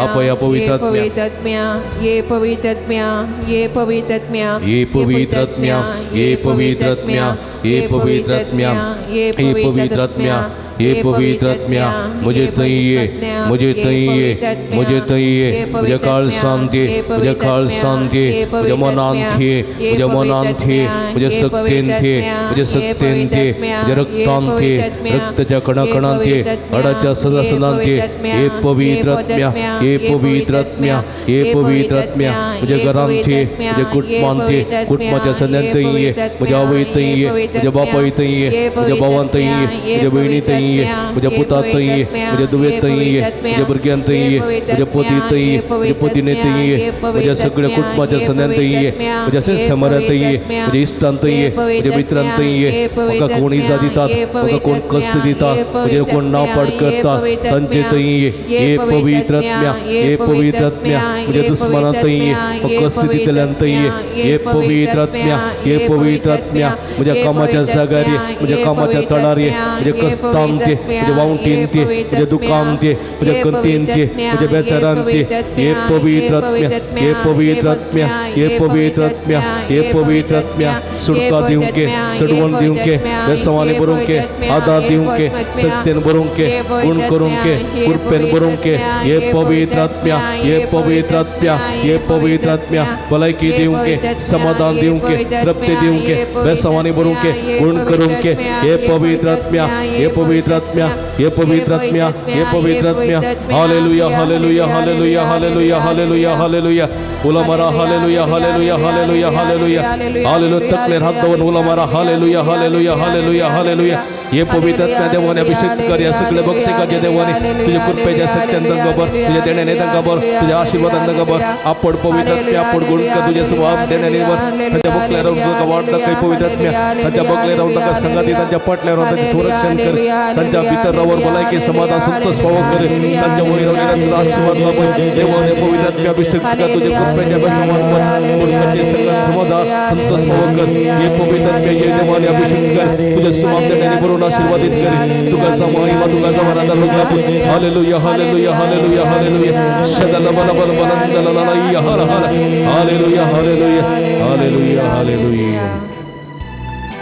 C: आपया पवित्र आत्म्या.
E: ये पवित्र आत्म्या, ये पवित्र आत्म्या,
C: ये पवित्र आत्म्या, ये पवित्र आत्म्या, ये पवित्र आत्म्या, ये पवित्र आत्म्या, ये पवित्र आत्म्या. म्हजे थंय ये, म्हजे थंय ये, म्हजे थंय ये. म्हज्या काळसांत ये, म्हज्या काळसांत ये. म्हज्या मनांत ये, म्हज्या मनांत ये. म्हज्या सक्तेंत ये, म्हज्या सक्तेंत ये. म्हज्या रक्तांत ये, रक्ताच्या कणाकणांत ये. हाडाच्या सदासदांत ये. हे पवित्र आत्म्या, हे पवित्र आत्म्या, हे पवित्र आत्म्या. म्हज्या घरांत ये, म्हज्या कुटुंबांत ये. कुटुंबाच्या सन्यांत ये. म्हज्या आवय थंय ये, म्हज्या बापाय थंय ये, म्हज्या भावान थंय ये, म्हज्या भयणी थंय ये, म्हज्या पुता थंय ये, म्हज्या दुयेंत थंय ये, म्हज्या भुरग्यां थंय ये, म्हज्या पती थंय ये, म्हज्या पतीने थंय ये, म्हज्या सगळ्या कुटुंबाच्या सन्यांत थंय ये, म्हज्या समारां थंय ये, म्हज्या इश्टां थंय ये, म्हज्या मित्रां थंय ये. म्हाका कोण इजा दितात, म्हाका कोण कश्ट दिता, म्हजेर कोण नांव पाड करता, तांचे थंय ये. हे पवित्र आत्म्या, हे पवित्र आत्म्या. म्हज्या दुस्मनां थंय ये, म्हाका कश्ट दितल्यान थंय ये. हे पवित्र आत्म्या, हे पवित्र आत्म्या. म्हज्या कामाच्या जाग्यार ये, म्हज्या कामाच्या तळार ये, म्हज्या कश्टांत ये, म्हज्या वावटींत ये, म्हज्या दुकांत ये, म्हज्या कंतींत ये, म्हज्या बेजारांत ये. हे पवित्र आत्म्या, हे पवित्र आत्म्या, हे पवित्र आत्म्या, हे पवित्र आत्म्या. सुटका दिवंके, सडवण दिवंके, बेसवानी बरोवंके, आदार दिवंके, सक्तेन बरोवंके, गुण करूंके, कृपेन बरोवंके. हे पवित्र आत्म्या, हे पवित्र आत्म्या, हे पवित्र आत्म्या. भलायकी दिवंके, समाधान दिवंके, तृप्ती दिवंके, बेसवानी बरोवंके, गुण करूंके. हे पवित्र आत्म्या, हे पवित्र आत्म्या, हे पवित्र आत्म्या, हे पवित्र आत्म्या. Hallelujah hallelujah hallelujah hallelujah hallelujah hallelujah. उलो मारा hallelujah hallelujah hallelujah hallelujah hallelujah. तकलेर हात दवरून उलो मारा हालेलुया हालेलुया हालेलुया हालेलुया. हे पवित्र आत्म्या देवाने अभिषेक कर. या सगळे भक्तिकाच्या देवाने तुझ्या कृपेच्या सत्यान तांकां भर, तुझ्या देण्याने तांकां भर, तुझ्या आशीर्वादान तांकां भर. आपण पवित्र आत्म्या, आपण गुण कर, तुझ्या स्वभाव देण्याने भर. तांच्या बकल्या रावून तुका वाट दाखय पवित्र आत्म्या. तांच्या बकल्या रावून तांकां संगाती, तांच्या पाटल्या रावून तांचें संरक्षण कर. तांच्या भितर रावर भलायकी समाधान संतोष पावो कर. तांच्या वयर रावन आशीर्वाद लाभय. देवाने पवित्र आत्म्या अभिषेक कर, तुझ्या कृपेच्या बेसमान भर. गुणकाचे सगळं समाधान संतोष पावो कर. हे पवित्र आत्म्या, हे देवाने अभिषेक कर, तुझ्या स्वभाव देण्याने भरून आशीर्वादित कर. तुका महिमा, तुका आधार लागू. Hallelujah hallelujah hallelujah hallelujah. शदल बल बल बल लल हर हर. Hallelujah hallelujah hallelujah hallelujah.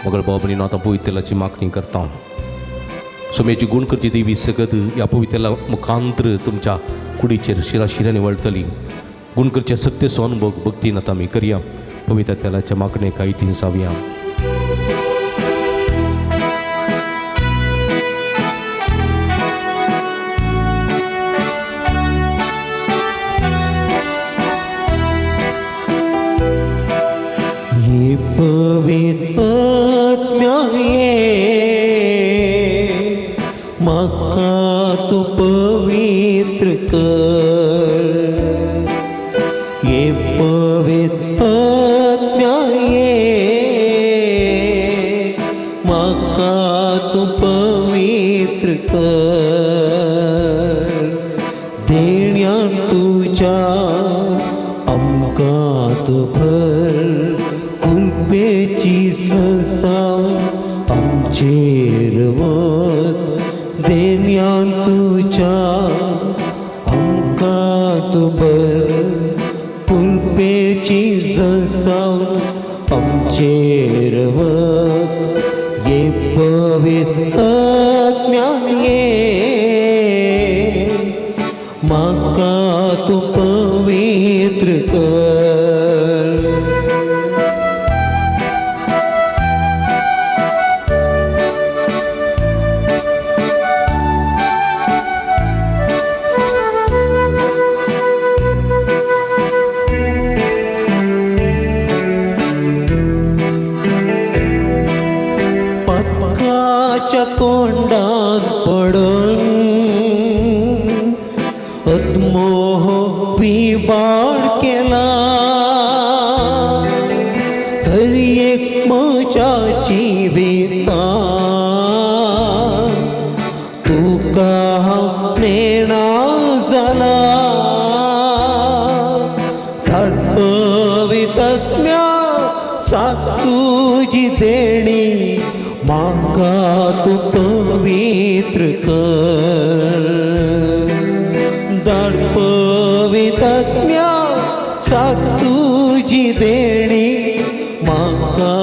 C: मगळ बाबणी आतां पवित्रलाची मागणी करता. सोम्याची गुण करची देवी सगत ह्या पवित्रला मुखांतर तुमच्या कुडीचेर शिरा शिरांनी वळटली. गुण करचे सत्य अनुभव भक्तीन आतां आमी करया. पवित्र तेलाच्या मागणे काही तिनसावया.
B: पवित्र आत्म्या ये, आत्म्या ये म्हाका तूं पवित्र कर देण्यान तुज्या आमकां तूं भर कृपेची सजाव आमचेर वत देण्यान तुज्या आमकां तूं भर कृपेची जसाव आमचेर वत ये पवित्र आत्म्या ये म्हाका तूं पवित्र कर. पातकाच्या कोंडात पडून आत्मोह विबाड केला हर एक म्हज्या जिवितांत तुका हांव नेणा जाला धाड पवित्र साथ तुजी देणी म्हाका तूं पवित्र कर धाड पवित्र साथ तुजी देणी म्हाका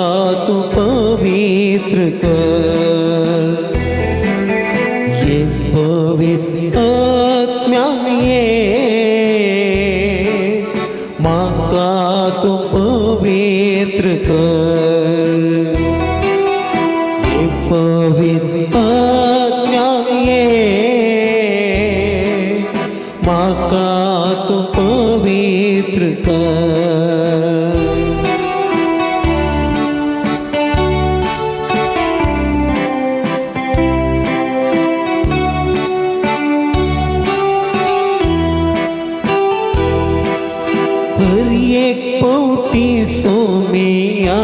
B: तूं पवित्र कर ये पवित्र आत्म्या ये म्हाका तूं पवित्र कर ये पवित्र आत्म्या ये म्हाका तूं पवित्र कर. हर एक पावटी सोमिया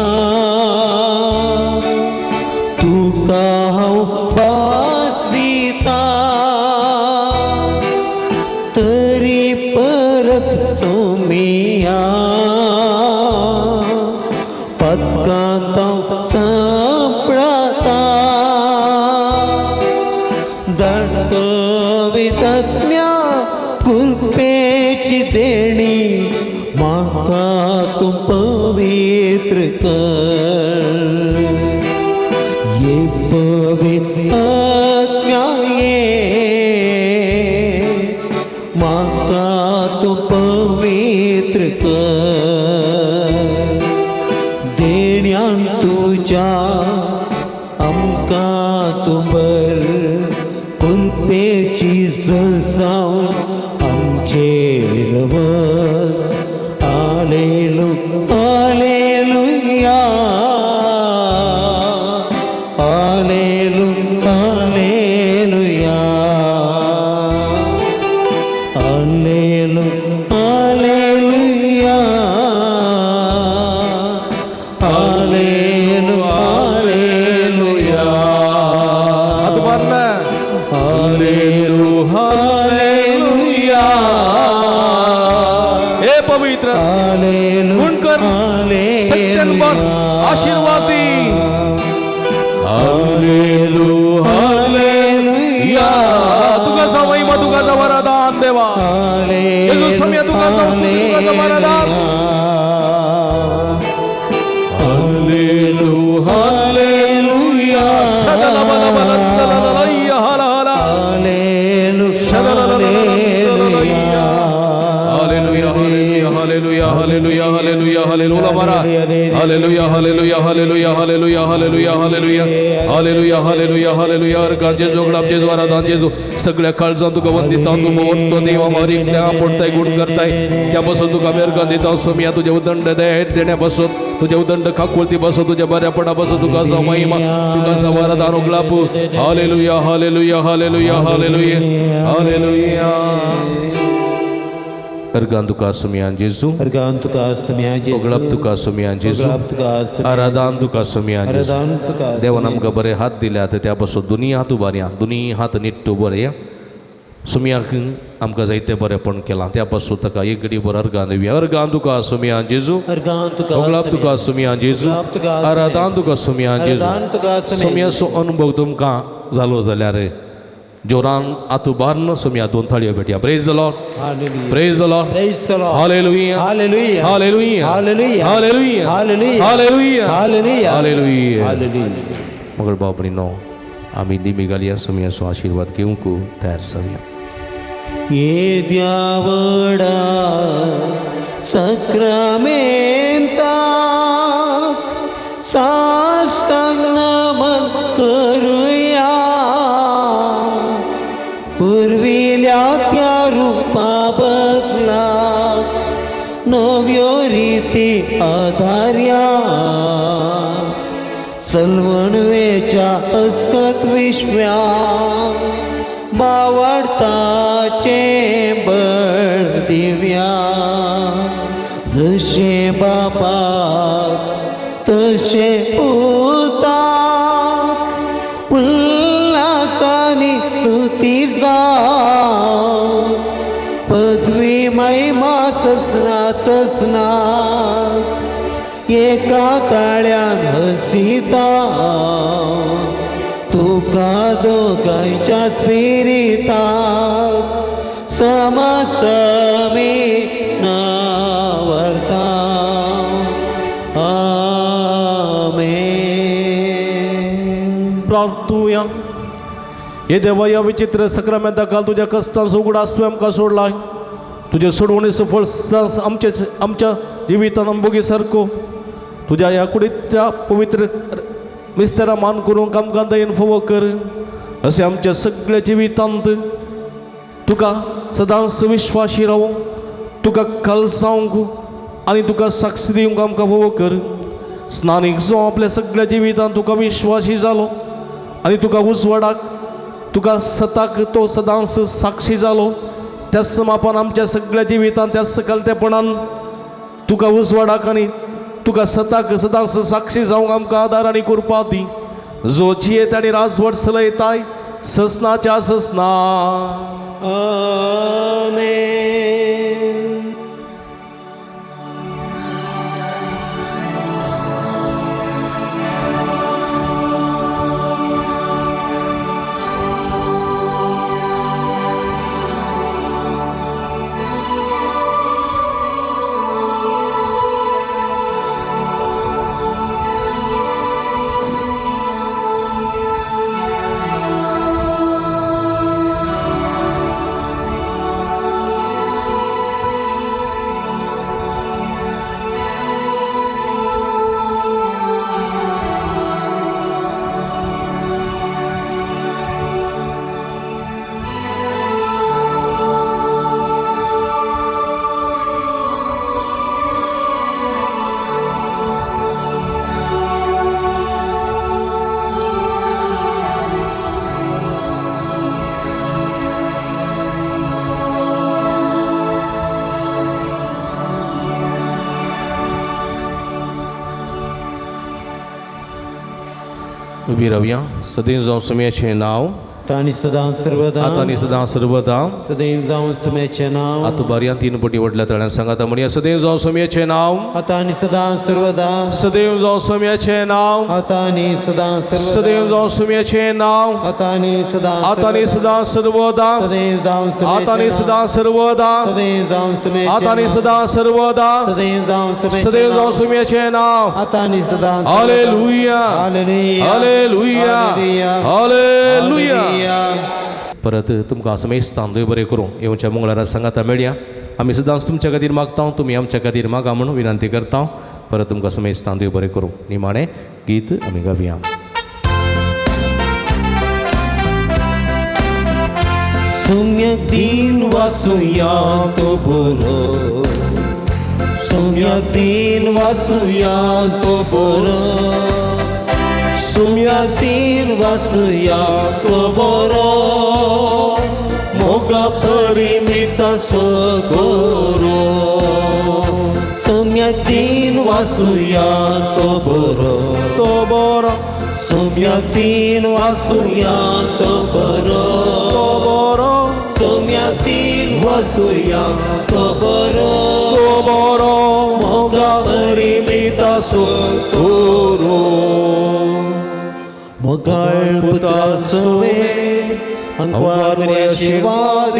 B: तुका हांव भास दिता तरी परत सोमिया पदकांत हांव सांपळता धाड पवित्र आत्म्या कृपेची देणी म्हाका तूं पवित्र कर ये पवित्र आत्म्या ये म्हाका तूं पवित्र कर देण्यान तुज्या आमकां तूं भर कृपेची सजाव आमचेर वत आलेलु आलेलुया आलेलु आलेलुया आलेलु आलेलुया आलेलु आलेलुया
C: आत्मांना
B: आलेलु आलेलुया
C: हे पवित्र
B: आलेलु
C: गुणकर सत्यनबर आशीर्वाद दी.
B: आलेलु आलेलुया
C: तुका महिमा तुका वरदान देवा येशू समय तुका स्तुती तुका वरदान.
B: आलेलु आलेलुया
C: शदलबलबलदलदलय्य हल हल.
B: आलेलु
C: शदलललललललय्य. Hallelujah hallelujah hallelujah hallelujah hallelujah बारा hallelujah hallelujah hallelujah hallelujah hallelujah hallelujah hallelujah hallelujah hallelujah. Organ जेजू गडाप जेजू आराधन जेजू सगळ्या काळजान तुका वंदिता तूं वंदतो देवा मारिकल्या आपोडताय गुण करताय त्या पासून तुका आमी अर्गान दिता सोमया तुजें उदंड देण्या पासून तुजें उदंड काकुळती पासून तुज्या बऱ्यापणा पासून तुका जावं महिमा तुका जावं आराधन उगलाप. Hallelujah hallelujah hallelujah hallelujah hallelujah. Organ तुका सुमयान जेजू,
B: अर्गान तुका सुमया जेजू,
C: ओगळाप तुका सुमयान जेजू,
B: ओगळाप तुका सुमया
C: आराधान तुका सुमयान जेजू।
B: आराधान तुका
C: देवान आमकां बरे हात दिल्यात त्या पासून दोनी हात उबारया, दोनी हात निट्टो बरे सुमयाक आमकां जायतें बरेंपण केलां त्या पासून ताका एक घडी बरो अर्गान दिवया। अर्गान तुका सुमयान जेजू,
B: अर्गान तुका
C: ओगळाप तुका सुमयान जेजू,
B: ओगळाप तुका
C: आराधान तुका सुमयान जेजू।
B: आराधान तुका सुमया
C: सुमयाचो अनुभव तुमकां जालो जाल्यार जोरान आत उबारन सुमया दोन थाळयो भेटया। Praise the Lord,
B: hallelujah,
C: praise the Lord,
B: praise the Lord,
C: hallelujah,
B: hallelujah,
C: hallelujah,
B: hallelujah,
C: hallelujah,
B: hallelujah,
C: hallelujah,
B: hallelujah,
C: hallelujah,
B: hallelujah.
C: मगर बापणीनो आमी निमी घालया, सुमयाचो आशिर्वाद घेवंक तयार जावया।
B: येद्या व्हडा सक्रामेंताक साष्टांग नमन करुया, पुर्विल्या त्या रुपा बदला नव्यो रिती आधार्या, सलवणवेच्या अस्कत विश्व्या बावडताचे बळ दिव्या, जशें बापाक तशें पुताक उल्हासानी स्तुती जावं, पदवी महिमा ससना ससना एका ताळ्यान हसिता, तुका दोगांयच्या स्पिरिताक समसमी नावरता। आमेन।
C: प्रार्थुया। हे देवा, ह्या विचित्र सक्रामेंता काल तुज्या कश्टांचो उगडास तुवें आमकां सोडला, तुजे सोडवणेचो फळ सदांच आमच्या जिवितान भोगी सारको तुज्या ह्या कुडीच्या पवित्र मिस्तेरा मान करूंक आमकां दयेन फावो कर। अशें आमच्या सगळ्या जिवितांत तुका सदांच विश्वाशी रावूंक, तुका कलसावंक आनी तुका साक्ष दिवंक आमकां फावो कर। स्नानीक जो आपल्या सगळ्या जिवितांत तुका विश्वाशी जालो आनी तुका उजवाडाक तुका सताक तो सदांच साक्षी जालो, त्याच मापान आमच्या सगळ्या जिवितांत त्याच कलतेपणान तुका उजवाडाक आनी तुका सताक सदांच साक्षी जावंक आमकां आदार आनी कृपा दी, जो जियेत आनी राजवट चलयताय ससनाच्या ससना।
B: आमेन।
C: उबी रावया। सदैव जावं सुम्याचें नांव,
B: तांणी सदां सर्वदा,
C: आतां आनी सदां सर्वदा,
B: सदैव जावं सुम्याचें नांव,
C: आतां बारयां तीन पटी व्हडल्या तळ्यान सांगाता म्हणया। सदैव जावं सुम्याचें नांव,
B: आतां आनी सदां सर्वदा,
C: सदैव जावं सुम्याचें नांव,
B: आतां आनी सदां सर्वदा,
C: सदैव जावं सुम्याचें नांव,
B: आतां आनी सदां
C: आतां आनी सदां सर्वदा,
B: सदैव जावं
C: आतां आनी सदां सर्वदा,
B: सदैव जावं सुम्याचें
C: आतां आनी सदां सर्वदा,
B: सदैव जावं सुम्याचें
C: सदैव जावं सुम्याचें नांव।
B: आतां आनी सदां।
C: Hallelujah,
B: hallelujah,
C: hallelujah, hallelujah.
B: Hallelujah.
C: परत तुमकां समेस्तान देव बरें करूं। येवच्या मंगळारा सांगाता मेळया। आमी सदांच तुमच्या खातीर मागता, तुमी आमच्या खातीर मागा म्हणून विनंती करता। परत तुमकां समेस्तान देव बरें करूं। निमाणें गीत आमी गावया।
F: सम्यक दिन वासुया तो बरो, सम्यक दिन वासुया तो बरो, सम्यक दिन वासुया तो बरो, मोग मोगा परिमिता सोगोरो सम्यक दिन वासुया तो बरो
C: तो बरो
F: सम्यक दिन वासुया तो बरो
C: तो बरो
F: सम्यक दिन वासुया तो बरो
C: तो बरो
F: मोगा परिमिता
C: सोगोरो
F: मोगाळ पुत्रा सुवे अंकवार आशीर्वाद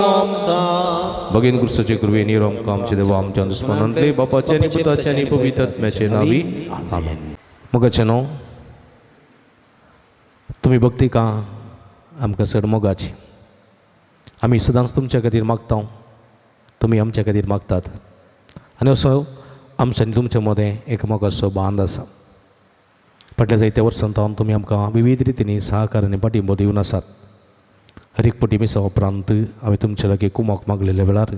F: आमकां
C: भगिनी क्रिस्ताचे कृपे निरो आमकां आमचे देवा आमच्या दुस्मनांतले बापाचे आनी पुताचे आनी पवित्र आत्म्याचे नावी आमेन. मोगाचे न्हू तुमी भक्ती का आमकां चड मोगाची. आमी सदांच तुमच्या खातीर मागता, तुमी आमच्या खातीर मागतात आनी असो आमच्या आनी तुमच्या मदें एक मोगाचो बांद आसा. फाटल्या जायत्या वर्सां सावन तुमी आमकां विविध रितींनी सहकार आनी पाठिंबो दिवन आसात. हर एक पटी मिसा उपरांत आमी तुमच्या लागीं कुमोक मागलेल्या वेळार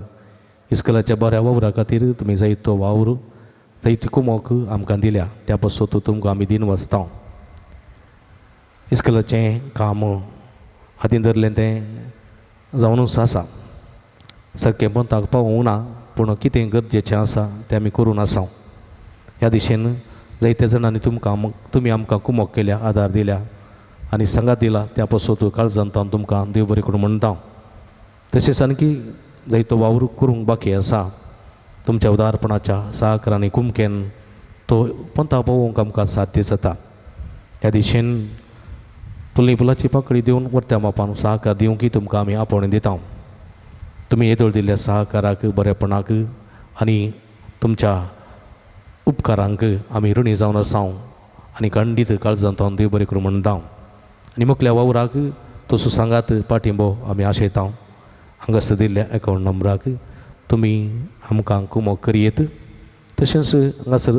C: इस्कलाच्या बऱ्या वावरा खातीर तुमी जायतो वावर जायती कुमोक आमकां दिल्या, त्या पासत तुमकां आमी दिन वाचता. इस्कलाचें काम हातीन धरलें तें जावनूच आसा, सारकें पंताक पावूंक ना, पूण कितें गरजेचें आसा तें आमी करून आसा. ह्या दिशेन जायत्या जाणांनी तुमकां तुमी आमकां कुमोक केल्या, आदार दिल्या आनी सांगात दिला, त्या पासत काळजांत हांव तुमकां देव बरें करूं म्हणटा. तशेंच आणकी जायतो वावर करूंक बाकी आसा, तुमच्या उदारपणाच्या सहकार आनी कुमकेन तो पंता पावोवंक आमकां साध्य जाता. ह्या दिशेन फुलनी फुलाची पाकळी दिवन वर्त्या मापान सहकार दिवंक तुमकां आमी आपोवणें दिता. तुमी येदोळ दिल्ल्या सहकाराक, बरेपणाक आनी तुमच्या उपकारांक आमी ऋणी जावन आसा आनी खंडीत काळजांत हांव देव बरें करूं म्हणटा. आनी मुखल्या वावराक तसो सांगात पाठिंबो आमी आशयता. हांगासर दिल्ल्या एकावंट नंबराक तुमी आमकां कुमोक करयेत, तशेंच हांगासर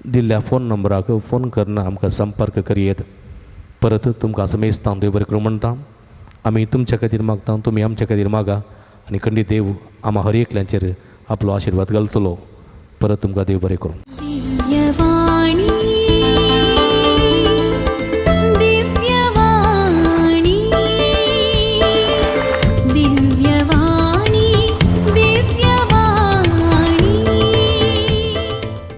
C: दिल्ल्या फोन नंबराक फोन करून आमकां संपर्क करयेत. परत तुमकां समेस्तां देव बरें करूं म्हणटा. आमी तुमच्या खातीर मागता, तुमी आमच्या खातीर मागा आनी खंडीत देव आमा हर एकल्यांचेर आपलो आशिर्वाद घालतलो. परत तुमकां देव बरें करूं.
A: दिव्यवाणी.